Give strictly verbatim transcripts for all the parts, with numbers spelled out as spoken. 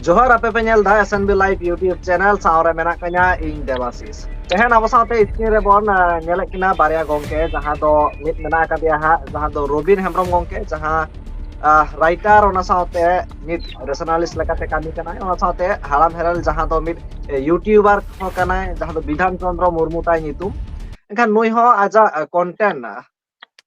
ᱡᱚᱦᱟᱨ, ᱟᱯᱮ ᱯᱮ ᱧᱮᱞ ᱫᱟ S N B Live YouTube channel, ᱥᱟᱶ ᱨᱮ ᱢᱮᱱᱟᱜ ᱠᱟᱹᱧᱟ ᱤᱧ ᱫᱮᱵᱟᱥᱤᱥ᱾ ᱛᱮᱦᱮᱧ ᱟᱵᱚ ᱥᱟᱶᱛᱮ screen ᱨᱮᱵᱚᱱ, ᱟᱸ, ᱧᱮᱞᱮᱫ ᱠᱤᱱᱟ ᱵᱟᱨᱭᱟ ᱜᱚᱝᱠᱮ, ᱡᱟᱦᱟᱸ ᱫᱚ ᱢᱤᱫ ᱢᱮᱱᱟᱜ ᱟᱠᱟᱫᱮᱭᱟ ᱦᱟᱸᱜ, ᱡᱟᱦᱟᱸ ᱫᱚ ᱨᱚᱵᱤᱱ ᱦᱮᱢᱵᱨᱚᱢ ᱜᱚᱝᱠᱮ, ᱡᱟᱦᱟᱸ, ᱟᱸ, writer, ᱚᱱᱟ ᱥᱟᱶᱛᱮ ᱢᱤᱫ rationalist ᱞᱮᱠᱟᱛᱮ ᱠᱟᱹᱢᱤ ᱠᱟᱱᱟᱭ, ᱚᱱᱟ ᱥᱟᱶᱛᱮ ᱦᱟᱲᱟᱢ ᱦᱮᱨᱮᱞ, ᱡᱟᱦᱟᱸ ᱫᱚ ᱢᱤᱫ, ᱮ, YouTuber ᱦᱚᱸ ᱠᱟᱱᱟᱭ, ᱡᱟᱦᱟᱸ ᱫᱚ ᱵᱤᱫᱷᱟᱱ ᱪᱚᱱᱫᱨᱚ ᱢᱩᱨᱢᱩ ᱛᱟᱭ ᱧᱩᱛᱩᱢ᱾ ᱮᱱᱠᱷᱟᱱ ᱱᱩᱭ ᱦᱚᱸ ᱟᱡᱟᱜ, ᱟᱸ, content, ᱟᱸ,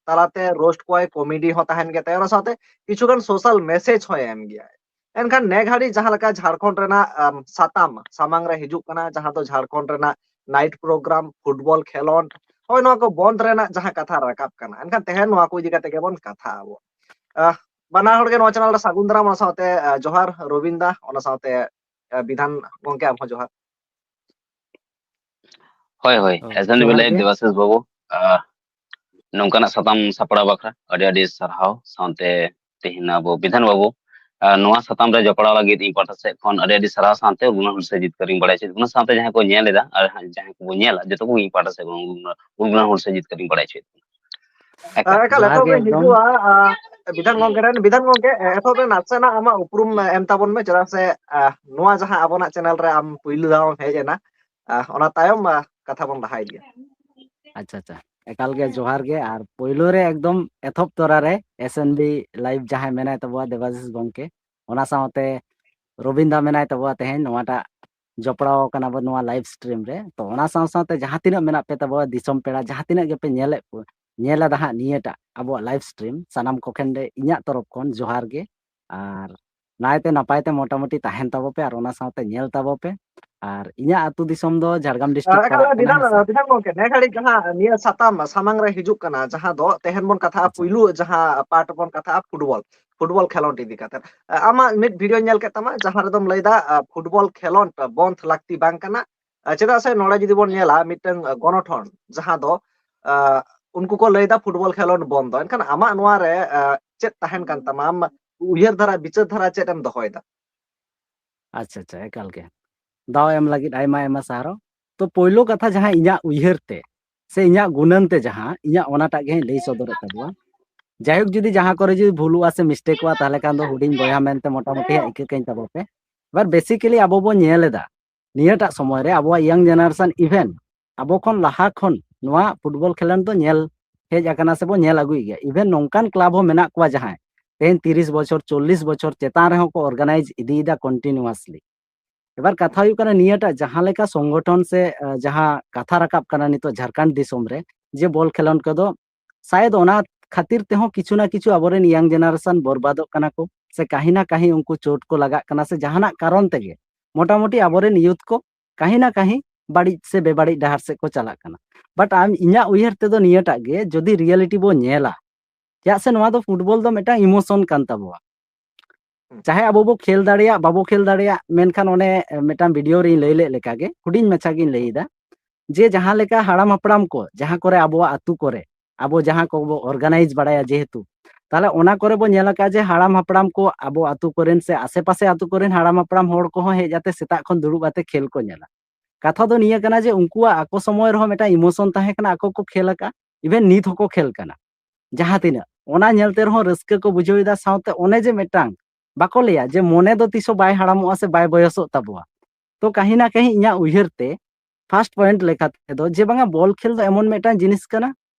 ᱛᱟᱞᱟᱛᱮ roast ᱠᱚᱣᱟᱭ, comedy ᱦᱚᱸ ᱛᱟᱦᱮᱱ ᱜᱮ ᱛᱟᱭᱟ, ᱚᱱᱟ ᱥᱟᱶᱛᱮ ᱠᱤᱪᱷᱩᱜᱟᱱ social message ᱦᱚᱸᱭ ᱮᱢ ᱜᱮᱭᱟᱭ᱾ ᱮᱱᱠᱷᱟᱱ ᱱᱮ ᱜᱷᱟᱹᱲᱤᱡ ᱡᱟᱦᱟᱸ ᱞᱮᱠᱟ ᱡᱷᱟᱲᱠᱷᱚᱸᱰ ᱨᱮᱱᱟᱜ, ᱟᱢ, ᱥᱟᱛᱟᱢ ᱥᱟᱢᱟᱝ ᱨᱮ ᱦᱤᱡᱩᱜ ᱠᱟᱱᱟ, ᱡᱟᱦᱟᱸ ᱫᱚ ᱡᱷᱟᱲᱠᱷᱚᱸᱰ ᱨᱮᱱᱟᱜ night program, football ᱠᱷᱮᱞᱳᱸᱰ, ᱦᱳᱭ, ᱱᱚᱣᱟ ᱠᱚ ᱵᱚᱱᱫ ᱨᱮᱱᱟᱜ ᱡᱟᱦᱟᱸ ᱠᱟᱛᱷᱟ ᱨᱟᱠᱟᱵ ᱠᱟᱱᱟ, ᱮᱱᱠᱷᱟᱱ ᱛᱮᱦᱮᱧ ᱱᱚᱣᱟ ᱠᱚ ᱤᱫᱤ ᱠᱟᱛᱮ ᱜᱮᱵᱚᱱ ᱠᱟᱛᱷᱟᱜ ᱟᱵᱚ᱾ ᱟᱦ, ᱵᱟᱱᱟ ᱦᱚᱲ ᱜᱮ ᱱᱚᱣᱟ channel ᱨᱮ ᱥᱟᱹᱜᱩᱱ ᱫᱟᱨᱟᱢ, ᱚᱱᱟ ᱥᱟᱶᱛᱮ, ᱟᱦ, ᱡᱚᱦᱟᱨ ᱨᱚᱵᱤᱱ ᱫᱟ, ᱚᱱᱟ ᱥᱟᱶᱛᱮ, ᱟᱦ, ᱵᱤᱫᱷᱟᱱ ᱜᱚᱝᱠᱮ, ᱟᱢ ᱦᱚᱸ ᱡᱚᱦᱟᱨ᱾ ᱦᱳᱭ, ᱦᱳᱭ, ᱦᱳᱭ, S N B ᱡᱚᱦᱟᱨ Live ᱜᱮ᱾ ᱫᱮᱵᱟᱥᱤᱥ ᱵᱟᱹᱵᱩ, ᱟᱦ, ᱱᱚᱝᱠᱟᱱᱟᱜ ᱥᱟᱛᱟᱢ ᱥᱟᱯᱲᱟᱣ ᱵᱟᱠᱷᱨᱟ ᱟᱹᱰᱤ ᱟᱹᱰᱤ ᱥᱟᱨᱦᱟᱣ᱾ ᱥᱟᱶᱛᱮ ᱛᱮᱦᱮᱧ ᱟᱵᱚ ᱵᱤᱫᱷᱟᱱ ᱵᱟᱹᱵᱩ, ᱟᱦ, ᱱᱚᱣᱟ ᱥᱟᱛᱟᱢ ᱨᱮ ᱡᱚᱯᱲᱟᱣ ᱞᱟᱹᱜᱤᱫ ᱤᱧ ᱯᱟᱦᱴᱟ ᱥᱮᱫ ᱠᱷᱚᱱ ᱟᱹᱰᱤ ᱟᱹᱰᱤ ᱥᱟᱨᱦᱟᱣ, ᱥᱟᱶᱛᱮ ᱩᱨᱜᱩᱞ ᱦᱩᱞᱥᱟᱹᱭ ᱡᱤᱛᱠᱟᱹᱨ ᱤᱧ ᱵᱟᱲᱟᱭ ᱦᱚᱪᱚᱭᱮᱫ ᱵᱚᱱᱟ, ᱥᱟᱶᱛᱮ ᱡᱟᱦᱟᱸᱭ ᱠᱚ ᱧᱮᱞ ᱮᱫᱟ ᱟᱨ ᱡᱟᱦᱟᱸᱭ ᱠᱚᱵᱚᱱ ᱧᱮᱞᱟ, ᱡᱚᱛᱚ ᱠᱚᱜᱮ ᱤᱧ ᱯᱟᱦᱴᱟ ᱥᱮᱫ ᱠᱷᱚᱱ ᱩᱨᱜᱩᱞ ᱦᱩᱞᱥᱟᱹᱭ ᱡᱤᱛᱠᱟᱹᱨ ᱤᱧ ᱵᱟᱲᱟᱭ ᱦᱚᱪᱚᱭᱮᱫ ᱵᱚᱱᱟ᱾ ᱮᱠᱟᱞ᱾ ᱮᱠᱟᱞ, ᱡᱚᱦᱟᱨ ᱮᱛᱚᱦᱚᱵ ᱜᱮ ᱨᱮ ᱮᱠᱫᱚᱢ᱾ ᱦᱤᱡᱩᱜᱼᱟ, ᱟᱦ, ᱵᱤᱫᱷᱟᱱ ᱜᱚᱝᱠᱮ ᱴᱷᱮᱱ᱾ ᱵᱤᱫᱷᱟᱱ ᱜᱚᱝᱠᱮ, ᱮ, ᱮᱛᱚᱦᱚᱵ ᱨᱮ ᱱᱟᱥᱮᱱᱟᱜ ᱟᱢᱟᱜ ᱩᱯᱨᱩᱢ, ᱮ, ᱮᱢ ᱛᱟᱵᱚᱱ ᱢᱮ, ᱪᱮᱫᱟᱜ ᱥᱮ, ᱟᱦ, ᱱᱚᱣᱟ ᱡᱟᱦᱟᱸ ᱟᱵᱚᱱᱟᱜ channel ᱨᱮ ᱟᱢ ᱯᱩᱭᱞᱩ ᱫᱷᱟᱣ ᱮᱢ ᱦᱮᱡ ᱮᱱᱟ, ᱟᱦ, ᱚᱱᱟ ᱛᱟᱭᱚᱢ, ᱟᱦ, ᱠᱟᱛᱷᱟ ᱵᱚᱱ ᱞᱟᱦᱟ ᱤᱫᱤᱭᱟ᱾ ᱟᱪᱪᱷᱟ, ᱟᱪᱪᱷᱟ, ᱮᱠᱟᱞ ᱜᱮ ᱡᱚᱦᱟᱨ ᱜᱮ᱾ ᱟᱨ ᱯᱳᱭᱞᱳ ᱨᱮ ᱮᱠᱫᱚᱢ ᱮᱛᱚᱦᱚᱵ ᱛᱚᱨᱟ ᱨᱮ S N B Live ᱡᱟᱦᱟᱸᱭ ᱢᱮᱱᱟᱭ ᱛᱟᱵᱚᱣᱟ ᱫᱮᱵᱟᱥᱤᱥ ᱜᱚᱝᱠᱮ, ᱚᱱᱟ ᱥᱟᱶᱛᱮ ᱨᱚᱵᱤᱱ ᱫᱟ ᱢᱮᱱᱟᱭ ᱛᱟᱵᱚᱣᱟ ᱛᱮᱦᱮᱧ ᱱᱚᱣᱟᱴᱟᱜ ᱡᱚᱯᱲᱟᱣ ᱠᱟᱱᱟ ᱵᱚᱱ ᱱᱚᱣᱟ live stream ᱨᱮ᱾ ᱛᱚ, ᱚᱱᱟ ᱥᱟᱶ ᱥᱟᱶᱛᱮ ᱡᱟᱦᱟᱸ ᱛᱤᱱᱟᱹᱜ ᱢᱮᱱᱟᱜ ᱯᱮ ᱛᱟᱵᱚᱣᱟ ᱫᱤᱥᱚᱢ ᱯᱮᱲᱟ, ᱡᱟᱦᱟᱸ ᱛᱤᱱᱟᱹᱜ ᱜᱮᱯᱮ ᱧᱮᱞᱮᱫ ᱠᱚ, ᱧᱮᱞ ᱮᱫᱟ ᱦᱟᱸᱜ ᱱᱤᱭᱟᱹᱴᱟᱜ ᱟᱵᱚᱣᱟᱜ live stream, ᱥᱟᱱᱟᱢ ᱠᱚ ᱴᱷᱮᱱ ᱨᱮ ᱤᱧᱟᱹᱜ ᱛᱚᱨᱚᱯ ᱠᱷᱚᱱ ᱡᱚᱦᱟᱨ ᱜᱮ᱾ ᱟᱨ ᱱᱟᱭᱛᱮ ᱱᱟᱯᱟᱭ ᱛᱮ ᱢᱚᱴᱟᱢᱩᱴᱤ ᱛᱟᱦᱮᱱ ᱛᱟᱵᱚ ᱯᱮ ᱟᱨ ᱚᱱᱟ ᱥᱟᱶᱛᱮ ᱧᱮᱞ ᱛᱟᱵᱚ ᱯᱮ᱾ ᱟᱨ ᱤᱧᱟᱹᱜ ᱟᱹᱛᱩ ᱫᱤᱥᱚᱢ ᱫᱚ ᱡᱷᱟᱲᱜᱨᱟᱢ district ᱮᱠᱟᱞ, ᱯᱟᱲᱟᱜ ᱠᱟᱱᱟ, ᱵᱤᱫᱷᱟᱱ, ᱦᱮᱸ ᱥᱮ? ᱵᱤᱫᱷᱟᱱ ᱜᱚᱝᱠᱮ, ᱱᱮ ᱜᱷᱟᱹᱲᱤᱡ ᱡᱟᱦᱟᱸ ᱱᱤᱭᱟᱹ ᱥᱟᱛᱟᱢ ᱥᱟᱢᱟᱝ ᱨᱮ ᱦᱤᱡᱩᱜ ᱠᱟᱱᱟ, ᱡᱟᱦᱟᱸ ᱫᱚ ᱛᱮᱦᱮᱧ ᱵᱚᱱ ᱠᱟᱛᱷᱟᱜᱼᱟ, ᱟᱪᱪᱷᱟ᱾ ᱯᱩᱭᱞᱩ ᱡᱟᱦᱟᱸ part ᱵᱚᱱ ᱠᱟᱛᱷᱟᱜᱼᱟ football, football ᱠᱷᱮᱞᱳᱸᱰ ᱤᱫᱤ ᱠᱟᱛᱮ᱾ ᱟᱢᱟᱜ ᱢᱤᱫ video ᱧᱮᱞ ᱠᱮᱫ ᱛᱟᱢᱟ, ᱡᱟᱦᱟᱸ ᱨᱮᱫᱚᱢ ᱞᱟᱹᱭᱫᱟ, ᱟᱸ, football ᱠᱷᱮᱞᱳᱸᱰ ᱵᱚᱱᱫᱷ ᱞᱟᱹᱠᱛᱤ ᱵᱟᱝ ᱠᱟᱱᱟ᱾ ᱟᱸ, ᱪᱮᱫᱟᱜ ᱥᱮ ᱱᱚᱰᱮ ᱡᱩᱫᱤ ᱵᱚᱱ ᱧᱮᱞᱟ, ᱢᱤᱫᱴᱟᱝ, ᱟᱸ, ᱜᱚᱱᱚᱴᱷᱚᱱ, ᱡᱟᱦᱟᱸ ᱫᱚ, ᱟᱸ, ᱩᱱᱠᱩ ᱠᱚ ᱞᱟᱹᱭᱫᱟ football ᱠᱷᱮᱞᱳᱸᱰ ᱵᱚᱱᱫᱷ ᱫᱚ᱾ ᱮᱱᱠᱷᱟᱱ ᱟᱢᱟᱜ ᱱᱚᱣᱟ ᱨᱮ, ᱟᱸ, ᱪᱮᱫ ᱛᱟᱦᱮᱱ ᱠᱟᱱ ᱛᱟᱢᱟ? ᱟᱢ ᱩᱭᱦᱟᱹᱨ ᱫᱷᱟᱨᱟ, ᱵᱤᱪᱟᱹᱨ ᱫᱷᱟᱨᱟ ᱪᱮᱫ ᱮᱢ ᱫᱚᱦᱚᱭᱮᱫᱟ? ᱟᱪᱪᱷᱟ, ᱟᱪᱪᱷᱟ, ᱮᱠᱟᱞ ᱜᱮ᱾ ᱫᱟᱣ ᱮᱢ ᱞᱟᱹᱜᱤᱫ ᱟᱭᱢᱟ, ᱟᱭᱢᱟ ᱥᱟᱨᱦᱟᱣ᱾ ᱛᱚ, ᱯᱳᱭᱞᱳ ᱠᱟᱛᱷᱟ ᱡᱟᱦᱟᱸ ᱤᱧᱟᱹᱜ ᱩᱭᱦᱟᱹᱨ ᱛᱮ ᱥᱮ ᱤᱧᱟᱹᱜ ᱜᱩᱱᱟᱹᱱ ᱛᱮ ᱡᱟᱦᱟᱸ, ᱤᱧᱟᱹᱜ ᱚᱱᱟᱴᱟᱜ ᱜᱮ ᱦᱟᱸᱜ ᱤᱧ ᱞᱟᱹᱭ ᱥᱚᱫᱚᱨᱮᱫ ᱛᱟᱵᱚᱣᱟ᱾ ᱡᱟᱭᱦᱳᱠ, ᱡᱩᱫᱤ ᱡᱟᱦᱟᱸ ᱠᱚᱨᱮ ᱡᱩᱫᱤ ᱵᱷᱩᱞᱩᱜᱼᱟ ᱥᱮ ᱢᱤᱥᱴᱮᱠᱚᱜᱼᱟ, ᱛᱟᱦᱚᱞᱮ ᱠᱷᱟᱱ ᱫᱚ ᱦᱩᱰᱤᱧ ᱵᱚᱭᱦᱟ ᱢᱮᱱᱛᱮ ᱢᱚᱴᱟᱢᱩᱴᱤ ᱦᱟᱸᱜ ᱤᱠᱟᱹ ᱠᱟᱹᱧ ᱛᱟᱵᱚ ᱯᱮ᱾ ᱮᱵᱟᱨ basically ᱟᱵᱚ ᱵᱚᱱ ᱧᱮᱞ ᱮᱫᱟ, ᱱᱤᱭᱟᱹᱴᱟᱜ ᱥᱚᱢᱚᱭ ᱨᱮ ᱟᱵᱚᱣᱟᱜ young generation, even ᱟᱵᱚ ᱠᱷᱚᱱ ᱞᱟᱦᱟ ᱠᱷᱚᱱ ᱱᱚᱣᱟ ᱯᱷᱩᱴᱵᱚᱞ ᱠᱷᱮᱞᱳᱰ ᱫᱚ ᱧᱮᱞ ᱦᱮᱡ ᱟᱠᱟᱱᱟ ᱥᱮ ᱵᱚᱱ ᱧᱮᱞ ᱟᱹᱜᱩᱭᱮᱫ ᱜᱮᱭᱟ᱾ Even ᱱᱚᱝᱠᱟᱱ ᱠᱞᱟᱵᱽ ᱦᱚᱸ ᱢᱮᱱᱟᱜ ᱠᱚᱣᱟ ᱡᱟᱦᱟᱸᱭ ᱛᱮᱦᱮᱧ ᱛᱤᱨᱤᱥ ᱵᱚᱪᱷᱚᱨ, ᱪᱚᱞᱞᱤᱥ ᱵᱚᱪᱷᱚᱨ ᱪᱮᱛᱟᱱ ᱨᱮᱦᱚᱸ ᱠᱚ organize ᱤᱫᱤᱭᱮᱫᱟ continuously᱾ ᱮᱵᱟᱨ ᱠᱟᱛᱷᱟ ᱦᱩᱭᱩᱜ ᱠᱟᱱᱟ, ᱱᱤᱭᱟᱹᱴᱟᱜ ᱡᱟᱦᱟᱸ ᱞᱮᱠᱟ ᱥᱚᱝᱜᱚᱴᱷᱚᱱ ᱥᱮ, ᱟᱸ, ᱡᱟᱦᱟᱸ ᱠᱟᱛᱷᱟ ᱨᱟᱠᱟᱵ ᱠᱟᱱᱟ ᱱᱤᱛᱚᱜ ᱡᱷᱟᱲᱠᱷᱚᱸᱰ ᱫᱤᱥᱚᱢ ᱨᱮ, ᱡᱮ ᱵᱚᱞ ᱠᱷᱮᱞᱳᱰ ᱠᱚᱫᱚ ᱥᱟᱭᱮᱫ ᱚᱱᱟ ᱠᱷᱟᱹᱛᱤᱨ ᱛᱮᱦᱚᱸ ᱠᱤᱪᱷᱩ ᱱᱟ ᱠᱤᱪᱷᱩ ᱟᱵᱚᱨᱮᱱ young generation ᱵᱚᱨᱵᱟᱫᱚᱜ ᱠᱟᱱᱟ ᱠᱚ, ᱥᱮ ᱠᱟᱹᱦᱤ ᱱᱟ ᱠᱟᱹᱦᱤ ᱩᱱᱠᱩ ᱪᱳᱴ ᱠᱚ ᱞᱟᱜᱟᱜ ᱠᱟᱱᱟ, ᱥᱮ ᱡᱟᱦᱟᱱᱟᱜ ᱠᱟᱨᱚᱱ ᱛᱮᱜᱮ ᱢᱚᱴᱟᱢᱩᱴᱤ ᱟᱵᱚᱨᱮᱱ youth ᱠᱚ ᱠᱟᱹᱦᱤ ᱱᱟ ᱠᱟᱹᱦᱤ ᱵᱟᱹᱲᱤᱡ ᱥᱮ ᱵᱮᱵᱟᱹᱲᱤᱡ ᱰᱟᱦᱟᱨ ᱥᱮᱫ ᱠᱚ ᱪᱟᱞᱟᱜ ᱠᱟᱱᱟ᱾ But ᱟᱢ, ᱤᱧᱟᱹᱜ ᱩᱭᱦᱟᱹᱨ ᱛᱮᱫᱚ ᱱᱤᱭᱟᱹᱴᱟᱜ ᱜᱮ, ᱡᱩᱫᱤ reality ᱵᱚ ᱧᱮᱞᱟ, ᱪᱮᱫᱟᱜ ᱥᱮ ᱱᱚᱣᱟ ᱫᱚ ᱯᱷᱩᱴᱵᱚᱞ ᱫᱚ ᱢᱤᱫᱴᱟᱝ emotion ᱠᱟᱱ ᱛᱟᱵᱚᱣᱟ᱾ ᱦᱩᱸ᱾ ᱪᱟᱦᱮ ᱟᱵᱚ ᱵᱚ ᱠᱷᱮᱞ ᱫᱟᱲᱮᱭᱟᱜ, ᱵᱟᱵᱚ ᱠᱷᱮᱞ ᱫᱟᱲᱮᱭᱟᱜ, ᱢᱮᱱᱠᱷᱟᱱ ᱚᱱᱮ ᱢᱤᱫᱴᱟᱝ video ᱨᱮᱧ ᱞᱟᱹᱭ ᱞᱮᱫ ᱞᱮᱠᱟᱜᱮ, ᱦᱩᱰᱤᱧ ᱢᱟᱪᱷᱟ ᱜᱤᱧ ᱞᱟᱹᱭ ᱮᱫᱟ, ᱡᱮ ᱡᱟᱦᱟᱸ ᱞᱮᱠᱟ ᱦᱟᱲᱟᱢ ᱦᱟᱯᱲᱟᱢ ᱠᱚ ᱡᱟᱦᱟᱸ ᱠᱚᱨᱮ ᱟᱵᱚᱣᱟᱜ ᱟᱹᱛᱩ ᱠᱚᱨᱮ ᱟᱵᱚ ᱡᱟᱦᱟᱸ ᱠᱚᱵᱚ organize ᱵᱟᱲᱟᱭᱟ, ᱡᱮᱦᱮᱛᱩ ᱛᱟᱦᱞᱮ ᱚᱱᱟ ᱠᱚᱨᱮ ᱵᱚ ᱧᱮᱞ ᱟᱠᱟᱫᱼᱟ ᱡᱮ ᱦᱟᱲᱟᱢ ᱦᱟᱯᱲᱟᱢ ᱠᱚ ᱟᱵᱚ ᱟᱹᱛᱩ ᱠᱚᱨᱮᱱ ᱥᱮ ᱟᱥᱮ ᱯᱟᱥᱮ ᱟᱹᱛᱩ ᱠᱚᱨᱮᱱ ᱦᱟᱲᱟᱢ ᱦᱟᱯᱲᱟᱢ ᱦᱚᱲ ᱠᱚᱦᱚᱸ ᱦᱮᱡ ᱟᱛᱮ ᱥᱮᱛᱟᱜ ᱠᱷᱚᱱ ᱫᱩᱲᱩᱵ ᱟᱛᱮ ᱠᱷᱮᱞ ᱠᱚ ᱧᱮᱞᱟ᱾ ᱠᱟᱛᱷᱟ ᱫᱚ ᱱᱤᱭᱟᱹ ᱠᱟᱱᱟ ᱡᱮ ᱩᱱᱠᱩᱣᱟᱜ ᱟᱠᱚ ᱥᱚᱢᱚᱭ ᱨᱮᱦᱚᱸ ᱢᱤᱫᱴᱟᱝ emotion ᱛᱟᱦᱮᱸ ᱠᱟᱱᱟ, ᱟᱠᱚ ᱠᱚ ᱠᱷᱮᱞ ᱟᱠᱟᱫᱼᱟ, even ᱱᱤᱛ ᱦᱚᱸᱠᱚ ᱠᱷᱮᱞ ᱠᱟᱱᱟ᱾ ᱡᱟᱦᱟᱸ ᱛᱤᱱᱟᱹᱜ ᱚᱱᱟ ᱧᱮᱞᱛᱮ ᱨᱮᱦᱚᱸ ᱨᱟᱹᱥᱠᱟᱹ ᱠᱚ ᱵᱩᱡᱷᱟᱹᱣ ᱮᱫᱟ, ᱥᱟᱶᱛᱮ ᱚᱱᱮ ᱡᱮ ᱢᱤᱫᱴᱟᱝ ᱵᱟᱠᱚ ᱞᱟᱹᱭᱟ ᱡᱮ ᱢᱚᱱᱮ ᱫᱚ ᱛᱤᱥ ᱦᱚᱸ ᱵᱟᱭ ᱦᱟᱲᱟᱢᱚᱜᱼᱟ ᱥᱮ ᱵᱟᱭ ᱵᱚᱭᱚᱥᱚᱜ ᱛᱟᱵᱚᱣᱟ᱾ ᱛᱚ ᱠᱟᱹᱦᱤ ᱱᱟ ᱠᱟᱹᱦᱤ ᱤᱧᱟᱹᱜ ᱩᱭᱦᱟᱹᱨ ᱛᱮ first point ᱞᱮᱠᱟ ᱛᱮᱫᱚ ᱡᱮ ᱵᱟᱝᱟ ᱵᱚᱞ ᱠᱷᱮᱞ ᱫᱚ ᱮᱢᱚᱱ ᱢᱤᱫᱴᱟᱝ ᱡᱤᱱᱤᱥ ᱠᱟᱱᱟ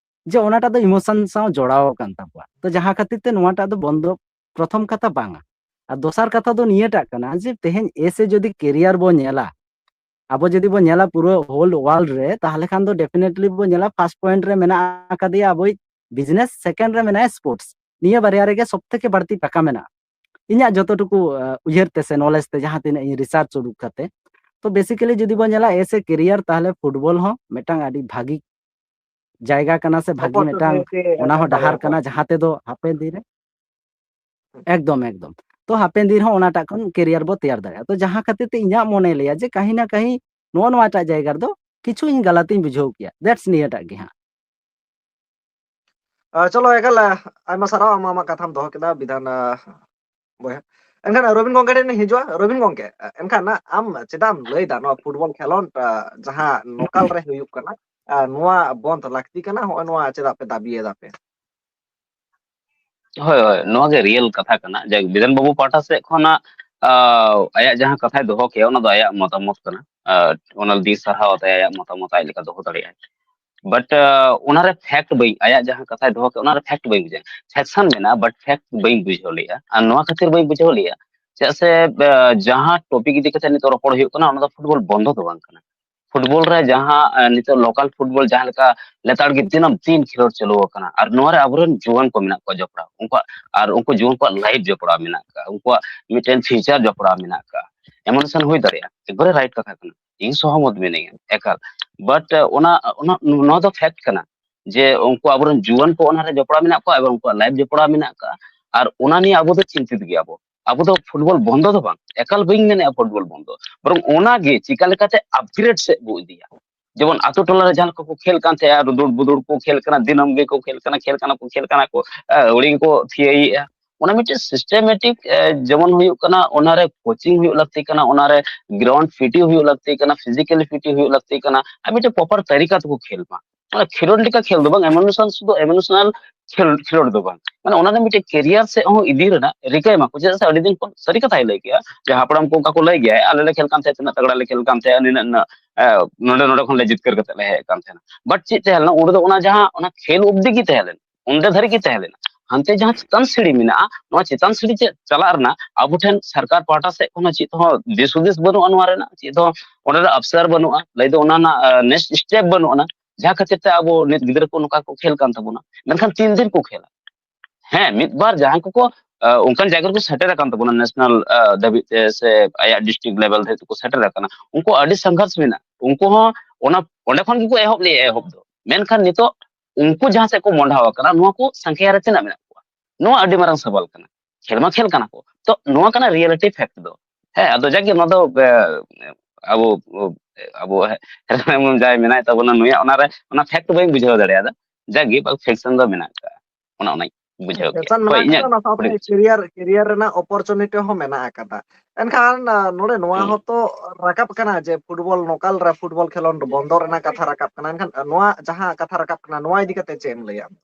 ᱡᱮ ᱚᱱᱟᱴᱟᱜ ᱫᱚ emotion ᱥᱟᱶ ᱡᱚᱲᱟᱣ ᱟᱠᱟᱱ ᱛᱟᱵᱚᱣᱟ᱾ ᱛᱚ ᱡᱟᱦᱟᱸ ᱠᱷᱟᱹᱛᱤᱨ ᱛᱮ ᱱᱚᱣᱟᱴᱟᱜ ᱫᱚ ᱵᱚᱱᱫᱚ ᱯᱨᱚᱛᱷᱚᱢ ᱠᱟᱛᱷᱟ ᱵᱟᱝᱟ᱾ ᱟᱨ ᱫᱚᱥᱟᱨ ᱠᱟᱛᱷᱟ ᱫᱚ ᱱᱤᱭᱟᱹᱴᱟᱜ ᱠᱟᱱᱟ ᱡᱮ ᱛᱮᱦᱮᱧ ᱮᱥᱮ ᱡᱩᱫᱤ career ᱵᱚ ᱧᱮᱞᱟ, ᱟᱵᱚ ᱡᱩᱫᱤ ᱵᱚ ᱧᱮᱞᱟ ᱯᱩᱨᱟᱹ whole world ᱨᱮ, ᱛᱟᱦᱞᱮ ᱠᱷᱟᱱ ᱫᱚ definitely ᱵᱚ ᱧᱮᱞᱟ first point ᱨᱮ ᱢᱮᱱᱟᱜ ᱟᱠᱟᱫᱮᱭᱟ ᱟᱵᱚᱭᱤᱡ business, second ᱨᱮ ᱢᱮᱱᱟᱭᱟ sports᱾ ᱱᱤᱭᱟᱹ ᱵᱟᱨᱭᱟ ᱨᱮᱜᱮ ᱥᱚᱵ ᱛᱷᱮᱠᱮ ᱵᱟᱹᱲᱛᱤ ᱴᱟᱠᱟ ᱢᱮᱱᱟᱜᱼᱟ, ᱤᱧᱟᱹᱜ ᱡᱚᱛᱚᱴᱩᱠᱩ, ᱟᱸ, ᱩᱭᱦᱟᱹᱨ ᱛᱮ ᱥᱮ knowledge ᱛᱮ ᱡᱟᱦᱟᱸ ᱛᱤᱱᱟᱹᱜ ᱤᱧ research ᱩᱰᱩᱠ ᱠᱟᱛᱮ᱾ ᱛᱚ basically ᱡᱩᱫᱤ ᱵᱚ ᱧᱮᱞᱟ ᱮᱥᱮ career, ᱛᱟᱦᱞᱮ ᱯᱷᱩᱴᱵᱚᱞ ᱦᱚᱸ ᱢᱤᱫᱴᱟᱝ ᱟᱹᱰᱤ ᱵᱷᱟᱹᱜᱤ ᱡᱟᱭᱜᱟ ᱠᱟᱱᱟ ᱥᱮ ᱵᱷᱟᱹᱜᱤ ᱢᱤᱫᱴᱟᱝ Opportunity ᱚᱱᱟ ᱦᱚᱸ ᱠᱟᱱ ᱰᱟᱦᱟᱨ ᱛᱟᱵᱚᱱᱟ᱾ ᱠᱟᱱᱟ, ᱡᱟᱦᱟᱸ ᱛᱮᱫᱚ ᱦᱟᱯᱮᱱ ᱫᱤᱱ ᱨᱮ ᱮᱠᱫᱚᱢ, ᱮᱠᱫᱚᱢ᱾ ᱛᱚ ᱦᱟᱯᱮᱱ ᱫᱤᱱ ᱨᱮᱦᱚᱸ ᱚᱱᱟᱴᱟᱜ ᱠᱷᱚᱱ career ᱵᱚ ᱛᱮᱭᱟᱨ ᱫᱟᱲᱮᱭᱟᱜᱼᱟ᱾ ᱛᱚ ᱡᱟᱦᱟᱸ ᱠᱷᱟᱹᱛᱤᱨ ᱛᱮ ᱤᱧᱟᱹᱜ ᱢᱚᱱᱮ ᱞᱟᱹᱭᱟ ᱡᱮ ᱠᱟᱹᱦᱤ ᱱᱟ ᱠᱟᱹᱦᱤ ᱱᱚᱜᱼᱚ ᱱᱚᱣᱟᱴᱟᱜ ᱡᱟᱭᱜᱟ ᱨᱮᱫᱚ ᱠᱤᱪᱷᱩ ᱤᱧ ᱜᱟᱞᱟᱛᱤᱧ ᱵᱩᱡᱷᱟᱹᱣ ᱠᱮᱭᱟ, that's ᱱᱤᱭᱟᱹᱴᱟᱜ ᱜᱮ ᱦᱟᱸᱜ᱾ ᱟᱨ ᱪᱚᱞᱚ ᱮᱠᱟᱞ, ᱟ, ᱟᱭᱢᱟ ᱥᱟᱨᱦᱟᱣ ᱟᱢ ᱟᱢᱟᱜ ᱠᱟᱛᱷᱟᱢ ᱫᱚᱦᱚ ᱠᱮᱫᱟ ᱵᱤᱫᱷᱟᱱ, ᱟ, ᱵᱚᱭᱦᱟ᱾ ᱮᱱᱠᱷᱟᱱ ᱨᱚᱵᱤᱱ ᱜᱚᱝᱠᱮ ᱴᱷᱮᱱ ᱤᱧ ᱦᱤᱡᱩᱜᱼᱟ᱾ ᱨᱚᱵᱤᱱ ᱜᱚᱝᱠᱮ, ᱟ, ᱮᱱᱠᱷᱟᱱ ᱟᱢ ᱪᱮᱫᱟᱜ ᱮᱢ ᱞᱟᱹᱭ ᱮᱫᱟ ᱱᱚᱣᱟ ᱯᱷᱩᱴᱵᱚᱞ ᱠᱷᱮᱞᱳᱸᱰ, ᱟ, ᱡᱟᱦᱟᱸ local ᱨᱮ ᱦᱩᱭᱩᱜ ᱠᱟᱱᱟ, ᱟ, ᱱᱚᱣᱟ ᱵᱚᱱᱫ ᱞᱟᱹᱠᱛᱤ ᱠᱟᱱᱟ? ᱦᱚᱸᱜᱼᱚᱭ ᱱᱚᱣᱟ ᱪᱮᱫᱟᱜ ᱯᱮ ᱫᱟᱵᱤᱭᱮᱫᱟ ᱯᱮ? ᱦᱳᱭ, ᱦᱳᱭ, ᱱᱚᱣᱟ ᱜᱮ real ᱠᱟᱛᱷᱟ ᱠᱟᱱᱟ᱾ ᱡᱟᱠ, ᱵᱤᱫᱷᱟᱱ ᱵᱟᱹᱵᱩ ᱯᱟᱦᱴᱟ ᱥᱮᱫ ᱠᱷᱚᱱᱟᱜ ᱟᱭᱟᱜ ᱡᱟᱦᱟᱸ ᱠᱟᱛᱷᱟᱭ ᱫᱚᱦᱚ ᱠᱮᱜᱼᱟ, ᱚᱱᱟ ᱫᱚ ᱟᱭᱟᱜ ᱢᱚᱛᱟᱢᱚᱛ ᱠᱟᱱᱟ᱾ ᱚᱱᱟ ᱫᱤ ᱥᱟᱨᱦᱟᱣ ᱟᱛᱮ ᱟᱭᱟᱜ ᱢᱚᱛᱟᱢᱚᱛ ᱟᱡ ᱞᱮᱠᱟ ᱫᱚᱦᱚ ᱫᱟᱲᱮᱭᱟᱜᱼᱟᱭ᱾ ᱵᱟᱴ ᱚᱱᱟᱨᱮ ᱯᱷᱮᱠᱴ ᱵᱟᱹᱧ, ᱟᱭᱟᱜ ᱡᱟᱦᱟᱸ ᱠᱟᱛᱷᱟᱭ ᱫᱚᱦᱚ ᱠᱮᱜᱼᱟ, ᱚᱱᱟᱨᱮ ᱯᱷᱮᱠᱴ ᱵᱟᱹᱧ ᱵᱩᱡᱷᱟᱹᱣᱟ᱾ ᱯᱷᱮᱠᱥᱚᱱ ᱢᱮᱱᱟᱜᱼᱟ, ᱵᱟᱴ ᱯᱷᱮᱠᱴ ᱵᱟᱹᱧ ᱵᱩᱡᱷᱟᱹᱣ ᱞᱮᱜᱼᱟ᱾ ᱟᱨ ᱱᱚᱣᱟ ᱠᱷᱟᱹᱛᱤᱨ ᱵᱟᱹᱧ ᱵᱩᱡᱷᱟᱹᱣ ᱞᱮᱜᱼᱟ, ᱪᱮᱫᱟᱜ ᱥᱮ ᱡᱟᱦᱟᱸ ᱴᱚᱯᱤᱠ ᱤᱫᱤ ᱠᱟᱛᱮ ᱱᱤᱛᱚᱜ ᱨᱚᱯᱚᱲ ᱦᱩᱭᱩᱜ ᱠᱟᱱᱟ, ᱚᱱᱟ ᱫᱚ ᱯᱷᱩᱴᱵᱚᱞ ᱵᱚᱱᱫᱚ ᱫᱚ ᱵᱟᱝ ᱠᱟᱱᱟ᱾ ᱯᱷᱩᱴᱵᱚᱞ ᱨᱮ ᱡᱟᱦᱟᱸ ᱱᱤᱛᱚᱜ ᱞᱳᱠᱟᱞ ᱯᱷᱩᱴᱵᱚᱞ ᱡᱟᱦᱟᱸ ᱞᱮᱠᱟ ᱞᱮᱛᱟᱲ ᱜᱮ ᱫᱤᱱᱟᱹᱢ ᱫᱤᱱ ᱠᱷᱮᱞᱳᱰ ᱪᱟᱹᱞᱩ ᱟᱠᱟᱱᱟ, ᱟᱨ ᱱᱚᱣᱟ ᱨᱮ ᱟᱵᱚᱨᱮᱱ ᱡᱩᱣᱟᱹᱱ ᱠᱚ ᱢᱮᱱᱟᱜ ᱠᱚᱣᱟ ᱡᱚᱯᱲᱟᱣ, ᱩᱱᱠᱩᱣᱟᱜ, ᱟᱨ ᱩᱱᱠᱩ ᱡᱩᱣᱟᱹᱱ ᱠᱚᱣᱟᱜ ᱞᱟᱭᱤᱯᱷ ᱡᱚᱯᱲᱟᱣ ᱢᱮᱱᱟᱜ ᱟᱠᱟᱫᱼᱟ, ᱩᱱᱠᱩᱣᱟᱜ ᱢᱤᱫᱴᱮᱱ ᱯᱷᱤᱭᱩᱪᱟᱨ ᱡᱚᱯᱲᱟᱣ ᱢᱮᱱᱟᱜ ᱟᱠᱟᱫᱼᱟ᱾ ᱮᱢᱚᱱ ᱦᱩᱭ ᱫᱟᱲᱮᱭᱟᱜᱼᱟ, ᱮᱠᱵᱟᱨᱮ ᱨᱟᱭᱤᱴ ᱠᱟᱛᱷᱟ ᱠᱟᱱᱟ, ᱤᱧ ᱥᱚᱦᱚᱢᱚᱛ ᱢᱤᱱᱟᱹᱧᱟ ᱮᱠᱟᱞ᱾ ᱵᱟᱴ ᱚᱱᱟ, ᱚᱱᱟ, ᱱᱚᱣᱟ ᱫᱚ ᱯᱷᱮᱠᱴ ᱠᱟᱱᱟ ᱡᱮ ᱩᱱᱠᱩ ᱟᱵᱚᱨᱮᱱ ᱡᱩᱣᱟᱹᱱ ᱠᱚ ᱚᱱᱟᱨᱮ ᱡᱚᱯᱲᱟᱣ ᱢᱮᱱᱟᱜ ᱠᱚᱣᱟ ᱮᱵᱚᱝ ᱩᱱᱠᱩᱣᱟᱜ ᱞᱟᱭᱤᱯᱷ ᱡᱚᱯᱲᱟᱣ ᱢᱮᱱᱟᱜ ᱟᱠᱟᱫᱼᱟ᱾ ᱟᱨ ᱚᱱᱟ ᱱᱤᱭᱮ ᱟᱵᱚ ᱫᱚ ᱪᱤᱱᱛᱤᱛ ᱜᱮᱭᱟᱵᱚ᱾ ᱟᱵᱚ ᱫᱚ ᱯᱷᱩᱴᱵᱚᱞ ᱵᱚᱱᱫᱚ ᱫᱚ ᱵᱟᱝ, ᱮᱠᱟᱞ ᱵᱟᱹᱧ ᱢᱮᱱᱮᱫᱼᱟ ᱯᱷᱩᱴᱵᱚᱞ ᱵᱚᱱᱫᱚ, ᱵᱚᱨᱚᱝ ᱚᱱᱟᱜᱮ ᱪᱤᱠᱟ ᱞᱮᱠᱟᱛᱮ ᱟᱯᱜᱨᱮᱰ ᱥᱮᱫ ᱵᱚ ᱤᱫᱤᱭᱟ᱾ ᱡᱮᱢᱚᱱ ᱟᱛᱳ ᱴᱚᱞᱟ ᱨᱮ ᱡᱟᱦᱟᱸ ᱞᱮᱠᱟ ᱠᱚ ᱠᱷᱮᱞ ᱠᱟᱱ ᱛᱟᱦᱮᱸᱜᱼᱟ, ᱨᱩᱫᱩᱲ ᱵᱩᱫᱩᱲ ᱠᱚ ᱠᱷᱮᱞ ᱠᱟᱱᱟ, ᱫᱤᱱᱟᱹᱢ ᱜᱮᱠᱚ ᱠᱷᱮᱞ ᱠᱟᱱᱟ, ᱠᱷᱮᱞ ᱠᱟᱱᱟ ᱠᱚ, ᱠᱷᱮᱞ ᱠᱟᱱᱟ ᱠᱚ, ᱟᱹᱣᱲᱤ ᱜᱮᱠᱚ ᱛᱷᱤᱭᱟᱹᱭᱮᱜᱼᱟ᱾ ᱚᱱᱟ ᱢᱤᱫᱴᱮᱱ ᱥᱤᱥᱴᱮᱢᱮᱴᱤᱠ, ᱡᱮᱢᱚᱱ ᱦᱩᱭᱩᱜ ᱠᱟᱱᱟ, ᱚᱱᱟᱨᱮ ᱠᱳᱪᱤᱝ ᱦᱩᱭᱩᱜ ᱞᱟᱹᱠᱛᱤ ᱠᱟᱱᱟ, ᱚᱱᱟᱨᱮ ᱜᱨᱟᱣᱩᱱᱰ ᱯᱷᱤᱴᱤ ᱦᱩᱭᱩᱜ ᱞᱟᱹᱠᱛᱤ ᱠᱟᱱᱟ, ᱯᱷᱤᱡᱤᱠᱮᱞᱤ ᱯᱷᱤᱴᱤ ᱦᱩᱭᱩᱜ ᱞᱟᱹᱠᱛᱤ ᱠᱟᱱᱟ, ᱟᱨ ᱢᱤᱫᱴᱮᱱ ᱯᱨᱚᱯᱟᱨ ᱛᱟᱹᱨᱤᱠᱟ ᱛᱮᱠᱚ ᱠᱷᱮᱞ ᱢᱟ᱾ ᱚᱱᱟ ᱠᱷᱮᱞᱳᱰ ᱞᱮᱠᱟ ᱠᱷᱮᱞ ᱫᱚ ᱵᱟᱝ, ᱮᱢᱳᱥᱚᱱ ᱥᱩᱫᱷᱩ ᱮᱢᱳᱥᱚᱱᱟᱞ ᱠᱷᱮᱞ, ᱠᱷᱮᱞᱳᱰ ᱫᱚ ᱵᱟᱝ, ᱢᱟᱱᱮ ᱚᱱᱟ ᱫᱚ ᱢᱤᱫᱴᱮᱱ ᱠᱮᱨᱤᱭᱟᱨ ᱥᱮᱫ ᱦᱚᱸ ᱤᱫᱤ ᱨᱮᱱᱟᱜ ᱨᱤᱠᱟᱹᱭ ᱢᱟᱠᱚ᱾ ᱪᱮᱫᱟᱜ ᱥᱮ ᱟᱹᱰᱤ ᱫᱤᱱ ᱠᱷᱚᱱ ᱥᱟᱹᱨᱤ ᱠᱟᱛᱷᱟᱭ ᱞᱟᱹᱭ ᱠᱮᱜᱼᱟ ᱡᱮ ᱦᱟᱯᱲᱟᱢ ᱠᱚ ᱚᱱᱠᱟ ᱠᱚ ᱞᱟᱹᱭ ᱜᱮᱭᱟ, "ᱟᱞᱮ ᱞᱮ ᱠᱷᱮᱞ ᱠᱟᱱ ᱛᱟᱦᱮᱸᱫ, ᱛᱤᱱᱟᱹᱜ ᱛᱟᱜᱲᱟ ᱞᱮ ᱠᱷᱮᱞ ᱠᱟᱱ ᱛᱟᱦᱮᱸᱫ, ᱱᱤᱱᱟᱹᱜ, ᱱᱤᱱᱟᱹᱜ, ᱮ, ᱱᱚᱰᱮ ᱱᱚᱰᱮ ᱠᱷᱚᱱ ᱞᱮ ᱡᱤᱛᱠᱟᱹᱨ ᱠᱟᱛᱮ ᱞᱮ ᱦᱮᱡ ᱟᱠᱟᱱ ᱛᱟᱦᱮᱱᱟ᱾" ᱵᱟᱴ ᱪᱮᱫ ᱛᱟᱦᱮᱸ ᱞᱮᱱᱟ ᱚᱸᱰᱮ ᱫᱚ? ᱚᱱᱟ ᱡᱟᱦᱟᱸ ᱚᱱᱟ ᱠᱷᱮᱞ ᱚᱵᱫᱤ ᱜᱮ ᱛᱟᱦᱮᱸ ᱞᱮᱱᱟ, ᱚᱸᱰᱮ ᱫᱷᱟᱹᱨᱤᱡ ᱜᱮ ᱛᱟᱦᱮᱸ ᱞᱮᱱᱟ᱾ ᱦᱟᱱᱛᱮ ᱡᱟᱦᱟᱸ ᱪᱮᱛᱟᱱ ᱥᱤᱲᱤ ᱢᱮᱱᱟᱜᱼᱟ, ᱱᱚᱣᱟ ᱪᱮᱛᱟᱱ ᱥᱤᱲᱤ ᱪᱮᱫ ᱪᱟᱞᱟᱜ ᱨᱮᱱᱟᱜ ᱟᱵᱚ ᱴᱷᱮᱱ ᱥᱚᱨᱠᱟᱨ ᱯᱟᱦᱴᱟ ᱥᱮᱫ ᱠᱷᱚᱱ ᱦᱚᱸ ᱪᱮᱫ ᱦᱚᱸ ᱫᱤᱥ ᱦᱩᱫᱤᱥ ᱵᱟᱹᱱᱩᱜᱼᱟ, ᱱᱚᱣᱟ ᱨᱮᱱᱟᱜ ᱪᱮᱫ ᱦᱚᱸ ᱚᱸᱰᱮ ᱫᱚ ᱟᱯᱥᱟᱨ ᱵᱟᱹᱱᱩᱜᱼᱟ, ᱞᱟᱹᱭ ᱫᱚ ᱚᱱᱟ ᱨᱮᱱᱟᱜ, ᱮ, ᱱᱮᱠᱥᱴ ᱥᱴᱮᱯ ᱵᱟᱹᱱᱩᱜ ᱟᱱᱟ᱾ ᱡᱟᱦᱟᱸ ᱠᱷᱟᱹᱛᱤᱨ ᱛᱮ ᱟᱵᱚ ᱱᱤᱛ ᱜᱤᱫᱽᱨᱟᱹ ᱠᱚ ᱱᱚᱝᱠᱟ ᱠᱚ ᱠᱷᱮᱞ ᱠᱟᱱ ᱛᱟᱵᱚᱱᱟ, ᱢᱮᱱᱠᱷᱟᱱ ᱛᱤᱱ ᱫᱤᱱ ᱠᱚ ᱠᱷᱮᱞᱟ? ᱦᱮᱸ, ᱢᱤᱫ ᱵᱟᱨ ᱡᱟᱦᱟᱸᱭ ᱠᱚᱠᱚ, ᱟ, ᱚᱱᱠᱟᱱ ᱡᱟᱭᱜᱟ ᱨᱮᱠᱚ ᱥᱮᱴᱮᱨ ᱟᱠᱟᱱ ᱛᱟᱵᱚᱱᱟ, ᱱᱮᱥᱱᱟᱞ, ᱟ, ᱫᱷᱟᱹᱵᱤᱡ ᱛᱮ ᱥᱮ ᱟᱭᱟᱜ ᱰᱤᱥᱴᱨᱤᱠᱴ ᱞᱮᱵᱮᱞ ᱫᱷᱟᱹᱵᱤᱡ ᱛᱮᱠᱚ ᱥᱮᱴᱮᱨ ᱟᱠᱟᱱᱟ, ᱩᱱᱠᱩ ᱟᱹᱰᱤ ᱥᱚᱝᱜᱷᱟᱨᱥ ᱢᱮᱱᱟᱜᱼᱟ᱾ ᱩᱱᱠᱩ ᱦᱚᱸ ᱚᱱᱟ, ᱚᱸᱰᱮ ᱠᱷᱚᱱ ᱜᱮᱠᱚ ᱮᱦᱚᱵ ᱞᱮᱜᱼᱟ ᱮᱦᱚᱵ ᱫᱚ, ᱢᱮᱱᱠᱷᱟᱱ ᱱᱤᱛᱚᱜ ᱩᱱᱠᱩ ᱡᱟᱦᱟᱸ ᱥᱮᱫ ᱠᱚ ᱢᱚᱦᱰᱟᱣ ᱟᱠᱟᱱᱟ, ᱱᱚᱣᱟ ᱠᱚ ᱥᱚᱝᱠᱷᱮᱭᱟ ᱨᱮ ᱛᱤᱱᱟᱹᱜ ᱢᱮᱱᱟᱜ ᱠᱚᱣᱟ? ᱱᱚᱣᱟ ᱟᱹᱰᱤ ᱢᱟᱨᱟᱝ ᱥᱟᱣᱟᱞ ᱠᱟᱱᱟ᱾ ᱠᱷᱮᱞ ᱢᱟ ᱠᱷᱮᱞ ᱠᱟᱱᱟ ᱠᱚ, ᱛᱚ ᱱᱚᱣᱟ ᱠᱟᱱᱟ ᱨᱤᱭᱮᱞᱤᱴᱤ ᱯᱷᱮᱠᱴ ᱫᱚ᱾ ᱦᱮᱸ, ᱟᱫᱚ ᱡᱟᱠ ᱜᱮ, ᱱᱚᱣᱟ ᱫᱚ, ᱮ, ᱟᱵᱚ, ᱟᱵᱚ ᱡᱟᱦᱟᱸᱭ ᱢᱮᱱᱟᱭ ᱛᱟᱵᱚᱱᱟ ᱱᱩᱭᱟᱜ, ᱚᱱᱟᱨᱮ, ᱚᱱᱟ ᱯᱷᱮᱠᱴ ᱵᱟᱹᱧ ᱵᱩᱡᱷᱟᱹᱣ ᱫᱟᱲᱮᱭᱟᱫᱟ᱾ ᱡᱟᱠ ᱜᱮ, ᱯᱷᱮᱠᱥᱚᱱ ᱫᱚ ᱢᱮᱱᱟᱜ ᱟᱠᱟᱫᱼᱟ, ᱚᱱᱟ, ᱚᱱᱟᱧ ᱵᱩᱡᱷᱟᱹᱣ ᱠᱮᱫᱼᱟ᱾ ᱯᱷᱮᱠᱥᱚᱱ ᱦᱳᱭ, ᱢᱮᱱᱟᱜ ᱤᱧᱟᱹᱜ ᱟᱠᱟᱫᱟ, ᱚᱱᱟ ᱥᱟᱶᱛᱮ ᱦᱩᱰᱤᱧ ᱢᱟᱪᱷᱟ᱾ ᱠᱮᱨᱤᱭᱟᱨ, ᱠᱮᱨᱤᱭᱟᱨ ᱨᱮᱱᱟᱜ ᱚᱯᱚᱨᱪᱩᱱᱤᱴᱤ ᱦᱚᱸ ᱢᱮᱱᱟᱜ ᱟᱠᱟᱫᱟ᱾ ᱮᱱᱠᱷᱟᱱ, ᱟ, ᱱᱚᱰᱮ ᱱᱚᱣᱟ ᱦᱩᱸ᱾ ᱦᱚᱸᱛᱚ ᱨᱟᱠᱟᱵ ᱠᱟᱱᱟ ᱡᱮ ᱯᱷᱩᱴᱵᱚᱞ, ᱞᱳᱠᱟᱞ ᱨᱮ ᱯᱷᱩᱴᱵᱚᱞ ᱠᱷᱮᱞᱳᱰ ᱵᱚᱱᱫᱚ ᱨᱮᱱᱟᱜ ᱠᱟᱛᱷᱟ ᱨᱟᱠᱟᱵ ᱠᱟᱱᱟ᱾ ᱮᱱᱠᱷᱟᱱ, ᱟ, ᱱᱚᱣᱟ ᱡᱟᱦᱟᱸ ᱠᱟᱛᱷᱟ ᱨᱟᱠᱟᱵ ᱠᱟᱱᱟ, ᱱᱚᱣᱟ ᱤᱫᱤ ᱠᱟᱛᱮ ᱪᱮᱫ ᱮᱢ ᱞᱟᱹᱭᱟ ᱟᱢ?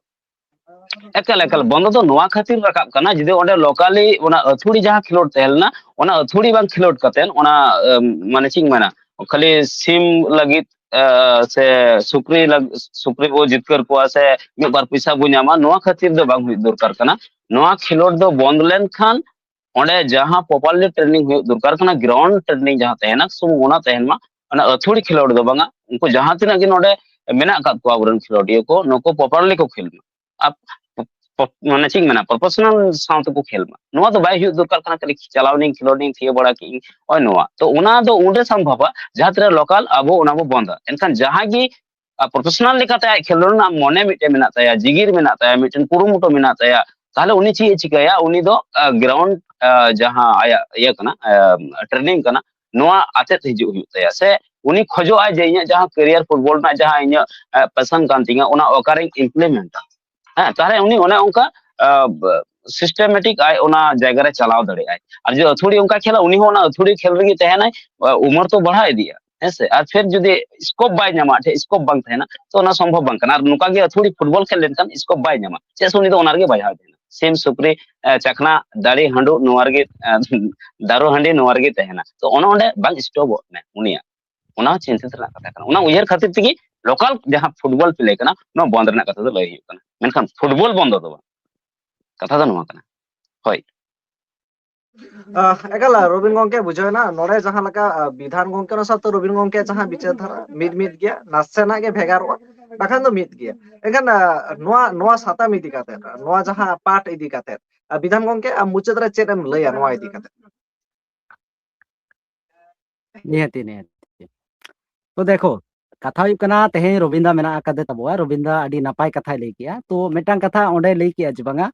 ᱮᱠᱟᱞ ᱮᱠᱟᱞ, ᱵᱚᱱᱫᱚ ᱫᱚ ᱱᱚᱣᱟ ᱠᱷᱟᱹᱛᱤᱨ ᱨᱟᱠᱟᱵ ᱠᱟᱱᱟ, ᱡᱩᱫᱤ ᱚᱸᱰᱮ ᱞᱳᱠᱟᱞᱤ ᱚᱱᱟ ᱟᱹᱛᱷᱩᱲᱤ ᱡᱟᱦᱟᱸ ᱠᱷᱮᱞᱳᱰ ᱛᱟᱦᱮᱸ ᱞᱮᱱᱟ, ᱚᱱᱟ ᱟᱹᱛᱷᱩᱲᱤ ᱵᱟᱝ ᱠᱷᱮᱞᱳᱰ ᱠᱟᱛᱮᱫ ᱚᱱᱟ ᱟᱢ, ᱢᱟᱱᱮ ᱪᱮᱫ ᱤᱧ ᱢᱮᱱᱟ, ᱠᱷᱟᱹᱞᱤ ᱥᱤᱢ ᱞᱟᱹᱜᱤᱫ ᱟᱸ, ᱥᱮ ᱥᱩᱠᱨᱤ ᱞᱟᱹᱜ- ᱥᱩᱠᱨᱤ ᱵᱚ ᱡᱤᱛᱠᱟᱹᱨ ᱠᱚᱣᱟ ᱥᱮ ᱢᱤᱫ ᱵᱟᱨ ᱯᱚᱭᱥᱟ ᱵᱚ ᱧᱟᱢᱟ, ᱱᱚᱣᱟ ᱠᱷᱟᱹᱛᱤᱨ ᱫᱚ ᱵᱟᱝ ᱦᱩᱭᱩᱜ ᱫᱚᱨᱠᱟᱨ ᱠᱟᱱᱟ᱾ ᱱᱚᱣᱟ ᱠᱷᱮᱞᱳᱰ ᱫᱚ ᱵᱚᱱᱫ ᱞᱮᱱᱠᱷᱟᱱ ᱚᱸᱰᱮ ᱡᱟᱦᱟᱸ ᱯᱨᱚᱯᱟᱨᱞᱤ ᱴᱨᱮᱱᱤᱝ ᱦᱩᱭᱩᱜ ᱫᱚᱨᱠᱟᱨ ᱠᱟᱱᱟ, ᱜᱨᱟᱣᱩᱱᱰ ᱴᱨᱮᱱᱤᱝ ᱡᱟᱦᱟᱸ ᱛᱟᱦᱮᱱᱟ, ᱥᱩᱢᱩᱝ ᱚᱱᱟ ᱛᱟᱦᱮᱱ ᱢᱟ᱾ ᱚᱱᱟ ᱟᱹᱛᱷᱩᱲᱤ ᱠᱷᱮᱞᱳᱰ ᱫᱚ ᱵᱟᱝᱟ᱾ ᱩᱱᱠᱩ ᱡᱟᱦᱟᱸ ᱛᱤᱱᱟᱹᱜ ᱜᱮ ᱱᱚᱰᱮ ᱢᱮᱱᱟᱜ ᱟᱠᱟᱫ ᱠᱚᱣᱟ ᱟᱵᱚᱨᱮᱱ ᱠᱷᱮᱞᱳᱰᱤᱭᱟᱹ ᱠᱚ, ᱱᱩᱠᱩ ᱯᱨᱚᱯᱟᱨᱞᱤ ᱠᱚ ᱠᱷᱮᱞ ᱢᱟ᱾ ᱟᱯ- ᱯᱚ- ᱢᱟᱱᱮ ᱪᱮᱫ ᱤᱧ ᱢᱮᱱᱟ, ᱯᱨᱚᱯᱷᱮᱥᱚᱱᱟᱞ ᱥᱟᱶ ᱛᱮᱠᱚ ᱠᱷᱮᱞ ᱢᱟ᱾ ᱱᱚᱣᱟ ᱫᱚ ᱵᱟᱭ ᱦᱩᱭᱩᱜ ᱫᱚᱨᱠᱟᱨ ᱠᱟᱱᱟ, ᱠᱷᱟᱹᱞᱤ ᱪᱟᱞᱟᱣ ᱱᱟᱹᱧ, ᱠᱷᱮᱞᱳᱰ ᱤᱧ ᱛᱷᱤᱭᱟᱹ ᱵᱟᱲᱟ ᱠᱮᱫ ᱤᱧ, ᱱᱚᱜᱼᱚᱭ ᱱᱚᱣᱟ᱾ ᱛᱚ ᱚᱱᱟ ᱫᱚ ᱚᱸᱰᱮ ᱥᱚᱢᱵᱷᱚᱵᱟ, ᱡᱟᱦᱟᱸ ᱛᱤᱱᱟᱹᱜ ᱞᱳᱠᱟᱞ ᱟᱵᱚ ᱚᱱᱟ ᱵᱚ ᱵᱚᱱᱫᱟ᱾ ᱮᱱᱠᱷᱟᱱ ᱡᱟᱦᱟᱸᱭ ᱜᱮ ᱯᱨᱚᱯᱷᱮᱥᱚᱱᱟᱞ ᱞᱮᱠᱟᱛᱮ ᱟᱡ ᱠᱷᱮᱞᱳᱰ ᱨᱮᱱᱟᱜ ᱢᱚᱱᱮ ᱢᱤᱫᱴᱮᱱ ᱢᱮᱱᱟᱜ ᱛᱟᱭᱟ, ᱡᱤᱜᱤᱨ ᱢᱮᱱᱟᱜ ᱛᱟᱭᱟ, ᱢᱤᱫᱴᱮᱱ ᱠᱩᱨᱩᱢᱩᱴᱩ ᱢᱮᱱᱟᱜ ᱛᱟᱭᱟ, ᱛᱟᱦᱚᱞᱮ ᱩᱱᱤ ᱪᱮᱫ ᱮ ᱪᱤᱠᱟᱹᱭᱟ? ᱩᱱᱤ ᱫᱚ ᱜᱨᱟᱣᱩᱱᱰ ᱡᱟᱦᱟᱸ ᱟᱭᱟᱜ ᱤᱭᱟᱹ ᱠᱟᱱᱟ, ᱴᱨᱮᱱᱤᱝ ᱠᱟᱱᱟ, ᱱᱚᱣᱟ ᱟᱛᱮᱫ ᱦᱤᱡᱩᱜ ᱦᱩᱭᱩᱜ ᱛᱟᱭᱟ᱾ ᱥᱮ ᱩᱱᱤ ᱠᱷᱚᱡᱚᱜᱼᱟᱭ ᱡᱮ ᱤᱧᱟᱹᱜ ᱡᱟᱦᱟᱸ ᱠᱮᱨᱤᱭᱟᱨ ᱯᱷᱩᱴᱵᱚᱞ ᱨᱮᱱᱟᱜ ᱡᱟᱦᱟᱸ ᱤᱧᱟᱹᱜ ᱯᱮᱥᱚᱱ ᱠᱟᱱ ᱛᱤᱧᱟᱹ, ᱚᱱᱟ ᱚᱠᱟᱨᱮᱧ ᱤᱢᱯᱞᱤᱢᱮᱱᱴᱟ᱾ ᱦᱮᱸ, ᱛᱟᱦᱚᱞᱮ ᱩᱱᱤ ᱚᱱᱮ ᱚᱱᱠᱟ ᱥᱤᱥᱴᱮᱢᱮᱴᱤᱠ ᱟᱡ ᱚᱱᱟ ᱡᱟᱭᱜᱟ ᱨᱮ ᱪᱟᱞᱟᱣ ᱫᱟᱲᱮᱭᱟᱜᱼᱟᱭ᱾ ᱟᱨ ᱡᱩᱫᱤ ᱟᱹᱛᱷᱩᱲᱤ ᱚᱱᱠᱟ ᱠᱷᱮᱞᱟ, ᱩᱱᱤ ᱦᱚᱸ ᱚᱱᱟ ᱟᱹᱛᱷᱩᱲᱤ ᱠᱷᱮᱞ ᱨᱮᱜᱮ ᱛᱟᱦᱮᱱᱟᱭ, ᱩᱢᱮᱨ ᱛᱚ ᱵᱟᱲᱦᱟᱣ ᱤᱫᱤᱜᱼᱟ, ᱦᱮᱸ ᱥᱮ? ᱟᱨ ᱯᱷᱮᱨ ᱡᱩᱫᱤ ᱥᱠᱳᱯ ᱵᱟᱭ ᱧᱟᱢᱟ, ᱟᱡ ᱴᱷᱮᱱ ᱥᱠᱳᱯ ᱵᱟᱝ ᱛᱟᱦᱮᱱᱟ, ᱛᱚ ᱚᱱᱟ ᱥᱚᱢᱵᱷᱚᱵ ᱵᱟᱝ ᱠᱟᱱᱟ᱾ ᱟᱨ ᱱᱚᱝᱠᱟ ᱜᱮ ᱟᱹᱛᱷᱩᱲᱤ ᱯᱷᱩᱴᱵᱚᱞ ᱠᱷᱮᱞ ᱞᱮᱱᱠᱷᱟᱱ ᱥᱠᱳᱯ ᱵᱟᱭ ᱧᱟᱢᱟ, ᱪᱮᱫᱟᱜ ᱥᱮ ᱩᱱᱤ ᱫᱚ ᱚᱱᱟ ᱨᱮᱜᱮ ᱵᱟᱡᱷᱟᱣ ᱛᱟᱦᱮᱱᱟ᱾ ᱥᱤᱢ, ᱥᱩᱠᱨᱤ, ᱪᱟᱠᱷᱱᱟ, ᱫᱟᱲᱮ, ᱦᱟᱺᱰᱩ, ᱱᱚᱣᱟ ᱨᱮᱜᱮ, ᱫᱟᱨᱩ ᱦᱟᱺᱰᱤ ᱱᱚᱣᱟ ᱨᱮᱜᱮ ᱛᱟᱦᱮᱱᱟ᱾ ᱛᱚ ᱚᱱᱮ ᱚᱸᱰᱮ ᱵᱟᱝ ᱥᱴᱚᱯᱚᱜ ᱢᱮ ᱩᱱᱤᱭᱟᱜ᱾ ᱚᱱᱟ ᱦᱚᱸ ᱪᱤᱱᱛᱟᱹ ᱨᱮᱱᱟᱜ ᱠᱟᱛᱷᱟ ᱠᱟᱱᱟ᱾ ᱚᱱᱟ ᱩᱭᱦᱟᱹᱨ ᱠᱷᱟᱹᱛᱤᱨ ᱛᱮᱜᱮ ᱞᱳᱠᱟᱞ ᱡᱟᱦᱟᱸ ᱯᱷᱩᱴᱵᱚᱞ ᱯᱞᱮ ᱠᱟᱱᱟ, ᱱᱚᱣᱟ ᱵᱚᱱᱫ ᱨᱮᱱᱟᱜ ᱠᱟᱛᱷᱟ ᱫᱚ ᱞᱟᱹᱭ ᱦᱩᱭᱩᱜ ᱠᱟᱱᱟ, ᱢᱮᱱᱠᱷᱟᱱ ᱯᱷᱩᱴᱵᱚᱞ ᱵᱚᱱᱫᱚ ᱫᱚ ᱵᱟᱝ᱾ ᱠᱟᱛᱷᱟ ᱫᱚ ᱱᱚᱣᱟ ᱠᱟᱱᱟ᱾ ᱦᱳᱭ᱾ ᱮᱠᱟᱞ, ᱨᱚᱵᱤᱱ ᱜᱚᱝᱠᱮ, ᱵᱩᱡᱷᱟᱹᱣ ᱮᱱᱟ᱾ ᱱᱚᱰᱮ ᱡᱟᱦᱟᱸ ᱞᱮᱠᱟ ᱵᱤᱫᱷᱟᱱ ᱜᱚᱝᱠᱮ ᱚᱱᱟ ᱥᱟᱶᱛᱮ ᱨᱚᱵᱤᱱ ᱜᱚᱝᱠᱮ ᱡᱟᱦᱟᱸ ᱵᱤᱪᱟᱹᱨ ᱫᱷᱟᱨᱟ ᱢᱤᱫ ᱢᱤᱫ ᱜᱮᱭᱟ, ᱱᱟᱥᱮᱱᱟᱜ ᱜᱮ ᱵᱷᱮᱜᱟᱨᱚᱜᱼᱟ, ᱵᱟᱠᱷᱟᱱ ᱫᱚ ᱢᱤᱫ ᱜᱮᱭᱟ᱾ ᱮᱱᱠᱷᱟᱱ ᱱᱚᱣᱟ ᱱᱚᱣᱟ ᱥᱟᱛᱟᱢ ᱤᱫᱤ ᱠᱟᱛᱮ, ᱱᱚᱣᱟ ᱡᱟᱦᱟᱸ ᱯᱟᱴ ᱤᱫᱤ ᱠᱟᱛᱮ, ᱵᱤᱫᱷᱟᱱ ᱜᱚᱝᱠᱮ, ᱟᱢ ᱢᱩᱪᱟᱹᱫ ᱨᱮ ᱪᱮᱫ ᱮᱢ ᱞᱟᱹᱭᱟ ᱱᱚᱣᱟ ᱤᱫᱤ ᱠᱟᱛᱮ? ᱱᱤᱦᱟᱹᱛᱤ ᱱᱤᱦᱟᱹᱛᱤ᱾ ᱛᱚ ᱫᱮᱠᱷᱳ, ᱠᱟᱛᱷᱟ ᱦᱩᱭᱩᱜ ᱠᱟᱱᱟ, ᱛᱮᱦᱮᱧ ᱨᱚᱵᱤᱱᱫᱟ ᱢᱮᱱᱟᱜ ᱟᱠᱟᱫᱮ ᱛᱟᱵᱚᱣᱟ᱾ ᱨᱚᱵᱤᱱᱫᱟ ᱟᱹᱰᱤ ᱱᱟᱯᱟᱭ ᱠᱟᱛᱷᱟᱭ ᱞᱟᱹᱭ ᱠᱮᱜᱼᱟ᱾ ᱛᱚ ᱢᱤᱫᱴᱟᱝ ᱠᱟᱛᱷᱟ ᱚᱸᱰᱮ ᱞᱟᱹᱭ ᱠᱮᱜᱼᱟ ᱡᱮ ᱵᱟᱝᱟ,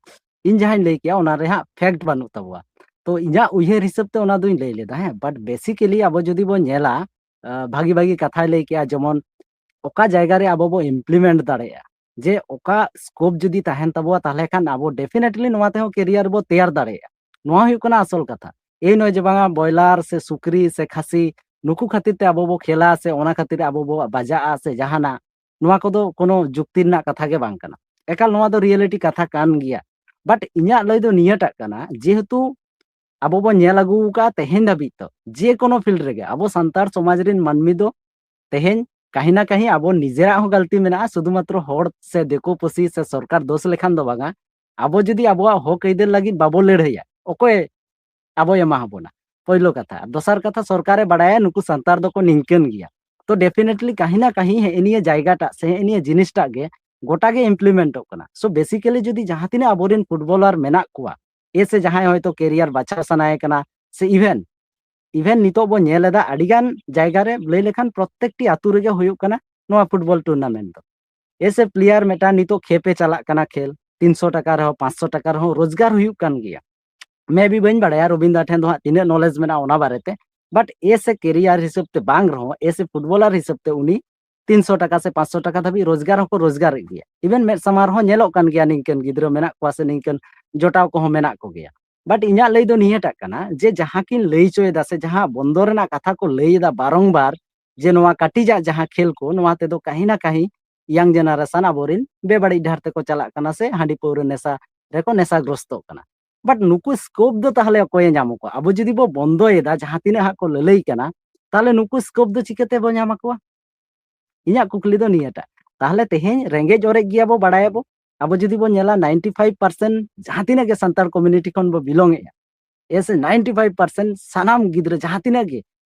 ᱤᱧ ᱡᱟᱦᱟᱸᱧ ᱞᱟᱹᱭ ᱠᱮᱜᱼᱟ ᱚᱱᱟ ᱨᱮ ᱦᱟᱸᱜ ᱯᱷᱮᱠᱴ ᱵᱟᱹᱱᱩᱜ ᱛᱟᱵᱚᱣᱟ᱾ ᱛᱚ ᱤᱧᱟᱹᱜ ᱩᱭᱦᱟᱹᱨ ᱦᱤᱥᱟᱹᱵ ᱛᱮ ᱚᱱᱟ ᱫᱚᱧ ᱞᱟᱹᱭ ᱞᱮᱫᱟ, ᱦᱮᱸ, ᱵᱟᱴ ᱵᱮᱥᱤᱠᱮᱞᱤ ᱟᱵᱚ ᱡᱩᱫᱤ ᱵᱚᱱ ᱧᱮᱞᱟ, ᱵᱷᱟᱜᱤ ᱵᱷᱟᱜᱤ ᱠᱟᱛᱷᱟᱭ ᱞᱟᱹᱭ ᱠᱮᱜᱼᱟ, ᱡᱮᱢᱚᱱ ᱚᱠᱟ ᱡᱟᱭᱜᱟ ᱨᱮ ᱟᱵᱚ ᱵᱚ ᱤᱢᱯᱞᱤᱢᱮᱱᱴ ᱫᱟᱲᱮᱭᱟᱜᱼᱟ, ᱡᱮ ᱚᱠᱟ ᱥᱠᱳᱯ ᱡᱩᱫᱤ ᱛᱟᱦᱮᱱ ᱛᱟᱵᱚᱣᱟ, ᱛᱟᱦᱚᱞᱮ ᱠᱷᱟᱱ ᱟᱵᱚ ᱰᱮᱯᱷᱤᱱᱮᱴᱞᱤ ᱱᱚᱣᱟ ᱛᱮᱦᱚᱸ ᱠᱮᱨᱤᱭᱟᱨ ᱵᱚ ᱛᱮᱭᱟᱨ ᱫᱟᱲᱮᱭᱟᱜᱼᱟ᱾ ᱱᱚᱣᱟ ᱦᱩᱭᱩᱜ ᱠᱟᱱᱟ ᱟᱥᱚᱞ ᱠᱟᱛᱷᱟ᱾ ᱮᱭ ᱱᱚᱭ ᱡᱮ ᱵᱟᱝᱟ ᱵᱚᱭᱞᱟᱨ ᱥᱮ ᱥᱩᱠᱨᱤ ᱥᱮ ᱠᱷᱟᱹᱥᱤ ᱱᱩᱠᱩ ᱠᱷᱟᱹᱛᱤᱨ ᱛᱮ ᱟᱵᱚ ᱵᱚ ᱠᱷᱮᱞᱟ ᱥᱮ ᱚᱱᱟ ᱠᱷᱟᱹᱛᱤᱨ ᱟᱵᱚ ᱵᱚ ᱵᱟᱡᱟᱜᱼᱟ ᱥᱮ ᱡᱟᱦᱟᱱᱟᱜ, ᱱᱚᱣᱟ ᱠᱚᱫᱚ ᱠᱳᱱᱳ ᱡᱩᱠᱛᱤ ᱨᱮᱱᱟᱜ ᱠᱟᱛᱷᱟ ᱜᱮ ᱵᱟᱝ ᱠᱟᱱᱟ᱾ ᱮᱠᱟᱞ ᱱᱚᱣᱟ ᱫᱚ ᱨᱤᱭᱮᱞᱤᱴᱤ ᱠᱟᱛᱷᱟ ᱠᱟᱱ ᱜᱮᱭᱟ᱾ ᱵᱟᱴ ᱤᱧᱟᱹᱜ ᱞᱟᱹᱭ ᱫᱚ ᱱᱤᱭᱟᱹᱴᱟᱜ ᱠᱟᱱᱟ, ᱡᱮᱦᱮᱛᱩ ᱟᱵᱚ ᱵᱚᱱ ᱧᱮᱞ ᱟᱹᱜᱩ ᱟᱠᱟᱫᱼᱟ ᱛᱮᱦᱮᱧ ᱫᱷᱟᱹᱵᱤᱡ ᱛᱚ, ᱡᱮ ᱠᱳᱱᱳ ᱯᱷᱤᱞᱰ ᱨᱮᱜᱮ ᱟᱵᱚ ᱥᱟᱱᱛᱟᱲ ᱥᱚᱢᱟᱡᱽ ᱨᱮᱱ ᱢᱟᱹᱱᱢᱤ ᱫᱚ ᱛᱮᱦᱮᱧ ᱠᱟᱹᱦᱤ ᱱᱟ ᱠᱟᱹᱦᱤ ᱟᱵᱚ ᱱᱤᱡᱮᱨᱟᱜ ᱦᱚᱸ ᱜᱟᱹᱞᱛᱤ ᱢᱮᱱᱟᱜᱼᱟ, ᱥᱩᱫᱷᱩ ᱢᱟᱛᱨᱚ ᱦᱚᱲ ᱥᱮ ᱫᱤᱠᱩ ᱯᱩᱥᱤ ᱥᱮ ᱥᱚᱨᱠᱟᱨ ᱫᱳᱥ ᱞᱮᱠᱷᱟᱱ ᱫᱚ ᱵᱟᱝᱟ᱾ ᱟᱵᱚ ᱡᱩᱫᱤ ᱟᱵᱚᱣᱟᱜ ᱦᱚᱠ ᱟᱹᱭᱫᱟᱹᱨ ᱞᱟᱹᱜᱤᱫ ᱵᱟᱵᱚ ᱞᱟᱹᱲᱦᱟᱹᱭᱟ, ᱚᱠᱚᱭ ᱟᱵᱚᱭ ᱮᱢᱟ ᱟᱵᱚᱱᱟ? ᱯᱳᱭᱞᱳ ᱠᱟᱛᱷᱟ᱾ ᱟᱨ ᱫᱚᱥᱟᱨ ᱠᱟᱛᱷᱟ, ᱥᱚᱨᱠᱟᱨᱮ ᱵᱟᱲᱟᱭᱟ ᱱᱩᱠᱩ ᱥᱟᱱᱛᱟᱲ ᱫᱚᱠᱚ ᱱᱤᱝᱠᱟᱹᱱ ᱜᱮᱭᱟ, ᱛᱚ ᱰᱮᱯᱷᱤᱱᱮᱴᱞᱤ ᱠᱟᱹᱦᱤ ᱱᱟ ᱠᱟᱹᱦᱤ ᱦᱮᱸ ᱱᱤᱭᱟᱹ ᱡᱟᱭᱜᱟᱴᱟᱜ ᱥᱮ ᱦᱮᱸ ᱱᱤᱭᱟᱹ ᱡᱤᱱᱤᱥᱴᱟᱜ ᱜᱮ ᱜᱚᱴᱟ ᱜᱮ ᱤᱢᱯᱞᱤᱢᱮᱱᱴᱚᱜ ᱠᱟᱱᱟ᱾ ᱥᱳ ᱵᱮᱥᱤᱠᱟᱞᱤ ᱡᱩᱫᱤ ᱡᱟᱦᱟᱸ ᱛᱤᱱᱟᱹᱜ ᱟᱵᱚᱨᱮᱱ ᱯᱷᱩᱴᱵᱚᱞᱟᱨ ᱢᱮᱱᱟᱜ ᱠᱚᱣᱟ, ᱮ ᱥᱮ ᱡᱟᱦᱟᱸᱭ ᱦᱚᱭᱛᱳ ᱠᱮᱨᱤᱭᱟᱨ ᱵᱟᱪᱷᱟᱣ ᱥᱟᱱᱟᱭᱮ ᱠᱟᱱᱟ, ᱥᱮ ᱤᱵᱷᱮᱱ ᱤᱵᱷᱮᱱ ᱱᱤᱛᱚᱜ ᱵᱚ ᱧᱮᱞ ᱮᱫᱟ ᱟᱹᱰᱤᱜᱟᱱ ᱡᱟᱭᱜᱟ ᱨᱮ ᱞᱟᱹᱭ ᱞᱮᱠᱷᱟᱱ ᱯᱨᱚᱛᱛᱮᱠᱴᱤ ᱟᱛᱳ ᱨᱮᱜᱮ ᱦᱩᱭᱩᱜ ᱠᱟᱱᱟ ᱱᱚᱣᱟ ᱯᱷᱩᱴᱵᱚᱞ ᱴᱩᱨᱱᱟᱢᱮᱱᱴ ᱫᱚ᱾ ᱮ ᱥᱮ ᱯᱞᱮᱭᱟᱨ ᱢᱤᱫᱴᱟᱝ ᱱᱤᱛᱚᱜ ᱠᱷᱮᱯ ᱮ ᱪᱟᱞᱟᱜ ᱠᱟᱱᱟ, ᱠᱷᱮᱞ ᱛᱤᱱᱥᱚ ᱴᱟᱠᱟ ᱨᱮᱦᱚᱸ ᱯᱟᱸᱪᱥᱚ ᱴᱟᱠᱟ ᱨᱮᱦᱚᱸ ᱨᱳᱡᱽᱜᱟᱨ ᱦᱩᱭᱩᱜ ᱠᱟᱱ ᱜᱮᱭᱟ᱾ ᱢᱮ ᱵᱤ ᱵᱟᱹᱧ ᱵᱟᱲᱟᱭᱟ ᱨᱚᱵᱤᱱᱫᱟ ᱴᱷᱮᱱ ᱫᱚ ᱦᱟᱸᱜ ᱛᱤᱱᱟᱹᱜ ᱱᱚᱞᱮᱡᱽ ᱢᱮᱱᱟᱜᱼᱟ ᱚᱱᱟ ᱵᱟᱨᱮᱛᱮ, ᱵᱟᱴ ᱮ ᱥᱮ ᱠᱮᱨᱤᱭᱟᱨ ᱦᱤᱥᱟᱹᱵ ᱛᱮ ᱵᱟᱝ ᱨᱮᱦᱚᱸ ᱮ ᱥᱮ ᱯᱷᱩᱴᱵᱚᱞᱟᱨ ᱦᱤᱥᱟᱹᱵ ᱛᱮ ᱩᱱᱤ ᱛᱤᱱᱥᱚ ᱴᱟᱠᱟ ᱥᱮ ᱯᱟᱸᱪᱥᱚ ᱴᱟᱠᱟ ᱫᱷᱟᱹᱵᱤᱡ ᱨᱳᱡᱽᱜᱟᱨ ᱦᱚᱸᱠᱚ ᱨᱳᱡᱽᱜᱟᱨᱮᱫ ᱜᱮᱭᱟ᱾ ᱤᱵᱷᱮᱱ ᱢᱮᱫ ᱥᱟᱢᱟᱝ ᱨᱮᱦᱚᱸ ᱧᱮᱞᱚᱜ ᱠᱟᱱ ᱜᱮᱭᱟ ᱱᱤᱝᱠᱟᱹᱱ ᱜᱤᱫᱽᱨᱟᱹ ᱢᱮᱱᱟᱜ ᱠᱚᱣᱟ ᱥᱮ ᱱᱤᱝᱠᱟᱹᱱ ᱡᱚᱴᱟᱣ ᱠᱚᱦᱚᱸ ᱢᱮᱱᱟᱜ ᱠᱚᱜᱮᱭᱟ᱾ ᱵᱟᱴ ᱤᱧᱟᱹᱜ ᱞᱟᱹᱭ ᱫᱚ ᱱᱤᱭᱟᱹᱴᱟᱜ ᱠᱟᱱᱟ ᱡᱮ ᱡᱟᱦᱟᱸ ᱠᱤᱱ ᱞᱟᱹᱭ ᱦᱚᱪᱚᱭᱮᱫᱟ ᱥᱮ ᱡᱟᱦᱟᱸ ᱵᱚᱱᱫᱚ ᱨᱮᱱᱟᱜ ᱠᱟᱛᱷᱟ ᱠᱚ ᱞᱟᱹᱭ ᱮᱫᱟ ᱵᱟᱨᱚᱝᱵᱟᱨ, ᱡᱮ ᱱᱚᱣᱟ ᱠᱟᱹᱴᱤᱡᱟᱜ ᱡᱟᱦᱟᱸ ᱠᱷᱮᱞ ᱠᱚ, ᱱᱚᱣᱟ ᱛᱮᱫᱚ ᱠᱟᱹᱦᱤ ᱱᱟ ᱠᱟᱹᱦᱤ ᱤᱭᱟᱝ ᱡᱮᱱᱟᱨᱮᱥᱚᱱ ᱟᱵᱚᱨᱮᱱ ᱵᱮᱵᱟᱹᱲᱤᱡ ᱰᱟᱦᱟᱨ ᱛᱮᱠᱚ ᱪᱟᱞᱟᱜ ᱠᱟᱱᱟ ᱥᱮ ᱦᱟᱺᱰᱤ ᱯᱟᱹᱣᱨᱟᱹ ᱱᱮᱥᱟ ᱨᱮᱠᱚ ᱱᱮᱥᱟᱜᱨᱚᱥᱛᱚᱜ ᱠᱟᱱᱟ᱾ ᱵᱟᱴ ᱱᱩᱠᱩ ᱥᱠᱳᱯ ᱫᱚ ᱛᱟᱦᱚᱞᱮ ᱚᱠᱚᱭᱮ ᱧᱟᱢ ᱠᱚᱣᱟ? ᱟᱵᱚ ᱡᱩᱫᱤ ᱵᱚ ᱵᱚᱱᱫᱚᱭᱮᱫᱟ, ᱡᱟᱦᱟᱸ ᱛᱤᱱᱟᱹᱜ ᱦᱟᱸᱜ ᱠᱚ ᱞᱟᱹᱞᱟᱹᱭ ᱠᱟᱱᱟ, ᱛᱟᱦᱚᱞᱮ ᱱᱩᱠᱩ ᱥᱠᱳᱯ ᱫᱚ ᱪᱤᱠᱟᱹᱛᱮ ᱵᱚ ᱧᱟᱢ ᱟᱠᱚᱣᱟ? ᱤᱧᱟᱹᱜ ᱠᱩᱠᱞᱤ ᱫᱚ ᱱᱤᱭᱟᱹᱴᱟᱜ᱾ ᱛᱟᱦᱚᱞᱮ ᱛᱮᱦᱮᱧ ᱨᱮᱸᱜᱮᱡ ᱚᱨᱮᱡ ᱜᱮᱭᱟᱵᱚ, ᱵᱟᱲᱟᱭᱟᱵᱚ᱾ ᱟᱵᱚ ᱡᱩᱫᱤ ᱵᱚ ᱧᱮᱞᱟ, ᱱᱟᱭᱤᱱᱴᱤ ᱯᱷᱟᱭᱤᱵᱷ ᱯᱟᱨᱥᱮᱱᱴ ᱡᱟᱦᱟᱸ ᱛᱤᱱᱟᱹᱜ ᱜᱮ ᱥᱟᱱᱛᱟᱲ ᱠᱚᱢᱤᱭᱩᱱᱤᱴᱤ ᱠᱷᱚᱱ ᱵᱚ ᱵᱤᱞᱚᱝ ᱮᱫᱼᱟ, ᱮ ᱥᱮ ᱱᱟᱭᱤᱱᱴᱤ ᱯᱷᱟᱭᱤᱵᱷ ᱯᱟᱨᱥᱮᱱᱴ ᱥᱟᱱᱟᱢ ᱜᱤᱫᱽᱨᱟᱹ ᱡᱟᱦᱟᱸ ᱛᱤᱱᱟᱹᱜ ᱜᱮ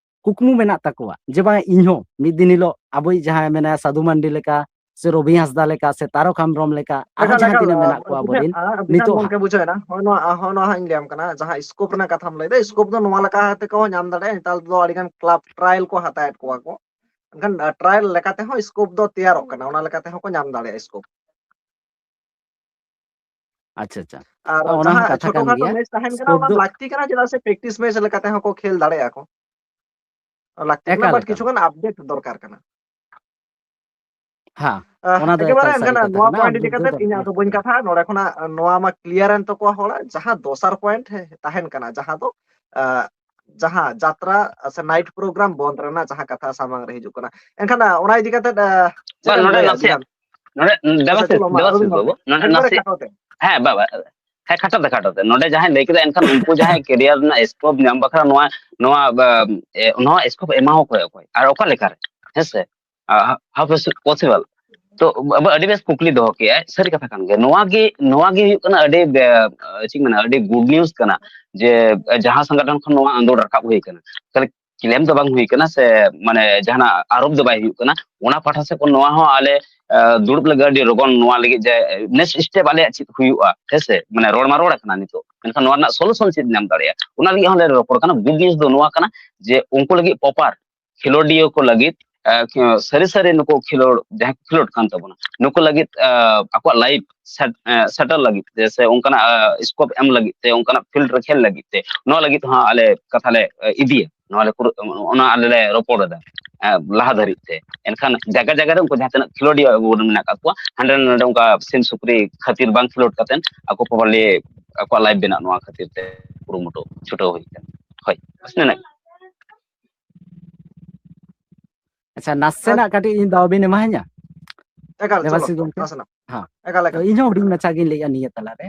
ᱠᱩᱠᱢᱩ ᱢᱮᱱᱟᱜ ᱛᱟᱠᱚᱣᱟ ᱡᱮ ᱵᱟᱝ ᱤᱧ ᱦᱚᱸ ᱢᱤᱫ ᱫᱤᱱ ᱦᱤᱞᱳᱜ ᱟᱵᱚᱭᱤᱡ ᱡᱟᱦᱟᱸᱭ ᱢᱮᱱᱟᱭᱟ ᱥᱟᱫᱷᱩ ᱢᱟᱱᱰᱤ ᱞᱮᱠᱟ ᱥᱮ ᱨᱚᱵᱤ ᱦᱟᱸᱥᱫᱟ ᱞᱮᱠᱟ ᱥᱮ ᱛᱟᱨᱚᱠ ᱦᱮᱢᱵᱨᱚᱢ ᱞᱮᱠᱟ ᱟᱨᱦᱚᱸ ᱮᱠᱟᱞ, ᱡᱟᱦᱟᱸ ᱮᱠᱟᱞ, ᱛᱤᱱᱟᱹᱜ ᱟᱨ ᱢᱮᱱᱟᱜ ᱠᱚᱣᱟ ᱵᱩᱡᱷᱟᱹᱜ, ᱟᱵᱚᱨᱮᱱ ᱟᱨ ᱵᱤᱫᱷᱟᱱ ᱱᱤᱛᱚᱜ ᱜᱚᱢᱠᱮ ᱦᱟᱸᱜ ᱵᱩᱡᱷᱟᱹᱣ ᱮᱱᱟ, ᱦᱚᱸᱜᱼᱚ ᱱᱚᱣᱟ, ᱦᱚᱸᱜᱼᱚ ᱱᱚᱣᱟ ᱦᱟᱸᱜ ᱤᱧ ᱞᱟᱹᱭᱟᱢ ᱠᱟᱱᱟ, ᱡᱟᱦᱟᱸ ᱥᱠᱳᱯ ᱨᱮᱱᱟᱜ ᱠᱟᱛᱷᱟᱢ ᱞᱟᱹᱭᱫᱟ, ᱥᱠᱳᱯ ᱫᱚ ᱱᱚᱣᱟ ᱞᱮᱠᱟ ᱛᱮᱠᱚ ᱧᱟᱢ ᱫᱟᱲᱮᱭᱟᱜᱼᱟ᱾ ᱱᱮᱛᱟᱨ ᱫᱚ ᱟᱹᱰᱤᱜᱟᱱ ᱠᱞᱟᱵᱽ ᱴᱨᱟᱭᱟᱞ ᱠᱚ ᱦᱟᱛᱟᱣᱮᱫ ᱠᱚᱣᱟ ᱠᱚ, ᱮᱱᱠᱷᱟᱱ ᱴᱨᱟᱭᱟᱞ ᱞᱮᱠᱟ ᱛᱮᱦᱚᱸ ᱥᱠᱳᱯ ᱫᱚ ᱛᱮᱭᱟᱨᱚᱜ ᱠᱟᱱᱟ, ᱚᱱᱟ ᱞᱮᱠᱟ ᱛᱮᱦᱚᱸ ᱠᱚ ᱧᱟᱢ ᱫᱟᱲᱮᱭᱟᱜᱼᱟ ᱥᱠᱳᱯ᱾ ᱟᱪᱪᱷᱟ, ᱟᱪᱪᱷᱟ᱾ ᱟᱨ ᱚᱱᱟ ᱦᱚᱸ ᱡᱟᱦᱟᱸ ᱠᱟᱛᱷᱟ ᱪᱷᱳᱴᱳ ᱠᱟᱱ ᱠᱷᱟᱴᱳ ᱜᱮᱭᱟ᱾ ᱢᱮᱪ ᱛᱟᱦᱮᱱ ᱠᱟᱱᱟ, ᱥᱠᱳᱯ ᱚᱱᱟ ᱫᱚ ᱞᱟᱹᱠᱛᱤ ᱠᱟᱱᱟ, ᱪᱮᱫᱟᱜ ᱥᱮ ᱯᱨᱮᱠᱴᱤᱥ ᱢᱮᱪ ᱞᱮᱠᱟ ᱛᱮᱦᱚᱸ ᱠᱚ ᱠᱷᱮᱞ ᱫᱟᱲᱮᱭᱟᱜᱼᱟ ᱠᱚ᱾ ᱞᱟᱹᱠᱛᱤ ᱠᱟᱱᱟ, ᱮᱠᱟᱞ, ᱵᱟᱴ ᱮᱠᱟᱞ᱾ ᱠᱤᱪᱷᱩᱜᱟᱱ ᱟᱯᱰᱮᱴ ᱫᱚᱨᱠᱟᱨ ᱠᱟᱱᱟ᱾ ᱦᱮᱸ, ᱟᱦ, ᱚᱱᱟ ᱫᱚ ᱮᱠᱮᱵᱟᱨᱮ ᱮᱠᱟᱞ ᱥᱟᱹᱨᱤ ᱮᱱᱠᱷᱟᱱ ᱠᱟᱛᱷᱟ ᱱᱚᱣᱟ ᱠᱟᱱᱟ, ᱯᱚᱭᱮᱱᱴ ᱤᱫᱤ ᱟᱯᱰᱮᱴ ᱫᱚ ᱠᱟᱛᱮ ᱤᱧᱟᱹᱜ ᱫᱚᱨᱠᱟᱨ ᱫᱚ ᱵᱟᱹᱧ ᱠᱟᱱᱟ᱾ ᱠᱟᱛᱷᱟᱜᱼᱟ᱾ ᱱᱚᱰᱮ ᱠᱷᱚᱱᱟᱜ ᱱᱚᱣᱟ ᱢᱟ ᱠᱞᱤᱭᱟᱨ ᱮᱱ ᱛᱟᱠᱚᱣᱟ ᱦᱚᱲᱟᱜ᱾ ᱡᱟᱦᱟᱸ ᱫᱚᱥᱟᱨ ᱯᱚᱭᱮᱱᱴ ᱛᱟᱦᱮᱱ ᱠᱟᱱᱟ, ᱡᱟᱦᱟᱸ ᱫᱚ, ᱟᱦ, ᱡᱟᱦᱟᱸ ᱡᱟᱛᱨᱟ ᱥᱮ ᱱᱟᱭᱤᱴ ᱯᱨᱳᱜᱨᱟᱢ ᱵᱚᱱᱫ ᱨᱮᱱᱟᱜ ᱡᱟᱦᱟᱸ ᱠᱟᱛᱷᱟ ᱥᱟᱢᱟᱝ ᱨᱮ ᱦᱤᱡᱩᱜ ᱠᱟᱱᱟ, ᱮᱱᱠᱷᱟᱱ, ᱟᱦ, ᱚᱱᱟ ᱤᱫᱤ ᱠᱟᱛᱮ, ᱟᱦ, ᱪᱮᱫ ᱵᱟᱝ, ᱮᱢ ᱱᱚᱰᱮ ᱞᱟᱹᱭᱟ, ᱱᱟᱥᱮᱭᱟᱜ ᱵᱤᱫᱷᱟᱱ? ᱱᱚᱰᱮ ᱟᱪᱪᱷᱟ, ᱫᱮᱵᱟᱥᱤᱥ, ᱪᱚᱞᱚ, ᱢᱟ, ᱫᱮᱵᱟᱥᱤᱥ ᱟᱨᱵᱤᱱ ᱵᱟᱹᱵᱩ, ᱨᱚᱲ᱾ ᱱᱚᱰᱮ ᱮᱠᱵᱟᱨᱮ ᱱᱟᱥᱮ, ᱠᱷᱟᱴᱚ ᱛᱮ᱾ ᱦᱮᱸ, ᱵᱟᱵᱟ, ᱦᱮᱸ, ᱠᱷᱟᱴᱚ ᱛᱮ, ᱠᱷᱟᱴᱚ ᱛᱮ᱾ ᱱᱚᱰᱮ ᱡᱟᱦᱟᱸᱭ ᱞᱟᱹᱭ ᱠᱮᱫᱟ, ᱮᱱᱠᱷᱟᱱ ᱩᱱᱠᱩ ᱡᱟᱦᱟᱸᱭ career ᱨᱮᱱᱟᱜ scope ᱧᱟᱢ ᱵᱟᱠᱷᱨᱟ ᱱᱚᱣᱟ, ᱱᱚᱣᱟ, ᱵᱟ, ᱮ, ᱱᱚᱣᱟ scope ᱮᱢᱟ ᱦᱚᱸ ᱚᱠᱚᱭ, ᱚᱠᱚᱭ? ᱟᱨ ᱚᱠᱟ ᱞᱮᱠᱟᱨᱮ? ᱦᱮᱸ ᱥᱮ? ᱟ, how is it possible? ᱛᱚ, ᱵᱟᱵᱟ ᱟᱹᱰᱤ ᱵᱮᱥ ᱠᱩᱠᱞᱤ ᱫᱚᱦᱚ ᱠᱮᱜᱼᱟᱭ, ᱥᱟᱹᱨᱤ ᱠᱟᱛᱷᱟ ᱠᱟᱱ ᱜᱮᱭᱟ᱾ ᱱᱚᱣᱟ ᱜᱮ, ᱱᱚᱣᱟ ᱜᱮ ᱦᱩᱭᱩᱜ ᱠᱟᱱᱟ ᱟᱹᱰᱤ ᱵᱮ-, ᱪᱮᱫ ᱤᱧ ᱢᱮᱱᱟ, ᱟᱹᱰᱤ good news ᱠᱟᱱᱟ ᱡᱮ ᱡᱟᱦᱟᱸ ᱥᱚᱝᱜᱚᱴᱷᱚᱱ ᱠᱷᱚᱱ ᱱᱚᱣᱟ ᱟᱸᱫᱳᱲ ᱨᱟᱠᱟᱵ ᱦᱩᱭ ᱠᱟᱱᱟ, ᱠᱷᱟᱹᱞᱤ claim ᱫᱚ ᱵᱟᱝ ᱦᱩᱭ ᱠᱟᱱᱟ, ᱥᱮ ᱢᱟᱱᱮ ᱡᱟᱦᱟᱱᱟᱜ ᱟᱨᱳᱯ ᱫᱚ ᱵᱟᱭ ᱦᱩᱭᱩᱜ ᱠᱟᱱᱟ᱾ ᱚᱱᱟ ᱯᱟᱦᱴᱟ ᱥᱮᱫ ᱠᱷᱚᱱ ᱱᱚᱣᱟ ᱦᱚᱸ ᱟᱞᱮ, ᱟ, ᱫᱩᱲᱩᱵ ᱞᱟᱹᱜᱤᱫ ᱟᱹᱰᱤ ᱞᱚᱜᱚᱱ ᱱᱚᱣᱟ ᱞᱟᱹᱜᱤᱫ ᱡᱮ next step ᱟᱞᱮᱭᱟᱜ ᱪᱮᱫ ᱦᱩᱭᱩᱜᱼᱟ, ᱦᱮᱸ ᱥᱮ? ᱢᱟᱱᱮ ᱨᱚᱲ ᱢᱟ ᱨᱚᱲ ᱟᱠᱟᱱᱟ ᱱᱤᱛᱚᱜ, ᱢᱮᱱᱠᱷᱟᱱ ᱱᱚᱣᱟ ᱨᱮᱱᱟᱜ solution ᱪᱮᱫ ᱧᱟᱢ ᱫᱟᱲᱮᱭᱟᱜᱼᱟ, ᱚᱱᱟ ᱞᱟᱹᱜᱤᱫ ᱦᱚᱸᱞᱮ ᱨᱚᱯᱚᱲ ᱠᱟᱱᱟ᱾ Good news ᱫᱚ ᱱᱚᱣᱟ ᱠᱟᱱᱟ ᱡᱮ ᱩᱱᱠᱩ ᱞᱟᱹᱜᱤᱫ proper ᱠᱷᱮᱞᱳᱰᱤᱭᱟᱹ ᱠᱚ ᱞᱟᱹᱜᱤᱫ, ᱟ, ᱠᱷᱮ-, ᱥᱟᱹᱨᱤ ᱥᱟᱹᱨᱤ ᱱᱩᱠᱩ ᱠᱷᱮᱞᱳᱰ, ᱡᱟᱦᱟᱸᱭ ᱠᱚ ᱠᱷᱮᱞᱳᱰ ᱠᱟᱱ ᱛᱟᱵᱚᱱᱟ, ᱱᱩᱠᱩ ᱞᱟᱹᱜᱤᱫ, ᱟ, ᱟᱠᱚᱣᱟᱜ life set, ᱟ, settle ᱞᱟᱹᱜᱤᱫ ᱛᱮ ᱥᱮ ᱚᱱᱠᱟᱱᱟᱜ, ᱟ, scope ᱮᱢ ᱞᱟᱹᱜᱤᱫ ᱛᱮ, ᱚᱱᱠᱟᱱᱟᱜ field ᱨᱮ ᱠᱷᱮᱞ ᱞᱟᱹᱜᱤᱫ ᱛᱮ, ᱱᱚᱣᱟ ᱞᱟᱹᱜᱤᱫ ᱦᱚᱸ ᱟᱞᱮ ᱠᱟᱛᱷᱟ ᱞᱮ, ᱟ, ᱤᱫᱤᱭᱟ᱾ ᱱᱚᱣᱟ ᱞᱮ ᱠᱩᱨᱩ-, ᱚᱱᱟ ᱟᱞᱮ ᱞᱮ ᱨᱚᱯᱚᱲ ᱮᱫᱟ, ᱟ, ᱞᱟᱦᱟ ᱫᱷᱟᱹᱨᱤᱡ ᱛᱮ᱾ ᱮᱱᱠᱷᱟᱱ ᱡᱟᱭᱜᱟ ᱡᱟᱭᱜᱟ ᱨᱮ ᱩᱱᱠᱩ ᱡᱟᱦᱟᱸ ᱛᱤᱱᱟᱹᱜ ᱠᱷᱮᱞᱳᱰᱤᱭᱟᱹ ᱟᱵᱚ ᱨᱮᱱ ᱢᱮᱱᱟᱜ ᱟᱠᱟᱫ ᱠᱚᱣᱟ, ᱦᱟᱸᱰᱮ ᱱᱟᱰᱮ ᱚᱱᱠᱟ ᱥᱤᱢ ᱥᱩᱠᱨᱤ ᱠᱷᱟᱹᱛᱤᱨ ᱵᱟᱝ ᱠᱷᱮᱞᱳᱰ ᱠᱟᱛᱮᱫ ᱟᱠᱚ properly ᱟᱠᱚᱣᱟᱜ life ᱵᱮᱱᱟᱜ, ᱱᱚᱣᱟ ᱠᱷᱟᱹᱛᱤᱨ ᱛᱮ ᱠᱩᱨᱩᱢᱩᱴᱩ ᱪᱷᱩᱴᱟᱹᱣ ᱦᱩᱭ ᱟᱠᱟᱱᱟ᱾ ᱦᱳᱭ, ᱵᱟᱥ ᱱᱤᱱᱟᱹᱜ᱾ ᱟᱪᱪᱷᱟ, ᱱᱟᱥᱮᱱᱟᱜ ᱠᱟᱹᱴᱤᱡ ᱤᱧ ᱫᱟᱣ ᱵᱤᱱ ᱮᱢᱟᱧᱟ? ᱮᱠᱟᱞ, ᱪᱚᱞᱚ, ᱫᱮᱵᱟᱥᱤᱥ ᱜᱚᱢᱠᱮ᱾ ᱱᱟᱥᱮᱱᱟᱜ᱾ ᱦᱮᱸ᱾ ᱮᱠᱟᱞ, ᱛᱚ ᱮᱠᱟᱞ᱾ ᱤᱧ ᱦᱚᱸ ᱦᱩᱰᱤᱧ ᱢᱟᱪᱷᱟ ᱜᱤᱧ ᱞᱟᱹᱭᱟ ᱱᱤᱭᱟᱹ ᱛᱟᱞᱟᱨᱮ᱾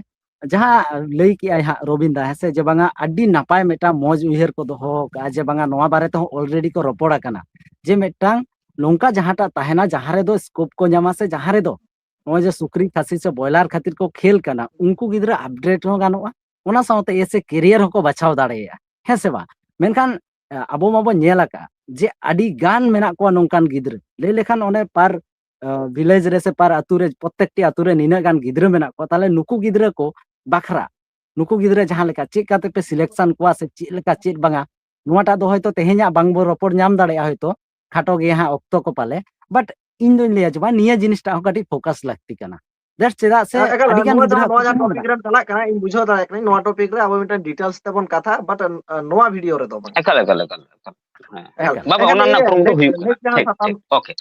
ᱡᱟᱦᱟᱸ ᱞᱟᱹᱭ ᱠᱮᱜᱼᱟᱭ ᱦᱟᱸᱜ ᱨᱚᱵᱤᱱ ᱫᱟ, ᱦᱮᱸ ᱥᱮ, ᱡᱮ ᱵᱟᱝᱟ ᱟᱹᱰᱤ ᱱᱟᱯᱟᱭ ᱢᱤᱫᱴᱟᱝ ᱢᱚᱡᱽ ᱩᱭᱦᱟᱹᱨ ᱠᱚ ᱫᱚᱦᱚ ᱟᱠᱟᱫᱼᱟ, ᱡᱮ ᱵᱟᱝᱟ ᱱᱚᱣᱟ ᱵᱟᱨᱮ ᱛᱮᱦᱚᱸ already ᱠᱚ ᱨᱚᱯᱚᱲ ᱟᱠᱟᱱᱟ, ᱡᱮ ᱢᱤᱫᱴᱟᱝ ᱱᱚᱝᱠᱟ ᱡᱟᱦᱟᱸᱴᱟᱜ ᱛᱟᱦᱮᱱᱟ, ᱡᱟᱦᱟᱸ ᱨᱮᱫᱚ scope ᱠᱚ ᱧᱟᱢᱟ ᱥᱮ ᱡᱟᱦᱟᱸ ᱨᱮᱫᱚ ᱱᱚᱜᱼᱚᱭ ᱡᱮ ᱥᱩᱠᱨᱤ, ᱠᱷᱟᱹᱥᱤ ᱥᱮ ᱵᱚᱭᱞᱟᱨ ᱠᱷᱟᱹᱛᱤᱨ ᱠᱚ ᱠᱷᱮᱞ ᱠᱟᱱᱟ, ᱩᱱᱠᱩ ᱜᱤᱫᱽᱨᱟᱹ update ᱦᱚᱸ ᱜᱟᱱᱚᱜᱼᱟ, ᱚᱱᱟ ᱥᱟᱶᱛᱮ ᱮᱥᱮ career ᱦᱚᱸᱠᱚ ᱵᱟᱪᱷᱟᱣ ᱫᱟᱲᱮᱭᱟᱜᱼᱟ, ᱦᱮᱸ ᱥᱮ ᱵᱟᱝ? ᱢᱮᱱᱠᱷᱟᱱ, ᱟ, ᱟᱵᱚ ᱢᱟᱵᱚᱱ ᱧᱮᱞ ᱟᱠᱟᱫᱼᱟ ᱡᱮ ᱟᱹᱰᱤ ᱜᱟᱱ ᱢᱮᱱᱟᱜ ᱠᱚᱣᱟ ᱱᱚᱝᱠᱟᱱ ᱜᱤᱫᱽᱨᱟᱹ, ᱞᱟᱹᱭ ᱞᱮᱠᱷᱟᱱ ᱚᱱᱮ per, ᱟ, village ᱨᱮ ᱥᱮ per ᱟᱹᱛᱩ ᱨᱮ, ᱯᱨᱚᱛᱮᱠᱴᱤ ᱟᱹᱛᱩ ᱨᱮ ᱱᱤᱱᱟᱹᱜ ᱜᱟᱱ ᱜᱤᱫᱽᱨᱟᱹ ᱢᱮᱱᱟᱜ ᱠᱚᱣᱟ, ᱛᱟᱦᱞᱮ ᱱᱩᱠᱩ ᱜᱤᱫᱽᱨᱟᱹ ᱠᱚ ᱵᱟᱠᱷᱨᱟ, ᱱᱩᱠᱩ ᱜᱤᱫᱽᱨᱟᱹ ᱡᱟᱦᱟᱸ ᱞᱮᱠᱟ ᱪᱮᱫ ᱠᱟᱛᱮ ᱯᱮ selection ᱠᱚᱣᱟ ᱥᱮ ᱪᱮᱫ ᱞᱮᱠᱟ ᱪᱮᱫ ᱵᱟᱝᱟ, ᱱᱚᱣᱟᱴᱟᱜ ᱫᱚ ᱦᱚᱭᱛᱳ ᱛᱮᱦᱮᱧᱟᱜ ᱵᱟᱝ ᱵᱚ ᱨᱚᱯᱚᱲ ᱧᱟᱢ ᱫᱟᱲᱮᱭᱟᱜᱼᱟ, ᱦᱚᱭᱛᱳ ᱠᱷᱟᱴᱚ ᱜᱮᱭᱟ ᱦᱟᱸᱜ ᱚᱠᱛᱚ ᱠᱚ ᱯᱟᱞᱮ, but ᱤᱧ ᱫᱩᱧ ᱞᱟᱹᱭᱟ ᱡᱮ ᱵᱟᱝ, ᱱᱤᱭᱟᱹ ᱡᱤᱱᱤᱥᱴᱟᱜ ᱦᱚᱸ ᱠᱟᱹᱴᱤᱡ focus ᱞᱟᱹᱠᱛᱤ ᱠᱟᱱᱟ᱾ That's ᱪᱮᱫᱟᱜ ᱥᱮ ᱮ-, ᱮᱠᱟᱞ, ᱟᱹᱰᱤ ᱜᱟᱱ ᱱᱚᱣᱟ ᱜᱤᱫᱽᱨᱟᱹ ᱡᱟᱦᱟᱸ, ᱦᱟᱸᱜ ᱱᱚᱣᱟ ᱡᱟᱦᱟᱸ ᱠᱩᱠᱞᱤ topic ᱢᱮᱱᱟᱜᱼᱟ᱾ ᱨᱮᱢ ᱪᱟᱞᱟᱜ ᱠᱟᱱᱟ, ᱤᱧ ᱵᱩᱡᱷᱟᱹᱣ ᱫᱟᱲᱮᱭᱟᱜ ᱠᱟᱹᱱᱟᱹᱧ, ᱱᱚᱣᱟ topic ᱨᱮ ᱟᱵᱚ ᱢᱤᱫᱴᱟᱝ details ᱛᱮᱵᱚᱱ ᱠᱟᱛᱷᱟ, but, ᱟ, ᱱᱚᱣᱟ video ᱨᱮᱫᱚ ᱵᱟᱝ᱾ ᱮᱠᱟᱞ, ᱮᱠᱟᱞ, ᱮᱠᱟᱞ, ᱮᱠᱟᱞ᱾ ᱦᱮᱸ᱾ ᱮᱠᱟᱞ᱾ ᱵᱟᱵᱟ, ᱮᱱᱠᱷᱟᱱ ᱚᱱᱟ ᱨᱮᱱᱟᱜ ᱤᱧ ᱠᱩᱨᱩᱢᱩᱴᱩ next, ᱦᱩᱭᱩᱜ ᱠᱟᱱᱟ᱾ next ᱡᱟᱦᱟᱸ ᱴᱷᱤᱠ, ᱥᱟᱛᱟᱢ, ᱴᱷᱤᱠ᱾ Okay᱾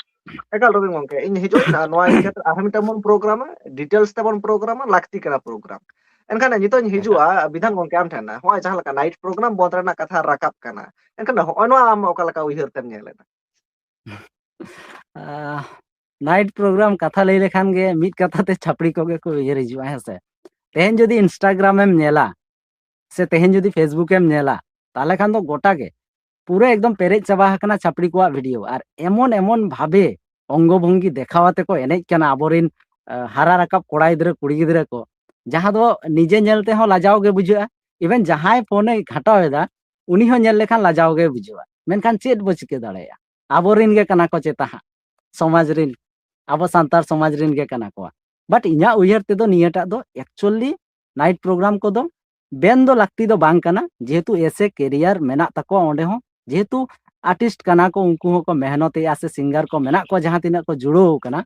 ᱮᱠᱟᱞ, ᱨᱚᱵᱤᱱ ᱜᱚᱢᱠᱮ, ᱤᱧ ᱦᱤᱡᱩᱜ ᱠᱟᱱᱟ, ᱱᱚᱣᱟ ᱤᱫᱤ ᱠᱟᱛᱮ ᱟᱨᱦᱚᱸ ᱢᱤᱫᱴᱟᱝ ᱵᱚᱱ ᱯᱨᱳᱜᱨᱟᱢᱟ, details ᱛᱮᱵᱚᱱ ᱯᱨᱳᱜᱨᱟᱢᱟ, ᱞᱟᱹᱠᱛᱤ ᱠᱟᱱᱟ ᱯᱨᱳᱜᱨᱟᱢ᱾ ᱮᱱᱠᱷᱟᱱ ᱱᱤᱛᱚᱜ ᱤᱧ ᱦᱤᱡᱩᱜᱼᱟ, ᱮᱠᱟᱞ᱾ ᱵᱤᱫᱷᱟᱱ ᱜᱚᱢᱠᱮ, ᱟᱢ ᱴᱷᱮᱱ, ᱱᱚᱜᱼᱚᱭ ᱡᱟᱦᱟᱸ ᱞᱮᱠᱟ night program ᱵᱚᱱᱫ ᱨᱮᱱᱟᱜ ᱠᱟᱛᱷᱟ ᱨᱟᱠᱟᱵ ᱠᱟᱱᱟ, ᱮᱱᱠᱷᱟᱱ ᱱᱚᱜᱼᱚᱭ ᱱᱚᱣᱟ ᱟᱢ ᱚᱠᱟ ᱞᱮᱠᱟ ᱩᱭᱦᱟᱹᱨ ᱛᱮᱢ ᱧᱮᱞ ᱮᱫᱟ? ᱟᱦ, ᱱᱟᱭᱤᱴ ᱯᱨᱳᱜᱨᱟᱢ ᱠᱟᱛᱷᱟ ᱞᱟᱹᱭ ᱞᱮᱠᱷᱟᱱ ᱜᱮ ᱢᱤᱫ ᱠᱟᱛᱷᱟ ᱛᱮ ᱪᱷᱟᱯᱲᱤ ᱠᱚᱜᱮ ᱠᱚ ᱩᱭᱦᱟᱹᱨ ᱦᱤᱡᱩᱜᱼᱟ, ᱦᱮᱸ ᱥᱮ? ᱛᱮᱦᱮᱧ ᱡᱩᱫᱤ ᱤᱱᱥᱴᱟᱜᱨᱟᱢ ᱮᱢ ᱧᱮᱞᱟ, ᱥᱮ ᱛᱮᱦᱮᱧ ᱡᱩᱫᱤ ᱯᱷᱮᱥᱵᱩᱠ ᱮᱢ ᱧᱮᱞᱟ, ᱛᱟᱦᱚᱞᱮ ᱠᱷᱟᱱ ᱫᱚ ᱜᱚᱴᱟ ᱜᱮ ᱯᱩᱨᱟᱹ ᱮᱠᱫᱚᱢ ᱯᱮᱨᱮᱡ ᱪᱟᱵᱟ ᱟᱠᱟᱱᱟ ᱪᱷᱟᱯᱲᱤ ᱠᱚᱣᱟᱜ ᱵᱷᱤᱰᱤᱭᱳ᱾ ᱟᱨ ᱮᱢᱚᱱ ᱮᱢᱚᱱ ᱵᱷᱟᱵᱮ ᱚᱝᱜᱚ ᱵᱷᱚᱝᱜᱤ ᱫᱮᱠᱷᱟᱣ ᱟᱛᱮ ᱠᱚ ᱮᱱᱮᱡ ᱠᱟᱱᱟ ᱟᱵᱚᱨᱮᱱ, ᱟᱸ, ᱦᱟᱨᱟ ᱨᱟᱠᱟᱵ ᱠᱚᱲᱟ ᱜᱤᱫᱽᱨᱟᱹ ᱠᱩᱲᱤ ᱜᱤᱫᱽᱨᱟᱹ ᱠᱚ, ᱡᱟᱦᱟᱸ ᱫᱚ ᱱᱤᱡᱮ ᱧᱮᱞ ᱛᱮᱦᱚᱸ ᱞᱟᱡᱟᱣ ᱜᱮ ᱵᱩᱡᱷᱟᱹᱜᱼᱟ᱾ ᱤᱵᱷᱮᱱ ᱡᱟᱦᱟᱸᱭ ᱯᱷᱳᱱᱮ ᱜᱷᱟᱴᱟᱣ ᱮᱫᱟ, ᱩᱱᱤ ᱦᱚᱸ ᱧᱮᱞ ᱞᱮᱠᱷᱟᱱ ᱞᱟᱡᱟᱣ ᱜᱮ ᱵᱩᱡᱷᱟᱹᱣᱟ᱾ ᱢᱮᱱᱠᱷᱟᱱ ᱪᱮᱫ ᱵᱚ ᱪᱤᱠᱟᱹ ᱫᱟᱲᱮᱭᱟᱜᱼᱟ? ᱟᱵᱚᱨᱮᱱ ᱜᱮ ᱠᱟᱱᱟ ᱠᱚ ᱪᱮᱛᱟ ᱦᱟᱸᱜ, ᱥᱚᱢᱟᱡᱽ ᱨᱮᱱ, ᱟᱵᱚ ᱥᱟᱱᱛᱟᱲ ᱥᱚᱢᱟᱡᱽ ᱨᱮᱱ ᱜᱮ ᱠᱟᱱᱟ ᱠᱚ᱾ ᱵᱟᱴ ᱤᱧᱟᱹᱜ ᱩᱭᱦᱟᱹᱨ ᱛᱮᱫᱚ ᱱᱤᱭᱟᱹᱴᱟᱜ ᱫᱚ ᱮᱠᱪᱩᱭᱟᱞᱤ ᱱᱟᱭᱤᱴ ᱯᱨᱳᱜᱨᱟᱢ ᱠᱚᱫᱚ ᱵᱮᱱ ᱫᱚ ᱞᱟᱹᱠᱛᱤ ᱫᱚ ᱵᱟᱝ ᱠᱟᱱᱟ, ᱡᱮᱦᱮᱛᱩ ᱮᱥᱮ ᱠᱮᱨᱤᱭᱟᱨ ᱢᱮᱱᱟᱜ ᱛᱟᱠᱚᱣᱟ ᱚᱸᱰᱮ ᱦᱚᱸ, ᱡᱮᱦᱮᱛᱩ ᱟᱨᱴᱤᱥᱴ ᱠᱟᱱᱟ ᱠᱚ, ᱩᱱᱠᱩ ᱦᱚᱸᱠᱚ ᱢᱮᱦᱱᱚᱛᱮᱜᱼᱟ, ᱥᱮ ᱥᱤᱝᱜᱟᱨ ᱠᱚ ᱢᱮᱱᱟᱜ ᱠᱚᱣᱟ ᱡᱟᱦᱟᱸ ᱛᱤᱱᱟᱹᱜ ᱠᱚ ᱡᱩᱲᱟᱹᱣ ᱠᱟᱱᱟ,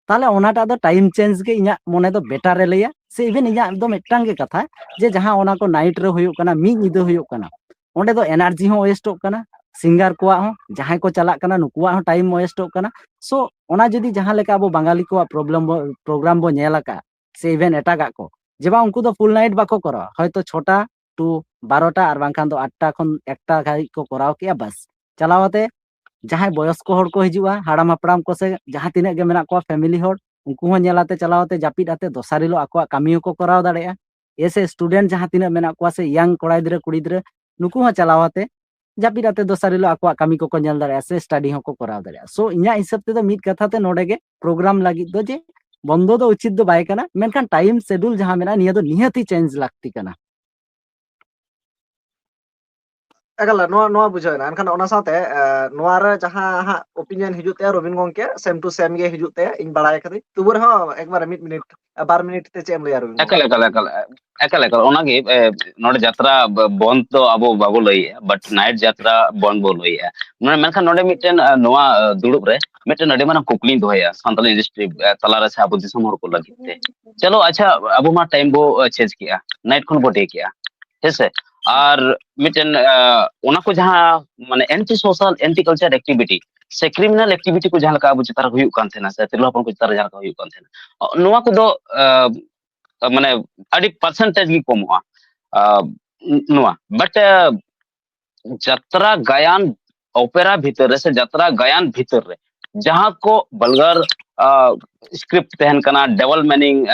ᱛᱟᱦᱚᱞᱮ ᱚᱱᱟᱴᱟᱜ ᱫᱚ ᱴᱟᱭᱤᱢ ᱪᱮᱧᱡᱽ ᱜᱮ ᱤᱧᱟᱹᱜ ᱢᱚᱱᱮ ᱫᱚ ᱵᱮᱴᱟᱨ ᱮ ᱞᱟᱹᱭᱟ᱾ ᱥᱮ ᱤᱵᱷᱮᱱ ᱤᱧᱟᱹᱜ ᱫᱚ ᱢᱤᱫᱴᱟᱝ ᱜᱮ ᱠᱟᱛᱷᱟ, ᱡᱮ ᱡᱟᱦᱟᱸ ᱚᱱᱟ ᱠᱚ ᱱᱟᱭᱤᱴ ᱨᱮ ᱦᱩᱭᱩᱜ ᱠᱟᱱᱟ, ᱢᱤᱫ ᱧᱤᱫᱟᱹ ᱦᱩᱭᱩᱜ ᱠᱟᱱᱟ, ᱚᱸᱰᱮ ᱫᱚ ᱮᱱᱟᱨᱡᱤ ᱦᱚᱸ ᱳᱭᱮᱥᱴᱚᱜ ᱠᱟᱱᱟ, ᱥᱤᱝᱜᱟᱨ ᱠᱚᱣᱟᱜ ᱦᱚᱸ, ᱡᱟᱦᱟᱸᱭ ᱠᱚ ᱪᱟᱞᱟᱜ ᱠᱟᱱᱟ ᱱᱩᱠᱩᱣᱟᱜ ᱦᱚᱸ ᱴᱟᱭᱤᱢ ᱳᱭᱮᱥᱴᱚᱜ ᱠᱟᱱᱟ᱾ ᱥᱳ ᱚᱱᱟ ᱡᱩᱫᱤ ᱡᱟᱦᱟᱸ ᱞᱮᱠᱟ ᱟᱵᱚ ᱵᱟᱝᱜᱟᱞᱤ ᱠᱚᱣᱟᱜ ᱯᱨᱚᱵᱞᱮᱢ, ᱯᱨᱳᱜᱨᱟᱢ ᱵᱚ ᱧᱮᱞ ᱟᱠᱟᱫ, ᱥᱮ ᱤᱵᱷᱮᱱ ᱮᱴᱟᱜᱟᱜ ᱠᱚ, ᱡᱮ ᱵᱟᱝ ᱩᱱᱠᱩ ᱫᱚ ᱯᱷᱩᱞ ᱱᱟᱭᱤᱴ ᱵᱟᱠᱚ ᱠᱚᱨᱟᱣᱟ, ᱦᱚᱭᱛᱚ ᱪᱷᱚᱴᱟ ᱴᱩ ᱵᱟᱨᱚᱴᱟ ᱟᱨ ᱵᱟᱝᱠᱷᱟᱱ ᱫᱚ ᱟᱴᱴᱟ ᱠᱷᱚᱱ ᱮᱠᱴᱟ ᱫᱷᱟᱹᱵᱤᱡ ᱠᱚ ᱠᱚᱨᱟᱣ ᱠᱮᱜᱼᱟ, ᱵᱟᱥ ᱪᱟᱞᱟᱣ ᱟᱛᱮ ᱡᱟᱦᱟᱸᱭ ᱵᱚᱭᱚᱥᱠᱚ ᱦᱚᱲ ᱠᱚ ᱦᱤᱡᱩᱜᱼᱟ, ᱦᱟᱲᱟᱢ ᱦᱟᱯᱲᱟᱢ ᱠᱚ ᱥᱮ ᱡᱟᱦᱟᱸ ᱛᱤᱱᱟᱹᱜ ᱜᱮ ᱢᱮᱱᱟᱜ ᱠᱚᱣᱟ ᱯᱷᱮᱢᱤᱞᱤ ᱦᱚᱲ, ᱩᱱᱠᱩ ᱦᱚᱸ ᱧᱮᱞ ᱟᱛᱮ ᱪᱟᱞᱟᱣ ᱟᱛᱮ ᱡᱟᱹᱯᱤᱫ ᱟᱛᱮ ᱫᱚᱥᱟᱨ ᱦᱤᱞᱳᱜ ᱟᱠᱚᱣᱟᱜ ᱠᱟᱹᱢᱤ ᱦᱚᱸᱠᱚ ᱠᱚᱨᱟᱣ ᱫᱟᱲᱮᱭᱟᱜᱼᱟ᱾ ᱮ ᱥᱮ ᱥᱴᱩᱰᱮᱱᱴ ᱡᱟᱦᱟᱸ ᱛᱤᱱᱟᱹᱜ ᱢᱮᱱᱟᱜ ᱠᱚᱣᱟ ᱥᱮ ᱤᱭᱟᱝ ᱠᱚᱲᱟ ᱜᱤᱫᱽᱨᱟᱹ ᱠᱩᱲᱤ ᱜᱤᱫᱽᱨᱟᱹ, ᱱᱩᱠᱩ ᱦᱚᱸ ᱪᱟᱞᱟᱣ ᱟᱛᱮ ᱡᱟᱹᱯᱤᱫ ᱟᱛᱮ ᱫᱚᱥᱟᱨ ᱦᱤᱞᱳᱜ ᱟᱠᱚᱣᱟᱜ ᱠᱟᱹᱢᱤ ᱠᱚᱠᱚ ᱧᱮᱞ ᱫᱟᱲᱮᱭᱟᱜᱼᱟ ᱥᱮ ᱥᱴᱟᱰᱤ ᱦᱚᱸᱠᱚ ᱠᱚᱨᱟᱣ ᱫᱟᱲᱮᱭᱟᱜᱼᱟ᱾ ᱥᱳ ᱤᱧᱟᱹᱜ ᱦᱤᱥᱟᱹᱵ ᱛᱮᱫᱚ ᱢᱤᱫ ᱠᱟᱛᱷᱟ ᱛᱮ ᱱᱚᱰᱮ ᱜᱮ ᱯᱨᱳᱜᱨᱟᱢ ᱞᱟᱹᱜᱤᱫ ᱫᱚ ᱡᱮ ᱵᱚᱱᱫᱚ ᱫᱚ ᱩᱪᱤᱛ ᱫᱚ ᱵᱟᱭ ᱠᱟᱱᱟ, ᱢᱮᱱᱠᱷᱟᱱ ᱴᱟᱭᱤᱢ ᱥᱮᱰᱩᱞ ᱡᱟᱦᱟᱸ ᱢᱮᱱᱟᱜᱼᱟ ᱱᱤᱭᱟᱹ ᱫᱚ ᱱᱤᱦᱟᱹᱛ ᱦᱤ ᱪᱮᱧᱡᱽ ᱞᱟᱹᱠᱛᱤ ᱠᱟᱱᱟ᱾ ᱮᱠᱟᱞ, ᱱᱚᱣᱟ ᱱᱚᱣᱟ ᱵᱩᱡᱷᱟᱹᱣ ᱮᱱᱟ᱾ ᱮᱱᱠᱷᱟᱱ ᱚᱱᱟ ᱥᱟᱶᱛᱮ ᱮ, ᱱᱚᱣᱟ ᱨᱮ ᱡᱟᱦᱟᱸ ᱦᱟᱸᱜ ᱚᱯᱤᱱᱤᱭᱚᱱ ᱦᱤᱡᱩᱜ ᱛᱟᱭᱟ ᱨᱚᱵᱤᱱ ᱜᱚᱝᱠᱮ, ᱥᱮᱢ ᱴᱩ ᱥᱮᱢ ᱜᱮ ᱦᱤᱡᱩᱜ ᱛᱟᱭᱟ, ᱤᱧ ᱵᱟᱲᱟᱭ ᱠᱟᱹᱫᱟᱹᱧ᱾ ᱛᱚᱵᱩ ᱨᱮᱦᱚᱸ ᱮᱠᱵᱟᱨᱮ ᱢᱤᱫ ᱢᱤᱱᱤᱴ, ᱮ, ᱵᱟᱨ ᱢᱤᱱᱤᱴ ᱛᱮ ᱪᱮᱫ ᱮᱢ ᱞᱟᱹᱭᱟ ᱨᱚᱵᱤᱱ ᱜᱚᱝᱠᱮ? ᱮᱠᱟᱞ ᱮᱠᱟᱞ ᱮᱠᱟᱞ ᱮᱠᱟᱞ ᱮᱠᱟᱞ ᱚᱱᱟᱜᱮ ᱮ, ᱱᱚᱰᱮ ᱡᱟᱛᱨᱟ ᱵ- ᱵᱚᱱᱫ ᱫᱚ ᱟᱵᱚ ᱵᱟᱵᱚ ᱞᱟᱹᱭᱮᱜᱼᱟ, ᱵᱟᱴ ᱱᱟᱭᱤᱴ ᱡᱟᱛᱨᱟ ᱵᱚᱱᱫ ᱵᱚ ᱞᱟᱹᱭᱮᱜᱼᱟ᱾ ᱢᱟᱱᱮ ᱢᱮᱱᱠᱷᱟᱱ ᱱᱚᱰᱮ ᱢᱤᱫᱴᱮᱱ ᱮ, ᱱᱚᱣᱟ ᱮ, ᱫᱩᱲᱩᱵ ᱨᱮ ᱢᱤᱫᱴᱮᱱ ᱟᱹᱰᱤ ᱢᱟᱨᱟᱝ ᱠᱩᱠᱞᱤᱧ ᱫᱚᱦᱚᱭᱟ ᱥᱟᱱᱛᱟᱲ ᱤᱱᱰᱟᱥᱴᱨᱤ ᱮ, ᱛᱟᱞᱟᱨᱮ ᱥᱮ ᱟᱵᱚ ᱫᱤᱥᱚᱢ ᱦᱚᱲ ᱠᱚ ᱞᱟᱹᱜᱤᱫ ᱛᱮ᱾ ᱪᱚᱞᱚ ᱟᱪᱪᱷᱟ, ᱟᱵᱚ ᱢᱟ ᱴᱟᱭᱤᱢ ᱵᱚ ᱮ, ᱪᱮᱧᱡᱽ ᱠᱮᱜᱼᱟ, ᱱᱟᱭᱤᱴ ᱠᱷᱚᱱ ᱵᱚ ᱰᱮ ᱠᱮᱜᱼᱟ, ᱦᱮᱸᱥᱮ? ᱟᱨ ᱢᱤᱫᱴᱮᱱ ᱮ, ᱚᱱᱟ ᱠᱚ ᱡᱟᱦᱟᱸ ᱢᱟᱱᱮ anti social, anti culture activity ᱥᱮ ᱠᱨᱤᱢᱤᱱᱟᱞ ᱮᱠᱴᱤᱵᱷᱤᱴᱤ ᱠᱚ ᱡᱟᱦᱟᱸ ᱞᱮᱠᱟ ᱟᱵᱚ ᱪᱮᱛᱟᱱ ᱨᱮ ᱦᱩᱭᱩᱜ ᱠᱟᱱ ᱛᱟᱦᱮᱱᱟ ᱥᱮ ᱛᱤᱨᱞᱟᱹ ᱦᱚᱯᱚᱱ ᱠᱚ ᱪᱮᱛᱟᱱ ᱨᱮ ᱡᱟᱦᱟᱸ ᱞᱮᱠᱟ ᱦᱩᱭᱩᱜ ᱠᱟᱱ ᱛᱟᱦᱮᱱᱟ, ᱱᱚᱣᱟ ᱠᱚᱫᱚ ᱮ, ᱢᱟᱱᱮ ᱟᱹᱰᱤ ᱯᱟᱨᱥᱮᱱᱴᱮᱡᱽ ᱜᱮ ᱠᱚᱢᱚᱜᱼᱟ᱾ ᱟ, ᱱᱚᱣᱟ ᱵᱟᱴ ᱡᱟᱛᱨᱟ ᱜᱟᱭᱟᱱ ᱚᱯᱮᱨᱟ ᱵᱷᱤᱛᱟᱹᱨ ᱨᱮ ᱥᱮ ᱡᱟᱛᱨᱟ ᱜᱟᱭᱟᱱ ᱵᱷᱤᱛᱟᱹᱨ ᱨᱮ ᱡᱟᱦᱟᱸ ᱠᱚ ᱵᱟᱞᱜᱟᱨ ᱥᱠᱨᱤᱯᱴ ᱛᱟᱦᱮᱱ ᱠᱟᱱᱟ, ᱰᱟᱵᱚᱞ ᱢᱤᱱᱤᱝ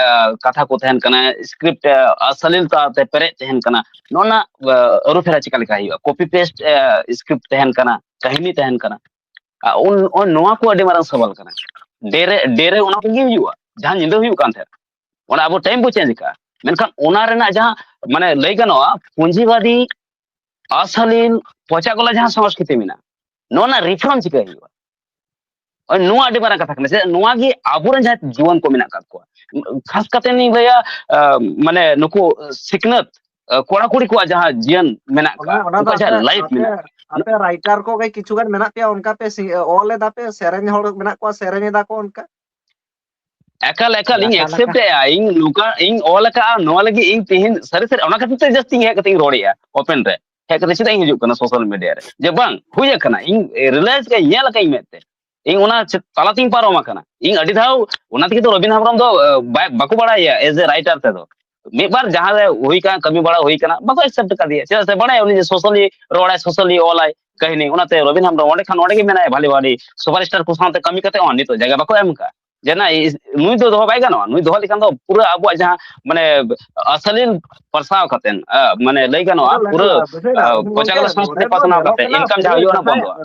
ᱠᱟᱛᱷᱟ ᱠᱚ ᱛᱟᱦᱮᱱ ᱠᱟᱱᱟ, ᱥᱠᱨᱤᱯᱴ ᱚᱥᱟᱞᱤᱞᱛᱟ ᱛᱮ ᱯᱮᱨᱮᱡ ᱛᱟᱦᱮᱱ ᱠᱟᱱᱟ, ᱱᱚᱣᱟ ᱨᱮᱱᱟᱜ ᱟᱹᱨᱩ ᱯᱷᱮᱨᱟ ᱪᱮᱠᱟ ᱞᱮᱠᱟ ᱦᱩᱭᱩᱜᱼᱟ? ᱠᱚᱯᱤ ᱯᱮᱥᱴ ᱥᱠᱨᱤᱯᱴ ᱛᱟᱦᱮᱱ ᱠᱟᱱᱟ, ᱠᱟᱹᱦᱱᱤ ᱛᱟᱦᱮᱱ ᱠᱟᱱᱟ᱾ ᱱᱚᱣᱟ ᱠᱚ ᱟᱹᱰᱤ ᱢᱟᱨᱟᱝ ᱥᱟᱣᱟᱞ ᱠᱟᱱᱟ᱾ ᱰᱮ ᱨᱮ ᱰᱮ ᱨᱮ ᱚᱱᱟ ᱠᱚᱜᱮ ᱦᱩᱭᱩᱜᱼᱟ, ᱡᱟᱦᱟᱸ ᱧᱤᱫᱟᱹ ᱦᱩᱭᱩᱜ ᱠᱟᱱ ᱛᱟᱦᱮᱸᱫ, ᱚᱱᱟ ᱟᱵᱚ ᱴᱟᱭᱤᱢ ᱵᱚ ᱪᱮᱧᱡᱽ ᱟᱠᱟᱫᱼᱟ᱾ ᱢᱮᱱᱠᱷᱟᱱ ᱚᱱᱟ ᱨᱮᱱᱟᱜ ᱡᱟᱦᱟᱸ, ᱢᱟᱱᱮ, ᱞᱟᱹᱭ ᱜᱟᱱᱚᱜᱼᱟ, ᱯᱩᱸᱡᱤᱵᱟᱫᱤ ᱚᱥᱟᱞᱤᱞ ᱯᱚᱪᱟ ᱜᱚᱞᱟ ᱡᱟᱦᱟᱸ ᱥᱚᱝᱥᱠᱨᱤᱛᱤ ᱢᱮᱱᱟᱜᱼᱟ, ᱱᱚᱣᱟ ᱨᱮᱱᱟᱜ ᱨᱤᱯᱷᱚᱨᱢ ᱪᱤᱠᱟᱹ ᱦᱩᱭᱩᱜᱼᱟ? ᱱᱚᱣᱟ ᱟᱹᱰᱤ ᱢᱟᱨᱟᱝ ᱠᱟᱛᱷᱟ ᱠᱟᱱᱟ᱾ ᱪᱮᱫᱟᱜ ᱱᱚᱣᱟ ᱜᱮ ᱟᱵᱚᱨᱮᱱ ᱡᱟᱦᱟᱸᱭ ᱡᱩᱣᱟᱹᱱ ᱠᱚ ᱢᱮᱱᱟᱜ ᱟᱠᱟᱫ ᱠᱚᱣᱟ, ᱠᱷᱟᱥ ᱠᱟᱛᱮ ᱞᱤᱧ ᱞᱟᱹᱭᱟ, ᱢᱟᱱᱮ, ᱱᱩᱠᱩ ᱥᱤᱠᱷᱱᱟᱹᱛ ᱠᱚᱲᱟ ᱠᱩᱲᱤ ᱠᱚᱣᱟᱜ ᱡᱟᱦᱟᱸ ᱡᱤᱭᱚᱱ ᱢᱮᱱᱟᱜ ᱟᱠᱟᱫ, ᱚᱱᱟ ᱫᱚ ᱩᱱᱠᱩᱣᱟᱜ ᱡᱟᱦᱟᱸ ᱟᱯᱮ ᱞᱟᱭᱤᱯᱷ ᱟᱯᱮ ᱢᱮᱱᱟᱜ ᱟᱠᱟᱫ᱾ ᱟᱯᱮ ᱨᱟᱭᱴᱟᱨ ᱠᱚᱜᱮ ᱠᱤᱪᱷᱩ ᱜᱟᱱ ᱢᱮᱱᱟᱜ ᱯᱮᱭᱟ, ᱚᱱᱠᱟ ᱯᱮ ᱥᱤ- ᱚᱞ ᱮᱫᱟ ᱯᱮ, ᱥᱮᱨᱮᱧ ᱦᱚᱲ ᱢᱮᱱᱟᱜ ᱠᱚᱣᱟ, ᱥᱮᱨᱮᱧ ᱮᱫᱟ ᱠᱚ ᱚᱱᱠᱟ᱾ ᱮᱠᱟᱞ ᱮᱠᱟᱞ ᱤᱧ ᱮᱠᱥᱮᱯᱴ ᱮᱫᱼᱟ᱾ ᱤᱧ ᱱᱚᱝᱠᱟ ᱤᱧ ᱚᱞ ᱟᱠᱟᱫᱼᱟ, ᱱᱚᱣᱟ ᱞᱟᱹᱜᱤᱫ ᱤᱧ ᱛᱮᱦᱮᱧ ᱥᱟᱹᱨᱤ ᱥᱟᱹᱨᱤ ᱚᱱᱟ ᱠᱷᱟᱹᱛᱤᱨ ᱛᱮ ᱡᱟᱹᱥᱛᱤ ᱤᱧ ᱦᱮᱡ ᱠᱟᱛᱮ ᱤᱧ ᱨᱚᱲᱮᱫᱼᱟ ᱳᱯᱮᱱ ᱨᱮ᱾ ᱦᱮᱡ ᱠᱟᱛᱮ ᱪᱮᱫᱟᱜ ᱤᱧ ᱦᱤᱡᱩᱜ ᱠᱟᱱᱟ ᱥᱳᱥᱟᱞ ᱢᱤᱰᱤᱭᱟ ᱨᱮ, ᱡᱮ ᱵᱟᱝ ᱦᱩᱭ ᱟᱠᱟᱱᱟ, ᱤᱧ ᱨᱤᱭᱟᱞᱟᱭᱤᱡᱽ ᱠᱟᱜ ᱧᱮᱞ ᱟᱠᱟᱫ ᱤᱧ ᱢᱮᱫ ᱛᱮ᱾ ᱤᱧ ᱚᱱᱟ ᱪᱮ- ᱛᱟᱞᱟᱛᱤᱧ ᱯᱟᱨᱚᱢ ᱟᱠᱟᱱᱟ᱾ ᱤᱧ ᱟᱹᱰᱤ ᱫᱷᱟᱣ ᱚᱱᱟ ᱛᱮᱜᱮ ᱛᱚ ᱨᱚᱵᱤᱱ ᱦᱮᱢᱵᱨᱚᱢ ᱫᱚ ᱵᱟᱠᱚ ᱵᱟᱲᱟᱭᱟ ᱮᱡ ᱮ ᱨᱟᱭᱴᱟᱨ ᱛᱮᱫᱚ᱾ ᱢᱤᱫ ᱵᱟᱨ ᱡᱟᱦᱟᱸ ᱨᱮ ᱦᱩᱭ ᱠᱟᱱ, ᱠᱟᱹᱢᱤ ᱵᱟᱲᱟ ᱦᱩᱭ ᱠᱟᱱᱟ, ᱵᱟᱠᱚ ᱮᱠᱥᱮᱯᱴ ᱟᱠᱟᱫᱮᱭᱟ᱾ ᱪᱮᱫᱟᱜ ᱥᱮ ᱵᱟᱲᱟᱭᱟ ᱩᱱᱤ ᱡᱮ ᱥᱳᱥᱟᱞᱤ ᱨᱚᱲᱟᱭ, ᱥᱳᱥᱟᱞᱤ ᱚᱞᱟᱭ ᱠᱟᱹᱦᱱᱤ᱾ ᱚᱱᱟᱛᱮ ᱨᱚᱵᱤᱱ ᱦᱮᱢᱵᱨᱚᱢ ᱚᱸᱰᱮ ᱠᱷᱟᱱ ᱚᱸᱰᱮ ᱜᱮ ᱢᱮᱱᱟᱭᱟ, ᱵᱷᱟᱞᱮ ᱵᱷᱟᱞᱮ ᱥᱩᱯᱟᱨᱥᱴᱟᱨ ᱠᱚ ᱥᱟᱶᱛᱮ ᱠᱟᱹᱢᱤ ᱠᱟᱛᱮ ᱦᱚᱸ ᱱᱤᱛᱚᱜ ᱡᱟᱭᱜᱟ ᱵᱟᱠᱚ ᱮᱢ ᱟᱠᱟᱫ᱾ ᱡᱮ ᱱᱩᱭ ᱫᱚ ᱫᱚᱦᱚ ᱵᱟᱭ ᱜᱟᱱᱚᱜᱼᱟ᱾ ᱱᱩᱭ ᱫᱚᱦᱚ ᱞᱮᱠᱷᱟᱱ ᱫᱚ ᱯᱩᱨᱟᱹ ᱟᱵᱚᱣᱟᱜ ᱡᱟᱦᱟᱸ, ᱢᱟᱱᱮ, ᱟᱥᱟᱞᱤᱱ ᱯᱟᱨᱥᱟᱣ ᱠᱟᱛᱮ, ᱢᱟᱱᱮ, ᱞᱟᱹᱭ ᱜᱟᱱᱚᱜᱼᱟ, ᱯᱩᱨᱟᱹ ᱯᱚᱪᱟᱜᱚᱞᱟ ᱥᱚᱝᱥᱠᱨᱤᱛ ᱯᱟᱥᱱᱟᱣ ᱠᱟᱛᱮ ᱤᱱᱠᱟᱢ ᱡᱟᱦᱟᱸ ᱦᱩᱭᱩᱜᱼᱟ, ᱚᱱᱟ ᱵᱚᱱᱫᱚᱜᱼᱟ᱾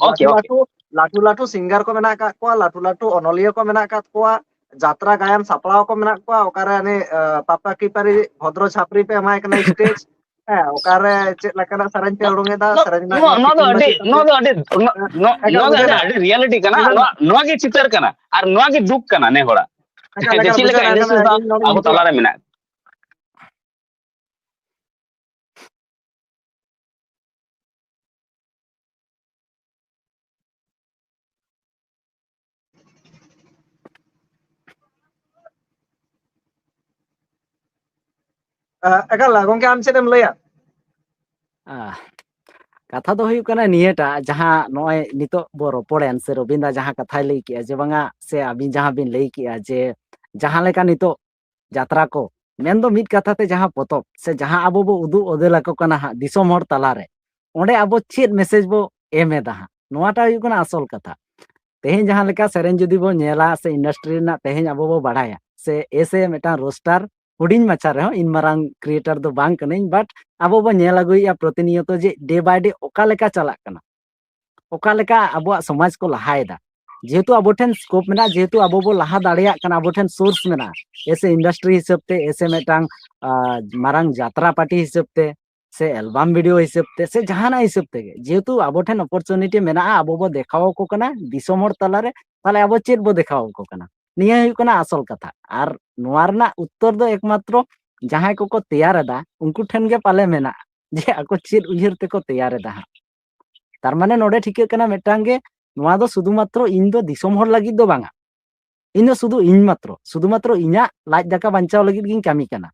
ᱞᱟᱹᱴᱩ ᱞᱟᱹᱴᱩ ᱥᱤᱝᱜᱟᱨ ᱠᱚ ᱢᱮᱱᱟᱜ ᱟᱠᱟᱫ ᱠᱚᱣᱟ, ᱞᱟᱹᱴᱩ ᱞᱟᱹᱴᱩ ᱚᱱᱚᱞᱤᱭᱟᱹ ᱠᱚ ᱢᱮᱱᱟᱜ ᱟᱠᱟᱫ ᱠᱚᱣᱟ, ᱡᱟᱛᱨᱟ ᱜᱟᱭᱟᱱ ᱥᱟᱯᱲᱟᱣ ᱠᱚ ᱢᱮᱱᱟᱜ ᱠᱚᱣᱟ᱾ ᱚᱠᱟᱨᱮ ᱦᱟᱱᱮ ᱯᱟᱯᱟ ᱠᱤ ᱯᱟᱨᱤ ᱵᱷᱚᱫᱨᱚ ᱪᱷᱟᱯᱨᱤ ᱯᱮ ᱮᱢᱟᱭ ᱠᱟᱱᱟ ᱥᱴᱮᱡᱽ? ᱦᱮᱸ, ᱚᱠᱟᱨᱮ ᱪᱮᱫ ᱞᱮᱠᱟᱱᱟᱜ ᱥᱮᱨᱮᱧ ᱯᱮ ᱩᱰᱩᱝ ᱮᱫᱟ? ᱥᱮᱨᱮᱧ ᱨᱮᱱᱟᱜ ᱱᱚᱣᱟ ᱱᱚᱣᱟ ᱫᱚ ᱟᱹᱰᱤ ᱱᱚᱣᱟ ᱫᱚ ᱟᱹᱰᱤ ᱱᱚᱣᱟ ᱫᱚ ᱟᱹᱰᱤ ᱨᱤᱭᱟᱞᱤᱴᱤ ᱠᱟᱱᱟ᱾ ᱱᱚᱣᱟ ᱱᱚᱣᱟ ᱜᱮ ᱪᱤᱛᱟᱹᱨ ᱠᱟᱱᱟ ᱟᱨ ᱱᱚᱣᱟ ᱜᱮ ᱫᱩᱠ ᱠᱟᱱᱟ ᱱᱮ ᱦᱚᱲᱟᱜ᱾ ᱪᱮᱫ ᱞᱮᱠᱟ ᱤᱱᱳᱥᱮᱱᱥ ᱟᱵᱚ ᱛᱟᱞᱟ ᱨᱮ ᱢᱮᱱᱟᱜ᱾ ᱮᱠᱟᱞ ᱜᱚᱝᱠᱮ, ᱟᱢ ᱪᱮᱫ ᱮᱢ ᱞᱟᱹᱭᱟ? ᱠᱟᱛᱷᱟ ᱫᱚ ᱦᱩᱭᱩᱜ ᱠᱟᱱᱟ ᱱᱤᱭᱟᱹᱴᱟᱜ, ᱡᱟᱦᱟᱸ ᱱᱚᱜᱼᱚᱭ ᱱᱤᱛᱚᱜ ᱵᱚ ᱨᱚᱯᱚᱲᱮᱱ, ᱥᱮ ᱨᱚᱵᱤᱱ ᱫᱟ ᱡᱟᱦᱟᱸ ᱠᱟᱛᱷᱟᱭ ᱞᱟᱹᱭ ᱠᱮᱜᱼᱟ, ᱡᱮ ᱵᱟᱝᱟ, ᱥᱮ ᱟᱹᱵᱤᱱ ᱡᱟᱦᱟᱸ ᱵᱤᱱ ᱞᱟᱹᱭ ᱠᱮᱜᱼᱟ, ᱡᱮ ᱡᱟᱦᱟᱸ ᱞᱮᱠᱟ ᱱᱤᱛᱚᱜ ᱡᱟᱛᱨᱟ ᱠᱚ, ᱢᱮᱱᱫᱚ ᱢᱤᱫ ᱠᱟᱛᱷᱟ ᱛᱮ ᱡᱟᱦᱟᱸ ᱯᱚᱛᱚᱵ ᱥᱮ ᱡᱟᱦᱟᱸ ᱟᱵᱚ ᱵᱚ ᱩᱫᱩᱜ ᱚᱫᱮᱞ ᱟᱠᱚ ᱠᱟᱱᱟ ᱦᱟᱸᱜ ᱫᱤᱥᱚᱢ ᱦᱚᱲ ᱛᱟᱞᱟᱨᱮ, ᱚᱸᱰᱮ ᱟᱵᱚ ᱪᱮᱫ ᱢᱮᱥᱮᱡᱽ ᱵᱚ ᱮᱢ ᱮᱫᱟ ᱦᱟᱸᱜ, ᱱᱚᱣᱟᱴᱟᱜ ᱦᱩᱭᱩᱜ ᱠᱟᱱᱟ ᱟᱥᱚᱞ ᱠᱟᱛᱷᱟ᱾ ᱛᱮᱦᱮᱧ ᱡᱟᱦᱟᱸ ᱞᱮᱠᱟ ᱥᱮᱨᱮᱧ ᱡᱩᱫᱤ ᱵᱚᱱ ᱧᱮᱞᱟ ᱥᱮ ᱤᱱᱰᱟᱥᱴᱨᱤ ᱨᱮᱱᱟᱜ, ᱛᱮᱦᱮᱧ ᱟᱵᱚ ᱵᱚ ᱵᱟᱲᱟᱭᱟ ᱥᱮ ᱮᱥᱮ ᱢᱤᱫᱴᱟᱝ ᱨᱳᱥᱴᱟᱨ, ᱦᱩᱰᱤᱧ ᱢᱟᱪᱷᱟ ᱨᱮᱦᱚᱸ, ᱤᱧ ᱢᱟᱨᱟᱝ ᱠᱨᱤᱭᱮᱴᱟᱨ ᱫᱚ ᱵᱟᱝ ᱠᱟᱹᱱᱟᱹᱧ, ᱵᱟᱴ ᱟᱵᱚ ᱵᱚ ᱧᱮᱞ ᱟᱹᱜᱩᱭᱮᱫᱼᱟ ᱯᱨᱚᱛᱤᱱᱤᱭᱚᱛᱚ ᱡᱮ ᱰᱮ ᱵᱟᱭ ᱰᱮ ᱚᱠᱟ ᱞᱮᱠᱟ ᱪᱟᱞᱟᱜ ᱠᱟᱱᱟ, ᱚᱠᱟ ᱞᱮᱠᱟ ᱟᱵᱚᱣᱟᱜ ᱥᱚᱢᱟᱡᱽ ᱠᱚ ᱞᱟᱦᱟᱭᱮᱫᱟ᱾ ᱡᱮᱦᱮᱛᱩ ᱟᱵᱚ ᱴᱷᱮᱱ ᱥᱠᱳᱯ ᱢᱮᱱᱟᱜᱼᱟ, ᱡᱮᱦᱮᱛᱩ ᱟᱵᱚ ᱵᱚ ᱞᱟᱦᱟ ᱫᱟᱲᱮᱭᱟᱜ ᱠᱟᱱᱟ, ᱟᱵᱚ ᱴᱷᱮᱱ ᱥᱳᱨᱥ ᱢᱮᱱᱟᱜᱼᱟ, ᱮᱥᱮ ᱤᱱᱰᱟᱥᱴᱨᱤ ᱦᱤᱥᱟᱹᱵ ᱛᱮ, ᱮᱥᱮ ᱢᱤᱫᱴᱟᱝ ᱟᱨ ᱢᱟᱨᱟᱝ ᱡᱟᱛᱨᱟ ᱯᱟᱨᱴᱤ ᱦᱤᱥᱟᱹᱵ ᱛᱮ, ᱥᱮ ᱮᱞᱵᱟᱢ ᱵᱷᱤᱰᱤᱭᱳ ᱦᱤᱥᱟᱹᱵ ᱛᱮ, ᱥᱮ ᱡᱟᱦᱟᱱᱟᱜ ᱦᱤᱥᱟᱹᱵ ᱛᱮᱜᱮ, ᱡᱮᱦᱮᱛᱩ ᱟᱵᱚ ᱴᱷᱮᱱ ᱚᱯᱚᱨᱪᱩᱱᱤᱴᱤ ᱢᱮᱱᱟᱜᱼᱟ, ᱟᱵᱚ ᱵᱚ ᱫᱮᱠᱷᱟᱣ ᱟᱠᱚ ᱠᱟᱱᱟ ᱫᱤᱥᱚᱢ ᱦᱚᱲ ᱛᱟᱞᱟᱨᱮ, ᱛᱟᱦᱚᱞᱮ ᱟᱵᱚ ᱪᱮᱫ ᱵᱚ ᱫᱮᱠᱷᱟᱣ ᱟᱠᱚ ᱠᱟᱱᱟ? ᱱᱤᱭᱟᱹ ᱦᱩᱭᱩᱜ ᱠᱟᱱᱟ ᱟᱥᱚᱞ ᱠᱟᱛᱷᱟ᱾ ᱟᱨ ᱱᱚᱣᱟ ᱨᱮᱱᱟᱜ ᱩᱛᱛᱚᱨ ᱫᱚ ᱮᱠᱢᱟᱛᱨᱚ ᱡᱟᱦᱟᱸᱭ ᱠᱚᱠᱚ ᱛᱮᱭᱟᱨ ᱮᱫᱟ, ᱩᱱᱠᱩ ᱴᱷᱮᱱ ᱜᱮ ᱯᱟᱞᱮ ᱢᱮᱱᱟᱜᱼᱟ, ᱡᱮ ᱟᱠᱚ ᱪᱮᱫ ᱩᱭᱦᱟᱹᱨ ᱛᱮᱠᱚ ᱛᱮᱭᱟᱨ ᱮᱫᱟ ᱦᱟᱸᱜ᱾ ᱛᱟᱨ ᱢᱟᱱᱮ ᱱᱚᱰᱮ ᱴᱷᱤᱠᱟᱹᱜ ᱠᱟᱱᱟ ᱢᱤᱫᱴᱟᱝ ᱜᱮ, ᱱᱚᱣᱟ ᱫᱚ ᱥᱩᱫᱷᱩ ᱢᱟᱛᱨᱚ ᱤᱧ ᱫᱚ ᱫᱤᱥᱚᱢ ᱦᱚᱲ ᱞᱟᱹᱜᱤᱫ ᱫᱚ ᱵᱟᱝᱟ, ᱤᱧ ᱫᱚ ᱥᱩᱫᱷᱩ ᱤᱧ ᱢᱟᱛᱨᱚ, ᱥᱩᱫᱷᱩ ᱢᱟᱛᱨᱚ ᱤᱧᱟᱹᱜ ᱞᱟᱡ ᱫᱟᱠᱟ ᱵᱟᱧᱪᱟᱣ ᱞᱟᱹᱜᱤᱫ ᱜᱤᱧ ᱠᱟᱹᱢᱤ ᱠᱟᱱᱟ᱾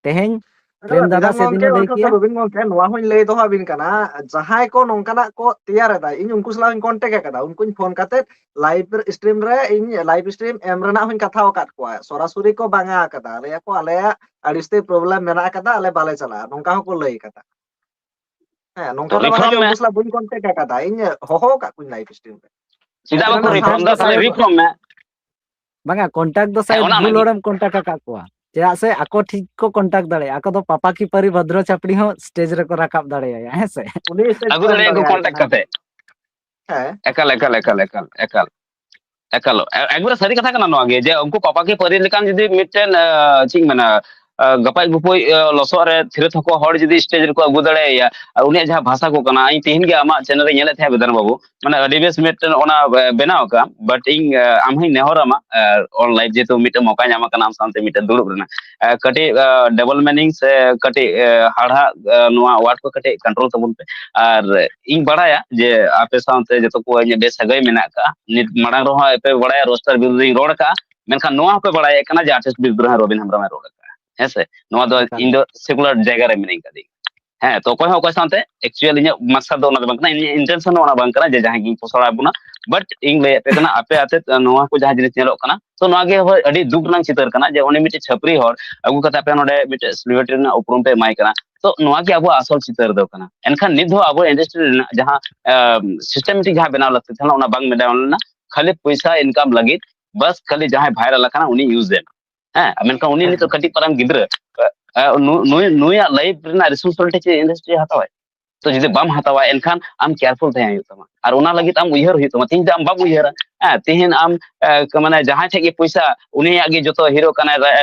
ᱛᱮᱦᱮᱧ ᱟᱫᱚ ᱯᱨᱮᱢ ᱫᱟᱫᱟ ᱱᱤᱫᱷᱟᱱ ᱜᱚᱝᱠᱮ, ᱥᱮᱫᱤᱱᱮ ᱞᱟᱹᱭ ᱚᱱᱠᱟ ᱛᱚ ᱠᱮᱭᱟ᱾ ᱨᱚᱵᱤᱱ ᱜᱚᱝᱠᱮ, ᱱᱚᱣᱟ ᱦᱚᱸᱧ ᱞᱟᱹᱭ ᱫᱚᱦᱚ ᱟᱵᱤᱱ ᱠᱟᱱᱟ, ᱡᱟᱦᱟᱸᱭ ᱠᱚ ᱱᱚᱝᱠᱟᱱᱟᱜ ᱠᱚ ᱛᱮᱭᱟᱨ ᱮᱫᱟ, ᱤᱧ ᱩᱱᱠᱩ ᱥᱟᱞᱟᱜ ᱦᱚᱸᱧ ᱠᱚᱱᱴᱮᱠ ᱟᱠᱟᱫᱟ, ᱩᱱᱠᱩᱧ ᱯᱷᱳᱱ ᱠᱟᱛᱮ ᱞᱟᱭᱤᱵᱷ ᱥᱴᱨᱤᱢ ᱨᱮ ᱤᱧ ᱞᱟᱭᱤᱵᱷ ᱥᱴᱨᱤᱢ ᱮᱢ ᱨᱮᱱᱟᱜ ᱦᱚᱸᱧ ᱠᱟᱛᱷᱟ ᱟᱠᱟᱫ ᱠᱚᱣᱟ, ᱥᱚᱨᱟᱥᱚᱨᱤ ᱠᱚ ᱵᱟᱝᱟ ᱟᱠᱟᱫᱟ, ᱞᱟᱹᱭ ᱟᱠᱚ ᱟᱞᱮᱭᱟᱜ ᱟᱹᱲᱤᱥ ᱛᱮ ᱯᱨᱚᱵᱞᱮᱢ ᱢᱮᱱᱟᱜ ᱟᱠᱟᱫᱟ, ᱟᱞᱮ ᱵᱟᱞᱮ ᱪᱟᱞᱟᱜᱼᱟ, ᱱᱚᱝᱠᱟ ᱦᱚᱸᱠᱚ ᱞᱟᱹᱭ ᱟᱠᱟᱫᱟ᱾ ᱦᱮᱸ, ᱱᱚᱝᱠᱟ ᱛᱚ ᱫᱚ ᱵᱟᱝᱟ ᱨᱤᱯᱷᱚᱨᱢ ᱡᱮ ᱢᱮ᱾ ᱩᱱᱠᱩ ᱥᱟᱞᱟᱜ ᱵᱟᱹᱧ ᱠᱚᱱᱴᱮᱠ ᱟᱠᱟᱫᱟ, ᱤᱧ ᱦᱚᱦᱚ ᱟᱠᱟᱫ ᱠᱚᱣᱟᱧ ᱞᱟᱭᱤᱵᱷ ᱥᱴᱨᱤᱢ ᱨᱮ᱾ ᱪᱮᱫᱟᱜ ᱵᱟᱠᱚ ᱚᱱᱟ ᱨᱤᱯᱷᱚᱨᱢ ᱫᱟ? ᱥᱟᱭᱤᱰ ᱛᱟᱦᱞᱮ ᱨᱮ ᱨᱤᱯᱷᱚᱨᱢ ᱢᱮ᱾ ᱵᱟᱝᱟ, ᱠᱚᱱᱴᱟᱠᱴ ᱫᱚ ᱦᱮᱸ, ᱥᱟᱭᱤᱰ ᱚᱱᱟ ᱵᱷᱩᱞ ᱞᱟᱹᱜᱤᱫ᱾ ᱦᱚᱲᱮᱢ ᱠᱚᱱᱴᱟᱠᱴ ᱟᱠᱟᱫ ᱠᱚᱣᱟ᱾ ᱪᱮᱫᱟᱜ ᱥᱮ ᱟᱠᱚ ᱴᱷᱤᱠ ᱠᱚ ᱠᱚᱱᱴᱟᱠᱴ ᱫᱟᱲᱮᱭᱟᱜᱼᱟ, ᱟᱠᱚ ᱫᱚ ᱯᱟᱯᱟ ᱠᱤ ᱯᱟᱨᱤ ᱵᱷᱚᱫᱨᱚ ᱪᱟᱯᱲᱤ ᱦᱚᱸ ᱥᱴᱮᱡ ᱨᱮᱠᱚ ᱨᱟᱠᱟᱵ ᱫᱟᱲᱮᱭᱟᱭᱟ, ᱦᱮᱸ ᱥᱮ? ᱩᱱᱤ ᱥᱴᱮᱡ ᱟᱹᱜᱩ ᱠᱚ ᱮᱢ ᱫᱟᱲᱮᱭᱟᱜᱼᱟ ᱠᱚ ᱫᱟᱲᱮᱭᱟᱭ ᱠᱚᱱᱴᱟᱠᱴ ᱠᱟᱱᱟ᱾ ᱠᱟᱛᱮ᱾ ᱦᱮᱸ᱾ ᱮᱠᱟᱞ, ᱮᱠᱟᱞ, ᱮᱠᱟᱞ, ᱮᱠᱟᱞ, ᱮᱠᱟᱞ᱾ ᱮᱠᱟᱞ, ᱮ-, ᱮᱠᱵᱟᱨᱮ ᱥᱟᱹᱨᱤ ᱠᱟᱛᱷᱟ ᱠᱟᱱᱟ ᱱᱚᱣᱟ ᱜᱮ, ᱡᱮ ᱩᱱᱠᱩ ᱯᱟᱯᱟ ᱠᱤ ᱯᱟᱹᱨᱤ ᱞᱮᱠᱟᱱ ᱡᱩᱫᱤ ᱢᱤᱫᱴᱮᱱ, ᱟ, ᱪᱮᱫ ᱤᱧ ᱢᱮᱱᱟ, ᱟ, ᱜᱟᱯᱟᱭ ᱜᱩᱯᱩᱭ, ᱟ, ᱞᱚᱥᱚᱫ ᱨᱮ ᱛᱷᱤᱨᱟᱹ ᱛᱷᱚᱠᱚ ᱦᱚᱲ ᱡᱩᱫᱤ ᱥᱴᱮᱡ ᱨᱮᱠᱚ ᱟᱹᱜᱩ ᱫᱟᱲᱮᱭᱟᱭᱟ, ᱟᱨ ᱩᱱᱤᱭᱟᱜ ᱡᱟᱦᱟᱸ ᱵᱷᱟᱥᱟ ᱠᱚ ᱠᱟᱱᱟ, ᱤᱧ ᱛᱮᱦᱮᱧ ᱜᱮ ᱟᱢᱟᱜ ᱪᱮᱱᱮᱞ ᱨᱮ ᱧᱮᱞᱮᱫ ᱛᱟᱦᱮᱸᱫ ᱵᱤᱫᱷᱟᱱ ᱵᱟᱹᱵᱩ, ᱢᱟᱱᱮ ᱟᱹᱰᱤ ᱵᱮᱥ ᱢᱤᱫᱴᱮᱱ ᱚᱱᱟ, ᱮ, ᱵᱮᱱᱟᱣ ᱟᱠᱟᱫ, but ᱤᱧ, ᱟ, ᱟᱢ ᱦᱚᱸᱧ ᱱᱮᱦᱚᱨ ᱟᱢᱟ, ᱟ, ᱚᱱᱞᱟᱭᱤᱱ ᱡᱮᱦᱮᱛᱩ ᱢᱤᱫᱴᱮᱱ ᱢᱚᱠᱟᱧ ᱧᱟᱢ ᱟᱠᱟᱱᱟ ᱟᱢ ᱥᱟᱶᱛᱮ ᱢᱤᱫᱴᱮᱱ ᱫᱩᱲᱩᱵ ᱨᱮᱱᱟᱜ, ᱟ, ᱠᱟᱹᱴᱤᱡ, ᱟ, ᱰᱚᱵᱚᱞ ᱢᱤᱱᱤᱝ ᱥᱮ ᱠᱟᱹᱴᱤᱡ, ᱟ, ᱦᱟᱲᱦᱟᱜ, ᱟ, ᱱᱚᱣᱟ ᱣᱟᱨᱰ ᱠᱚ ᱠᱟᱹᱴᱤᱡ ᱠᱚᱱᱴᱨᱳᱞ ᱛᱟᱵᱚᱱ ᱯᱮ᱾ ᱟᱨ ᱤᱧ ᱵᱟᱲᱟᱭᱟ ᱡᱮ ᱟᱯᱮ ᱥᱟᱶᱛᱮ ᱡᱚᱛᱚ ᱠᱚ ᱤᱧᱟᱹᱜ ᱵᱮᱥ ᱥᱟᱹᱜᱟᱹᱭ ᱢᱮᱱᱟᱜ ᱟᱠᱟᱫᱼᱟ᱾ ᱱᱤᱛ ᱢᱟᱲᱟᱝ ᱨᱮᱦᱚᱸ ᱟᱯᱮ ᱵᱟᱲᱟᱭᱟ ᱨᱳᱥᱴᱟᱨ ᱵᱤᱨᱩᱫᱷ ᱨᱤᱧ ᱨᱚᱲ ᱟᱠᱟᱫᱼᱟ, ᱢᱮᱱᱠᱷᱟᱱ ᱱᱚᱣᱟ ᱦᱚᱸᱯᱮ ᱵᱟᱲᱟᱭᱮᱫ ᱠᱟᱱᱟ ᱡᱮ ᱟᱨᱴᱤᱥᱴ ᱵᱤᱨᱩᱫᱷ ᱨᱮᱦᱚᱸ ᱨᱚᱵᱤᱱ ᱦᱮᱢᱵᱨᱚᱢᱮ ᱨᱚᱲ ᱟᱠᱟᱫᱼᱟ᱾ ᱦᱮᱸ ᱥᱮ? ᱱᱚᱣᱟ ᱫᱚ ᱮᱠᱟᱞ᱾ ᱤᱧ ᱫᱚ ᱥᱮᱠᱩᱞᱟᱨ ᱡᱟᱭᱜᱟ ᱨᱮ ᱢᱤᱱᱟᱹᱧ ᱠᱟᱫᱤᱧ᱾ ᱦᱮᱸ, ᱛᱚ ᱚᱠᱚᱭ ᱦᱚᱸ ᱚᱠᱚᱭ ᱥᱟᱶᱛᱮ actually ᱤᱧᱟᱹᱜ ᱢᱟᱠᱥᱟᱫ ᱫᱚ ᱚᱱᱟ ᱫᱚ ᱵᱟᱝ ᱠᱟᱱᱟ, ᱤᱧᱟᱹᱜ intention ᱦᱚᱸ ᱚᱱᱟ ᱵᱟᱝ ᱠᱟᱱᱟ ᱡᱮ ᱡᱟᱦᱟᱸᱭ ᱜᱤᱧ ᱯᱚᱥᱲᱟᱣ ᱵᱚᱱᱟ᱾ But ᱤᱧ ᱞᱟᱹᱭᱮᱫ ᱯᱮ ᱠᱟᱱᱟ, ᱟᱯᱮ ᱟᱛᱮ ᱱᱚᱣᱟ ᱠᱚ ᱡᱟᱦᱟᱸ ᱡᱤᱱᱤᱥ ᱧᱮᱞᱚᱜ ᱠᱟᱱᱟ, ᱛᱚ ᱱᱚᱣᱟ ᱜᱮ ᱦᱳᱭ ᱟᱹᱰᱤ ᱫᱩᱠ ᱨᱮᱱᱟᱜ ᱪᱤᱛᱟᱹᱨ ᱠᱟᱱᱟ ᱡᱮ ᱩᱱᱤ ᱢᱤᱫᱴᱮᱡ ᱪᱷᱟᱹᱯᱨᱤ ᱦᱚᱲ ᱟᱹᱜᱩ ᱠᱟᱛᱮ ᱟᱯᱮ ᱱᱚᱰᱮ ᱢᱤᱫᱴᱮᱡ celebrity ᱨᱮᱱᱟᱜ ᱩᱯᱨᱩᱢ ᱯᱮ ᱮᱢᱟᱭ ᱠᱟᱱᱟ᱾ ᱛᱚ ᱱᱚᱣᱟ ᱜᱮ ᱟᱵᱚᱣᱟᱜ ᱟᱥᱚᱞ ᱪᱤᱛᱟᱹᱨ ᱫᱚ ᱠᱟᱱᱟ᱾ ᱮᱱᱠᱷᱟᱱ ᱱᱤᱛ ᱦᱚᱸ ᱟᱵᱚ ᱤᱱᱰᱟᱥᱴᱨᱤ ᱨᱮᱱᱟᱜ ᱡᱟᱦᱟᱸ ᱥᱤᱥᱴᱮᱢᱮᱴᱤᱠ ᱡᱟᱦᱟᱸ ᱵᱮᱱᱟᱣ ᱞᱟᱹᱠᱛᱤ ᱛᱟᱦᱮᱸ ᱞᱮᱱᱟ, ᱚᱱᱟ ᱵᱟᱝ ᱵᱮᱱᱟᱣ ᱞᱮᱱᱟ᱾ ᱠᱷᱟᱹᱞᱤ ᱯᱚᱭᱥᱟ ᱤᱱᱠᱟᱢ ᱞᱟᱹᱜᱤᱫ ᱵᱟᱥ ᱠᱷᱟᱹᱞᱤ ᱡᱟᱦᱟᱸᱭ ᱵᱷᱟᱭᱨᱟᱞ ᱟᱠᱟᱱᱟ ᱩᱱᱤ ᱤᱭᱩᱡᱽ ᱮᱢ᱾ ᱦᱮᱸ, ᱢᱮᱱᱠᱷᱟᱱ ᱩᱱᱤ ᱱᱤᱛᱚᱜ ᱠᱟᱹᱴᱤᱡ ᱯᱟᱨᱟᱝ ᱜᱤᱫᱽᱨᱟᱹ, ᱱᱩᱭᱟᱜ ᱞᱟᱭᱤᱯᱷ ᱨᱮᱱᱟᱜ ᱨᱮᱥᱯᱚᱱᱥᱤᱵᱤᱞᱤᱴᱤ ᱪᱮᱫ ᱤᱱᱰᱟᱥᱴᱨᱤ ᱦᱟᱛᱟᱣᱟᱭ? ᱛᱚ ᱡᱩᱫᱤ ᱵᱟᱢ ᱦᱟᱛᱟᱣᱟ, ᱮᱱᱠᱷᱟᱱ ᱟᱢ ᱠᱮᱭᱟᱨᱯᱷᱩᱞ ᱛᱟᱦᱮᱸ ᱦᱩᱭᱩᱜ ᱛᱟᱢᱟ᱾ ᱟᱨ ᱚᱱᱟ ᱞᱟᱹᱜᱤᱫ ᱟᱢ ᱩᱭᱦᱟᱹᱨ ᱦᱩᱭᱩᱜ ᱛᱟᱢᱟ᱾ ᱛᱤᱦᱤᱧ ᱡᱩᱫᱤ ᱟᱢ ᱵᱟᱢ ᱩᱭᱦᱟᱹᱨᱟ, ᱦᱮᱸ, ᱛᱤᱦᱤᱧ ᱟᱢ ᱮ, ᱢᱟᱱᱮ ᱡᱟᱦᱟᱸᱭ ᱴᱷᱮᱡ ᱜᱮ ᱯᱚᱭᱥᱟ, ᱩᱱᱤᱭᱟᱜ ᱜᱮ ᱡᱚᱛᱚ ᱦᱤᱨᱳ ᱠᱟᱱᱟᱭ,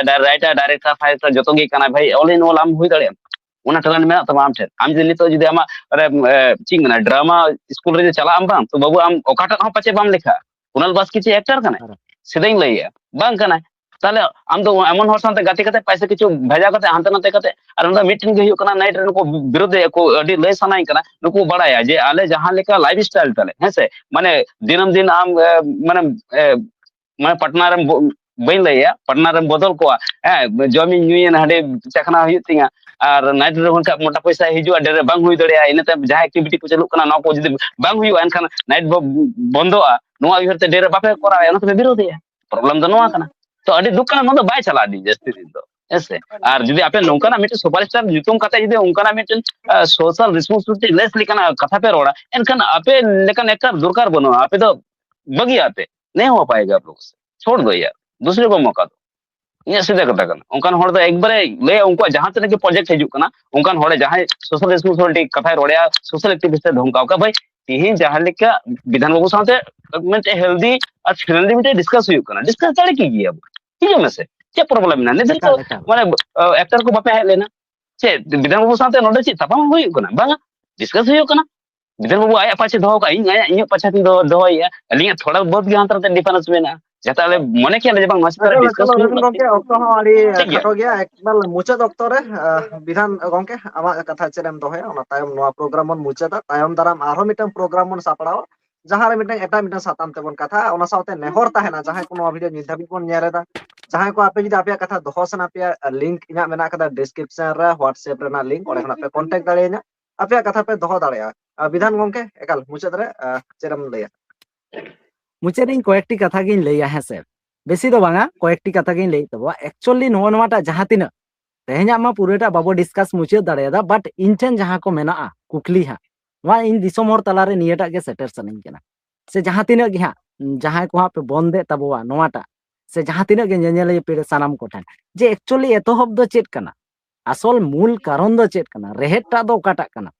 ᱨᱟᱭᱴᱟᱨ, ᱰᱟᱭᱨᱮᱠᱴᱚᱨ, ᱯᱷᱟᱭᱴᱟᱨ ᱡᱚᱛᱚ ᱜᱮ ᱠᱟᱱᱟᱭ ᱵᱷᱟᱭ, ᱚᱞ ᱤᱱ ᱚᱞ ᱟᱢ ᱦᱩᱭ ᱫᱟᱲᱮᱭᱟᱜᱼᱟ᱾ ᱚᱱᱟ ᱴᱮᱞᱮᱱᱴ ᱢᱮᱱᱟᱜ ᱛᱟᱢᱟ ᱟᱢ ᱴᱷᱮᱱ᱾ ᱟᱢ ᱡᱩᱫᱤ ᱱᱤᱛᱚᱜ ᱡᱩᱫᱤ ᱟᱢᱟᱜ ᱚᱱᱮ, ᱮ, ᱪᱮᱫ ᱤᱧ ᱢᱮᱱᱟ, ᱰᱨᱟᱢᱟ ᱥᱠᱩᱞ ᱨᱮ ᱡᱩᱫᱤ ᱪᱟᱞᱟᱜ ᱟᱢ ᱵᱟᱝ, ᱛᱚ ᱵᱟᱹᱵᱩ ᱟᱢ ᱚᱠᱟᱴᱟᱜ ᱦᱚᱸ ᱯᱟᱪᱮ ᱵᱟᱢ ᱞᱮᱠᱷᱟᱜᱼᱟ᱾ ᱠᱩᱱᱟᱞ ᱵᱟᱥᱠᱮ ᱪᱮᱫ ᱮᱠᱴᱟᱨ ᱠᱟᱱᱟᱭ? ᱥᱮᱫᱟᱧ ᱞᱟᱹᱭᱮᱜᱼᱟ, ᱵᱟᱝ ᱠᱟᱱᱟᱭ᱾ ᱛᱟᱦᱞᱮ ᱟᱢ ᱫᱚ ᱮᱢᱚᱱ ᱦᱚᱲ ᱥᱟᱶᱛᱮ ᱜᱟᱛᱮ ᱠᱟᱛᱮ ᱯᱚᱭᱥᱟ ᱠᱤᱪᱷᱩ ᱵᱷᱮᱡᱟ ᱠᱟᱛᱮ ᱦᱟᱱᱛᱮ ᱱᱟᱛᱮ ᱠᱟᱛᱮ, ᱟᱨ ᱚᱱᱟ ᱢᱤᱫᱴᱮᱱ ᱜᱮ ᱦᱩᱭᱩᱜ ᱠᱟᱱᱟ, ᱱᱟᱭᱤᱴ ᱨᱮ ᱱᱩᱠᱩ ᱵᱤᱨᱳᱫᱷ ᱠᱚ ᱟᱹᱰᱤ ᱞᱟᱹᱭ ᱥᱟᱱᱟᱧ ᱠᱟᱱᱟ, ᱱᱩᱠᱩ ᱵᱟᱲᱟᱭᱟ ᱡᱮ ᱟᱞᱮ ᱡᱟᱦᱟᱸ ᱞᱮᱠᱟ ᱞᱟᱭᱤᱯᱷ ᱥᱴᱟᱭᱤᱞ ᱛᱟᱞᱮ, ᱦᱮᱸ ᱥᱮ, ᱢᱟᱱᱮ ᱫᱤᱱᱟᱹᱢ ᱫᱤᱱ ᱟᱢ ᱮ, ᱢᱟᱱᱮ ᱮ, ᱢᱟᱱᱮ ᱯᱟᱨᱴᱱᱟᱨ ᱮᱢ ᱵᱚ-, ᱵᱟᱹᱧ ᱞᱟᱹᱭᱮᱜᱼᱟ, ᱯᱟᱨᱴᱱᱟᱨ ᱮᱢ ᱵᱚᱫᱚᱞ ᱠᱚᱣᱟ, ᱦᱮᱸ, ᱡᱚᱢᱤᱧ ᱧᱩᱭᱮᱱ ᱦᱟᱸᱰᱮ ᱪᱟᱠᱷᱱᱟ ᱦᱩᱭᱩᱜ ᱛᱤᱧᱟ, ᱟᱨ ᱱᱟᱭᱤᱴ ᱨᱮ ᱠᱷᱚᱱ ᱠᱷᱟᱡ ᱢᱚᱴᱟ ᱯᱚᱭᱥᱟ ᱦᱤᱡᱩᱜᱼᱟ, ᱰᱷᱮᱨ ᱵᱟᱝ ᱦᱩᱭ ᱫᱟᱲᱮᱭᱟᱜᱼᱟ, ᱤᱱᱟᱹ ᱛᱟᱭᱚᱢ ᱡᱟᱦᱟᱸ ᱮᱠᱴᱤᱵᱷᱤᱴᱤ ᱠᱚ ᱪᱟᱹᱞᱩᱜ ᱠᱟᱱᱟ ᱱᱚᱣᱟ ᱠᱚ ᱡᱩᱫᱤ ᱵᱟᱝ ᱦᱩᱭᱩᱜᱼᱟ, ᱮᱱᱠᱷᱟᱱ ᱱᱟᱭᱤᱴ ᱵᱚ-, ᱵᱚᱱᱫᱚᱜᱼᱟ, ᱱᱚᱣᱟ ᱩᱭᱦᱟᱹᱨ ᱛᱮ ᱰᱷᱮᱨ ᱵᱟᱯᱮ ᱠᱚᱨᱟᱣᱮᱫᱼᱟ, ᱚᱱᱟ ᱛᱮᱯᱮ ᱵᱤᱨᱳᱫᱷᱮᱜᱼᱟ᱾ ᱯᱨᱚᱵᱞᱮᱢ ᱫᱚ ᱱᱚᱣᱟ ᱠᱟᱱᱟ᱾ ᱛᱚ ᱟᱹᱰᱤ ᱫᱩᱠ ᱠᱟᱱᱟ, ᱱᱚᱣᱟ ᱫᱚ ᱵᱟᱭ ᱪᱟᱞᱟᱜᱼᱟ ᱟᱹᱰᱤ ᱡᱟᱹᱥᱛᱤ ᱫᱤᱱ ᱫᱚ, ᱦᱮᱸ ᱥᱮ? ᱟᱨ ᱡᱩᱫᱤ ᱟᱯᱮ ᱱᱚᱝᱠᱟᱱᱟᱜ ᱢᱤᱫᱴᱮᱱ ᱥᱩᱯᱟᱨᱥᱴᱟᱨ ᱧᱩᱛᱩᱢ ᱠᱟᱛᱮ ᱡᱩᱫᱤ ᱚᱱᱠᱟᱱᱟᱜ ᱢᱤᱫᱴᱮᱱ ᱥᱳᱥᱟᱞ ᱨᱮᱥᱯᱚᱱᱥᱤᱵᱤᱞᱤᱴᱤ ᱞᱮᱥ ᱞᱮᱠᱟᱱᱟᱜ ᱠᱟᱛᱷᱟ ᱯᱮ ᱨᱚᱲᱟ, ᱮᱱᱠᱷᱟᱱ ᱟᱯᱮ ᱞᱮᱠᱟᱱ ᱮᱠᱴᱟᱨ ᱫᱚᱨᱠᱟᱨ ᱵᱟᱹᱱᱩᱜᱼᱟ, ᱟᱯᱮ ᱫᱚ ᱵᱟᱹᱜᱤᱭᱟᱜ ᱯᱮ, ᱱᱮ ᱦᱚᱸ ᱯᱟᱭᱮᱜᱟ ᱟᱯ ᱞᱳᱜ ᱥᱮ ᱪᱷᱳᱲ ᱫᱚ ᱭᱟᱨ, ᱫᱩᱥᱨᱮ ᱠᱚ ᱢᱚᱠᱟ ᱫᱚ᱾ ᱤᱧᱟᱹᱜ ᱥᱤᱫᱷᱟᱹ ᱠᱟᱛᱷᱟ ᱠᱟᱱᱟ᱾ ᱚᱱᱠᱟᱱ ᱦᱚᱲ ᱫᱚ ᱮᱠᱵᱟᱨᱮ ᱞᱟᱹᱭᱟ, ᱩᱱᱠᱩᱣᱟᱜ ᱡᱟᱦᱟᱸ ᱛᱤᱱᱟᱹᱜ ᱜᱮ ᱯᱨᱚᱡᱮᱠᱴ ᱦᱤᱡᱩᱜ ᱠᱟᱱᱟ, ᱚᱱᱠᱟᱱ ᱦᱚᱲ ᱡᱟᱦᱟᱸᱭ ᱥᱳᱥᱟᱞ ᱨᱮᱥᱯᱚᱱᱥᱤᱵᱤᱞᱤᱴᱤ ᱠᱟᱛᱷᱟᱭ ᱨᱚᱲᱮᱭᱟ, ᱥᱳᱥᱟᱞ ᱮᱠᱴᱤᱵᱷᱤᱥᱴ ᱮ ᱫᱷᱚᱢᱠᱟᱣ ᱠᱟᱜ, ᱵᱷᱟᱭ, ᱛᱤᱦᱤᱧ ᱡᱟᱦᱟᱸ ᱞᱮᱠᱟ ᱵᱤᱫᱷᱟᱱ ᱵᱟᱹᱵᱩ ᱥᱟᱶᱛᱮ ᱢᱤᱫᱴᱮᱡ ᱦᱮᱞᱫᱤ ᱟᱨ ᱯᱷᱨᱮᱱᱰᱞᱤ ᱢᱤᱫᱴᱮᱡ ᱰᱤᱥᱠᱟᱥ ᱦᱩᱭᱩᱜ ᱠᱟᱱᱟ, ᱰᱤᱥᱠᱟᱥ ᱫᱟᱲᱮ ᱠᱮ ᱜᱮᱭᱟ ᱵᱚ, ᱴᱷᱤᱠ ᱜᱮᱭᱟ ᱥᱮ? ᱪᱮᱫ ᱯᱨᱚᱵᱞᱮᱢ ᱢᱮᱱᱟᱜᱼᱟ? ᱱᱤᱛ ᱫᱷᱟᱹᱵᱤᱡ ᱛᱚ ᱮᱠᱟᱞ, ᱮᱠᱟᱞ᱾ ᱢᱟᱱᱮ ᱮᱠᱴᱟᱨ ᱠᱚ ᱵᱟᱯᱮ ᱦᱮᱡ ᱞᱮᱱᱟ, ᱪᱮᱫ ᱵᱤᱫᱷᱟᱱ ᱵᱟᱹᱵᱩ ᱥᱟᱶᱛᱮ ᱱᱚᱰᱮ ᱪᱮᱫ ᱛᱟᱯᱟᱢ ᱦᱩᱭᱩᱜ ᱠᱟᱱᱟ? ᱵᱟᱝᱟ, ᱰᱤᱥᱠᱟᱥ ᱦᱩᱭᱩᱜ ᱠᱟᱱᱟ᱾ ᱵᱤᱫᱷᱟᱱ ᱵᱟᱹᱵᱩ ᱟᱭᱟᱜ ᱯᱟᱪᱷᱮ ᱫᱚᱦᱚ ᱠᱟᱜᱼᱟ, ᱤᱧ ᱟᱭᱟᱜ, ᱤᱧᱟᱹᱜ ᱯᱟᱪᱷᱮ ᱛᱤᱧ ᱫᱚᱦᱚ, ᱫᱚᱦᱚᱭᱮᱫᱼᱟ᱾ ᱟᱹᱞᱤᱧᱟᱜ ᱛᱷᱚᱲᱟ ᱵᱚᱦᱩᱛ ᱜᱮ ᱦᱟᱱᱛᱮ ᱱᱟᱛᱮ ᱰᱤᱯᱷᱟᱨᱮᱱᱥ ᱢᱮᱱᱟᱜᱼᱟ, ᱡᱟᱛᱮ ᱟᱞᱮ ᱢᱚᱱᱮ ᱠᱮᱭᱟ ᱞᱮ ᱡᱮ ᱵᱟᱝ ᱱᱚᱣᱟ ᱪᱮᱛᱟᱱ ᱨᱮ ᱮᱠᱟᱞ, ᱰᱤᱥᱠᱟᱥ ᱮᱠᱟᱞ, ᱦᱩᱭᱩᱜ ᱨᱚᱵᱤᱱ ᱞᱟᱹᱠᱛᱤ᱾ ᱜᱚᱢᱠᱮ, ᱚᱠᱛᱚ ᱦᱚᱸ ᱟᱹᱰᱤ ᱴᱷᱤᱠ ᱜᱮᱭᱟ᱾ ᱠᱷᱟᱴᱚ ᱜᱮᱭᱟ᱾ ᱮᱠᱵᱟᱨ ᱢᱩᱪᱟᱹᱫ ᱚᱠᱛᱚ ᱨᱮ, ᱟᱦ, ᱵᱤᱫᱷᱟᱱ ᱜᱚᱢᱠᱮ, ᱟᱢᱟᱜ ᱠᱟᱛᱷᱟ ᱪᱮᱫ ᱮᱢ ᱫᱚᱦᱚᱭᱟ? ᱚᱱᱟ ᱛᱟᱭᱚᱢ ᱱᱚᱣᱟ ᱯᱨᱳᱜᱨᱟᱢ ᱵᱚᱱ ᱢᱩᱪᱟᱹᱫᱟ, ᱛᱟᱭᱚᱢ ᱫᱟᱨᱟᱢ ᱟᱨᱦᱚᱸ ᱢᱤᱫᱴᱟᱝ ᱯᱨᱳᱜᱨᱟᱢ ᱵᱚᱱ ᱥᱟᱯᱲᱟᱣᱟ, ᱡᱟᱦᱟᱸ ᱨᱮ ᱢᱤᱫᱴᱟᱝ ᱮᱴᱟᱜ ᱢᱤᱫᱴᱟᱝ ᱥᱟᱛᱟᱢ ᱛᱮᱵᱚᱱ ᱠᱟᱛᱷᱟᱜᱼᱟ᱾ ᱚᱱᱟ ᱥᱟᱶᱛᱮ ᱱᱮᱦᱚᱨ ᱛᱟᱦᱮᱱᱟ, ᱡᱟᱦᱟᱸᱭ ᱠᱚ ᱱᱚᱣᱟ ᱵᱷᱤᱰᱤᱭᱳ ᱱᱤᱛ ᱫᱷᱟᱹᱵᱤᱡ ᱵᱚᱱ ᱧᱮᱞ ᱮᱫᱟ, ᱡᱟᱦᱟᱸᱭ ᱠᱚ ᱟᱯᱮ ᱡᱩᱫᱤ ᱟᱯᱮᱭᱟᱜ ᱠᱟᱛᱷᱟ ᱫᱚᱦᱚ ᱥᱟᱱᱟ ᱯᱮᱭᱟ, ᱞᱤᱝᱠ ᱤᱧᱟᱹᱜ ᱢᱮᱱᱟᱜ ᱠᱟᱫᱟ ᱰᱤᱥᱠᱨᱤᱯᱥᱚᱱ ᱨᱮ, WhatsApp ᱨᱮᱱᱟᱜ ᱞᱤᱝᱠ, ᱚᱸᱰᱮ ᱠᱷᱚᱱᱟᱜ ᱯᱮ ᱠᱚᱱᱴᱮᱠᱴ ᱫᱟᱲᱮᱭᱟᱹᱧᱟ᱾ ᱟᱯᱮᱭᱟᱜ ᱠᱟᱛᱷᱟ ᱯᱮ ᱫᱚᱦᱚ ᱫᱟᱲᱮᱭᱟᱜᱼᱟ᱾ ᱟᱨ ᱵᱤᱫᱷᱟᱱ ᱜᱚᱢᱠᱮ, ᱮᱠᱟᱞ ᱢᱩᱪᱟᱹᱫ ᱨᱮ, ᱟᱦ, ᱪᱮᱫ ᱮᱢ ᱞᱟᱹᱭᱟ? ᱢᱩᱪᱟᱹᱫ ᱨᱮ ᱤᱧ ᱠᱚᱭᱮᱠᱴᱤ ᱠᱟᱛᱷᱟ ᱜᱤᱧ ᱞᱟᱹᱭᱟ, ᱦᱮᱸ ᱥᱮ? ᱵᱮᱥᱤ ᱫᱚ ᱵᱟᱝᱟ, ᱠᱚᱭᱮᱠᱴᱤ ᱠᱟᱛᱷᱟ ᱜᱤᱧ ᱞᱟᱹᱭ ᱛᱟᱵᱚᱣᱟ᱾ ᱮᱠᱪᱩᱭᱟᱞᱤ ᱱᱚᱜᱼᱚ ᱱᱚᱣᱟᱴᱟᱜ ᱡᱟᱦᱟᱸ ᱛᱤᱱᱟᱹᱜ ᱛᱮᱦᱮᱧᱟᱜ ᱢᱟ ᱯᱩᱨᱟᱹᱴᱟᱜ ᱵᱟᱵᱚ ᱰᱤᱥᱠᱟᱥ ᱢᱩᱪᱟᱹᱫ ᱫᱟᱲᱮᱭᱟᱫᱟ, ᱵᱟᱴ ᱤᱧ ᱴᱷᱮᱱ ᱡᱟᱦᱟᱸ ᱠᱚ ᱢᱮᱱᱟᱜᱼᱟ ᱠᱩᱠᱞᱤ ᱦᱟᱸᱜ, ᱱᱚᱣᱟ ᱤᱧ ᱫᱤᱥᱚᱢ ᱦᱚᱲ ᱛᱟᱞᱟᱨᱮ ᱱᱤᱭᱟᱹᱴᱟᱜ ᱜᱮ ᱥᱮᱴᱮᱨ ᱥᱟᱱᱟᱧ ᱠᱟᱱᱟ᱾ ᱥᱮ ᱡᱟᱦᱟᱸ ᱛᱤᱱᱟᱹᱜ ᱜᱮ ᱦᱟᱸᱜ, ᱡᱟᱦᱟᱸᱭ ᱠᱚ ᱦᱟᱸᱜ ᱯᱮ ᱵᱚᱱᱫᱮᱫ ᱛᱟᱵᱚᱣᱟ ᱱᱚᱣᱟᱴᱟᱜ, ᱥᱮ ᱡᱟᱦᱟᱸ ᱛᱤᱱᱟᱹᱜ ᱜᱮ ᱧᱮᱧᱮᱞᱤᱭᱟᱹ ᱯᱮᱲᱟ ᱥᱟᱱᱟᱢ ᱠᱚᱴᱷᱮᱱ, ᱡᱮ ᱮᱠᱪᱩᱭᱮᱞᱤ ᱮᱛᱚᱦᱚᱵ ᱫᱚ ᱪᱮᱫ ᱠᱟᱱᱟ? ᱟᱥᱚᱞ ᱢᱩᱞ ᱠᱟᱨᱚᱱ ᱫᱚ ᱪᱮᱫ ᱠᱟᱱᱟ? ᱨᱮᱦᱮᱫ ᱴᱟᱜ ᱫᱚ ᱚᱠᱟᱴᱟᱜ ᱠᱟᱱᱟ?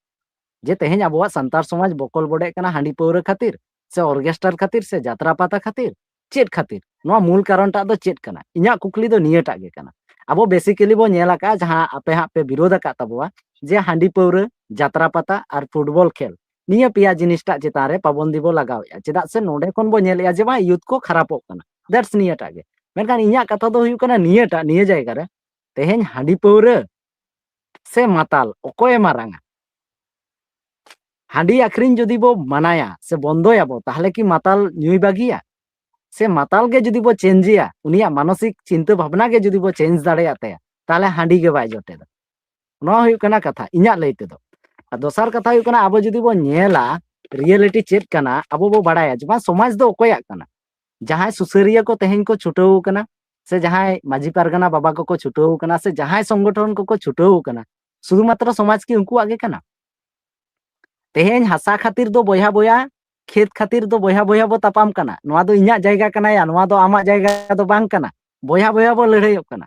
ᱡᱮ ᱛᱮᱦᱮᱧ ᱟᱵᱚᱣᱟᱜ ᱥᱟᱱᱛᱟᱲ ᱥᱚᱢᱟᱡᱽ ᱵᱚᱠᱚᱞ ᱵᱚᱰᱮᱜ ᱠᱟᱱᱟ ᱦᱟᱺᱰᱤ ᱯᱟᱹᱣᱨᱟᱹ ᱠᱷᱟᱹᱛᱤᱨ, ᱥᱮ ᱚᱨᱜᱮᱥᱴᱟᱨ ᱠᱷᱟᱹᱛᱤᱨ, ᱥᱮ ᱡᱟᱛᱨᱟ ᱯᱟᱛᱟ ᱠᱷᱟᱹᱛᱤᱨ? ᱪᱮᱫ ᱠᱷᱟᱹᱛᱤᱨ? ᱱᱚᱣᱟ ᱢᱩᱞ ᱠᱟᱨᱚᱱ ᱴᱟᱜ ᱫᱚ ᱪᱮᱫ ᱠᱟᱱᱟ? ᱤᱧᱟᱹᱜ ᱠᱩᱠᱞᱤ ᱫᱚ ᱱᱤᱭᱟᱹᱴᱟᱜ ᱜᱮ ᱠᱟᱱᱟ᱾ ᱟᱵᱚ ᱵᱮᱥᱤᱠᱮᱞᱤ ᱵᱚ ᱧᱮᱞ ᱟᱠᱟᱫᱼᱟ, ᱡᱟᱦᱟᱸ ᱟᱯᱮ ᱦᱟᱸᱜ ᱯᱮ ᱵᱤᱨᱳᱫ ᱟᱠᱟᱫ ᱛᱟᱵᱚᱣᱟ, ᱡᱮ ᱦᱟᱺᱰᱤ ᱯᱟᱹᱣᱨᱟᱹ, ᱡᱟᱛᱨᱟ ᱯᱟᱛᱟ ᱟᱨ ᱯᱷᱩᱴᱵᱚᱞ ᱠᱷᱮᱞ, ᱱᱤᱭᱟᱹ ᱯᱮᱭᱟ ᱡᱤᱱᱤᱥᱴᱟᱜ ᱪᱮᱛᱟᱱ ᱨᱮ ᱯᱟᱵᱚᱱᱫᱤ ᱵᱚ ᱞᱟᱜᱟᱣᱮᱫᱼᱟ᱾ ᱪᱮᱫᱟᱜ ᱥᱮ ᱱᱚᱰᱮ ᱠᱷᱚᱱ ᱵᱚ ᱧᱮᱞᱮᱫᱼᱟ ᱡᱮ ᱵᱟᱝ, ᱭᱩᱛᱷ ᱠᱚ ᱠᱷᱟᱨᱟᱯᱚᱜ ᱠᱟᱱᱟ᱾ ᱫᱮᱴᱥ ᱱᱤᱭᱟᱹᱴᱟᱜ ᱜᱮ᱾ ᱢᱮᱱᱠᱷᱟᱱ ᱤᱧᱟᱹᱜ ᱠᱟᱛᱷᱟ ᱫᱚ ᱦᱩᱭᱩᱜ ᱠᱟᱱᱟ ᱱᱤᱭᱟᱹᱴᱟᱜ, ᱱᱤᱭᱟᱹ ᱡᱟᱭᱜᱟ ᱨᱮ ᱛᱮᱦᱮᱧ ᱦᱟᱺᱰᱤ ᱯᱟᱹᱣᱨᱟᱹ ᱥᱮ ᱢᱟᱛᱟᱞ ᱚᱠᱚᱭᱮ ᱢᱟᱨᱟᱝᱟ? ᱦᱟᱺᱰᱤ ᱟᱹᱠᱷᱨᱤᱧ ᱡᱩᱫᱤ ᱵᱚ ᱢᱟᱱᱟᱭᱟ ᱥᱮ ᱵᱚᱱᱫᱚᱭᱟᱵᱚ, ᱛᱟᱦᱚᱞᱮ ᱠᱤ ᱢᱟᱛᱟᱞ ᱧᱩᱭ ᱵᱟᱹᱜᱤᱭᱟ? ᱥᱮ ᱢᱟᱛᱟᱞ ᱜᱮ ᱡᱩᱫᱤ ᱵᱚ ᱪᱮᱧᱡᱮᱭᱟ, ᱩᱱᱤᱭᱟᱜ ᱢᱟᱱᱚᱥᱤᱠ ᱪᱤᱱᱛᱟᱹ ᱵᱷᱟᱵᱽᱱᱟ ᱜᱮ ᱡᱩᱫᱤ ᱵᱚ ᱪᱮᱧᱡᱽ ᱫᱟᱲᱮᱭᱟᱜ ᱛᱟᱭᱟ, ᱛᱟᱦᱚᱞᱮ ᱦᱟᱺᱰᱤ ᱜᱮ ᱵᱟᱭ ᱡᱚᱴᱮᱫᱟ᱾ ᱱᱚᱣᱟ ᱦᱩᱭᱩᱜ ᱠᱟᱱᱟ ᱠᱟᱛᱷᱟ, ᱤᱧᱟᱹᱜ ᱞᱟᱹᱭ ᱛᱮᱫᱚ᱾ ᱟᱨ ᱫᱚᱥᱟᱨ ᱠᱟᱛᱷᱟ ᱦᱩᱭᱩᱜ ᱠᱟᱱᱟ, ᱟᱵᱚ ᱡᱩᱫᱤ ᱵᱚ ᱧᱮᱞᱟ, ᱨᱤᱭᱮᱞᱤᱴᱤ ᱪᱮᱫ ᱠᱟᱱᱟ, ᱟᱵᱚ ᱵᱚ ᱵᱟᱲᱟᱭᱟ ᱡᱮ ᱵᱟᱝ, ᱥᱚᱢᱟᱡᱽ ᱫᱚ ᱚᱠᱚᱭᱟᱜ ᱠᱟᱱᱟ? ᱡᱟᱦᱟᱸᱭ ᱥᱩᱥᱟᱹᱨᱤᱭᱟᱹ ᱠᱚ ᱛᱮᱦᱮᱧ ᱠᱚ ᱪᱷᱩᱴᱟᱹᱣ ᱠᱟᱱᱟ, ᱥᱮ ᱡᱟᱦᱟᱸᱭ ᱢᱟᱹᱡᱷᱤ ᱯᱟᱨᱜᱟᱱᱟ ᱵᱟᱵᱟ ᱠᱚᱠᱚ ᱪᱷᱩᱴᱟᱹᱣ ᱠᱟᱱᱟ, ᱥᱮ ᱡᱟᱦᱟᱸᱭ ᱥᱚᱝᱜᱚᱴᱷᱚᱱ ᱠᱚᱠᱚ ᱪᱷᱩᱴᱟᱹᱣ ᱠᱟᱱᱟ, ᱥᱩᱫᱷᱩ ᱢᱟᱛᱨᱚ ᱥᱚᱢᱟᱡᱽ ᱠᱤ ᱩᱱᱠᱩᱣᱟᱜ ᱜᱮ ᱠᱟᱱᱟ? ᱛᱮᱦᱮᱧ ᱦᱟᱥᱟ ᱠᱷᱟᱹᱛᱤᱨ ᱫᱚ ᱵᱚᱭᱦᱟ ᱵᱚᱭᱦᱟ, ᱠᱷᱮᱛ ᱠᱷᱟᱹᱛᱤᱨ ᱫᱚ ᱵᱚᱭᱦᱟ ᱵᱚᱭᱦᱟ ᱵᱚ ᱛᱟᱯᱟᱢ ᱠᱟᱱᱟ, ᱱᱚᱣᱟ ᱫᱚ ᱤᱧᱟᱹᱜ ᱡᱟᱭᱜᱟ ᱠᱟᱱᱟ ᱭᱟ, ᱱᱚᱣᱟ ᱫᱚ ᱟᱢᱟᱜ ᱡᱟᱭᱜᱟ ᱫᱚ ᱵᱟᱝ ᱠᱟᱱᱟ, ᱵᱚᱭᱦᱟ ᱵᱚᱭᱦᱟ ᱵᱚ ᱞᱟᱹᱲᱦᱟᱹᱭᱚᱜ ᱠᱟᱱᱟ᱾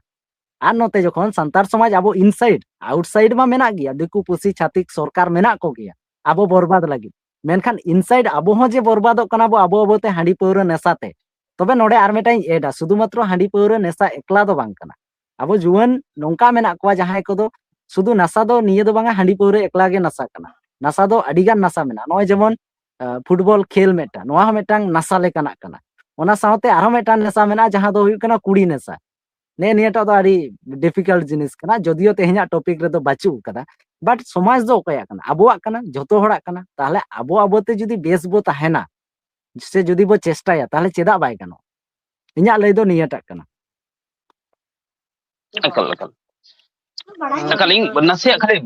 ᱟᱨ ᱱᱚᱛᱮ ᱡᱚᱠᱷᱚᱱ ᱥᱟᱱᱛᱟᱲ ᱥᱚᱢᱟᱡᱽ ᱟᱵᱚ ᱤᱱᱥᱟᱭᱤᱰ, ᱟᱣᱩᱴᱥᱟᱭᱤᱰ ᱢᱟ ᱢᱮᱱᱟᱜ ᱜᱮᱭᱟ, ᱫᱤᱠᱩ ᱯᱩᱥᱤ ᱪᱷᱟᱛᱤᱠ ᱥᱚᱨᱠᱟᱨ ᱢᱮᱱᱟᱜ ᱠᱚᱜᱮᱭᱟ ᱟᱵᱚ ᱵᱚᱨᱵᱟᱫ ᱞᱟᱹᱜᱤᱫ, ᱢᱮᱱᱠᱷᱟᱱ ᱤᱱᱥᱟᱭᱤᱰ ᱟᱵᱚ ᱦᱚᱸ ᱡᱮ ᱵᱚᱨᱵᱟᱫᱚᱜ ᱠᱟᱱᱟ ᱵᱚ ᱟᱵᱚ ᱟᱵᱚᱛᱮ ᱦᱟᱺᱰᱤ ᱯᱟᱹᱣᱨᱟᱹ ᱱᱮᱥᱟᱛᱮ, ᱛᱚᱵᱮ ᱱᱚᱰᱮ ᱟᱨ ᱢᱤᱫᱴᱟᱝ ᱤᱧ ᱮᱰᱟ, ᱥᱩᱫᱷᱩ ᱢᱟᱛᱨᱚ ᱦᱟᱺᱰᱤ ᱯᱟᱹᱣᱨᱟᱹ ᱱᱮᱥᱟ ᱮᱠᱞᱟ ᱫᱚ ᱵᱟᱝ ᱠᱟᱱᱟ᱾ ᱟᱵᱚ ᱡᱩᱣᱟᱹᱱ ᱱᱚᱝᱠᱟ ᱢᱮᱱᱟᱜ ᱠᱚᱣᱟ ᱡᱟᱦᱟᱸᱭ ᱠᱚᱫᱚ ᱥᱩᱫᱷᱩ ᱱᱟᱥᱟ ᱫᱚ ᱱᱤᱭᱟᱹ ᱫᱚ ᱵᱟᱝᱟ ᱦᱟᱺᱰᱤ ᱯᱟᱹᱣᱨᱟᱹ ᱮᱠᱞᱟ ᱜᱮ ᱱᱟᱥᱟ ᱠᱟᱱᱟ, ᱱᱟᱥᱟ ᱫᱚ ᱟᱹᱰᱤ ᱜᱟᱱ ᱱᱟᱥᱟ ᱢᱮᱱᱟᱜᱼᱟ᱾ ᱱᱚᱜᱼᱚᱭ ᱡᱮᱢᱚᱱ ᱯᱷᱩᱴᱵᱚᱞ ᱠᱷᱮᱞ ᱢᱤᱫᱴᱟᱝ, ᱱᱚᱣᱟ ᱦᱚᱸ ᱢᱤᱫᱴᱟᱝ ᱱᱟᱥᱟ ᱞᱮᱠᱟᱱᱟᱜ ᱠᱟᱱᱟ᱾ ᱚᱱᱟ ᱥᱟᱶᱛᱮ ᱟᱨᱦᱚᱸ ᱢᱤᱫᱴᱟᱝ ᱱᱮᱥᱟ ᱢᱮᱱᱟᱜᱼᱟ, ᱡᱟᱦᱟᱸ ᱫᱚ ᱦᱩᱭᱩᱜ ᱠᱟᱱᱟ ᱠᱩᱲᱤ ᱱᱮᱥᱟ᱾ ᱱᱮ ᱱᱤᱭᱟᱹᱴᱟᱜ ᱫᱚ ᱟᱹᱰᱤ ᱰᱤᱯᱷᱤᱠᱟᱞᱴ ᱡᱤᱱᱤᱥ ᱠᱟᱱᱟ, ᱡᱚᱫᱤᱭᱳ ᱛᱮᱦᱮᱧᱟᱜ ᱴᱚᱯᱤᱠ ᱨᱮᱫᱚ ᱵᱟᱹᱪᱩᱜ ᱟᱠᱟᱫᱟ᱾ ᱵᱟᱴ ᱥᱚᱢᱟᱡᱽ ᱫᱚ ᱚᱠᱚᱭᱟᱜ ᱠᱟᱱᱟ? ᱟᱵᱚᱣᱟᱜ ᱠᱟᱱᱟ, ᱡᱷᱚᱛᱚ ᱦᱚᱲᱟᱜ ᱠᱟᱱᱟ᱾ ᱛᱟᱦᱚᱞᱮ ᱟᱵᱚ ᱟᱵᱚᱛᱮ ᱡᱩᱫᱤ ᱵᱮᱥ ᱵᱚ ᱛᱟᱦᱮᱱᱟ, ᱥᱮ ᱡᱩᱫᱤ ᱵᱚ ᱪᱮᱥᱴᱟᱭᱟ, ᱛᱟᱦᱚᱞᱮ ᱪᱮᱫᱟᱜ ᱵᱟᱭ ᱜᱟᱱᱚᱜᱼᱟ? ᱤᱧᱟᱹᱜ ᱞᱟᱹᱭ ᱫᱚ ᱱᱤᱭᱟᱹᱴᱟᱜ ᱠᱟᱱᱟ᱾ ᱮᱠᱟᱞ ᱮᱠᱟᱞ᱾ ᱮᱠᱟᱞ, ᱤᱧ ᱱᱟᱥᱮᱭᱟᱜ ᱠᱷᱟᱹᱞᱤ,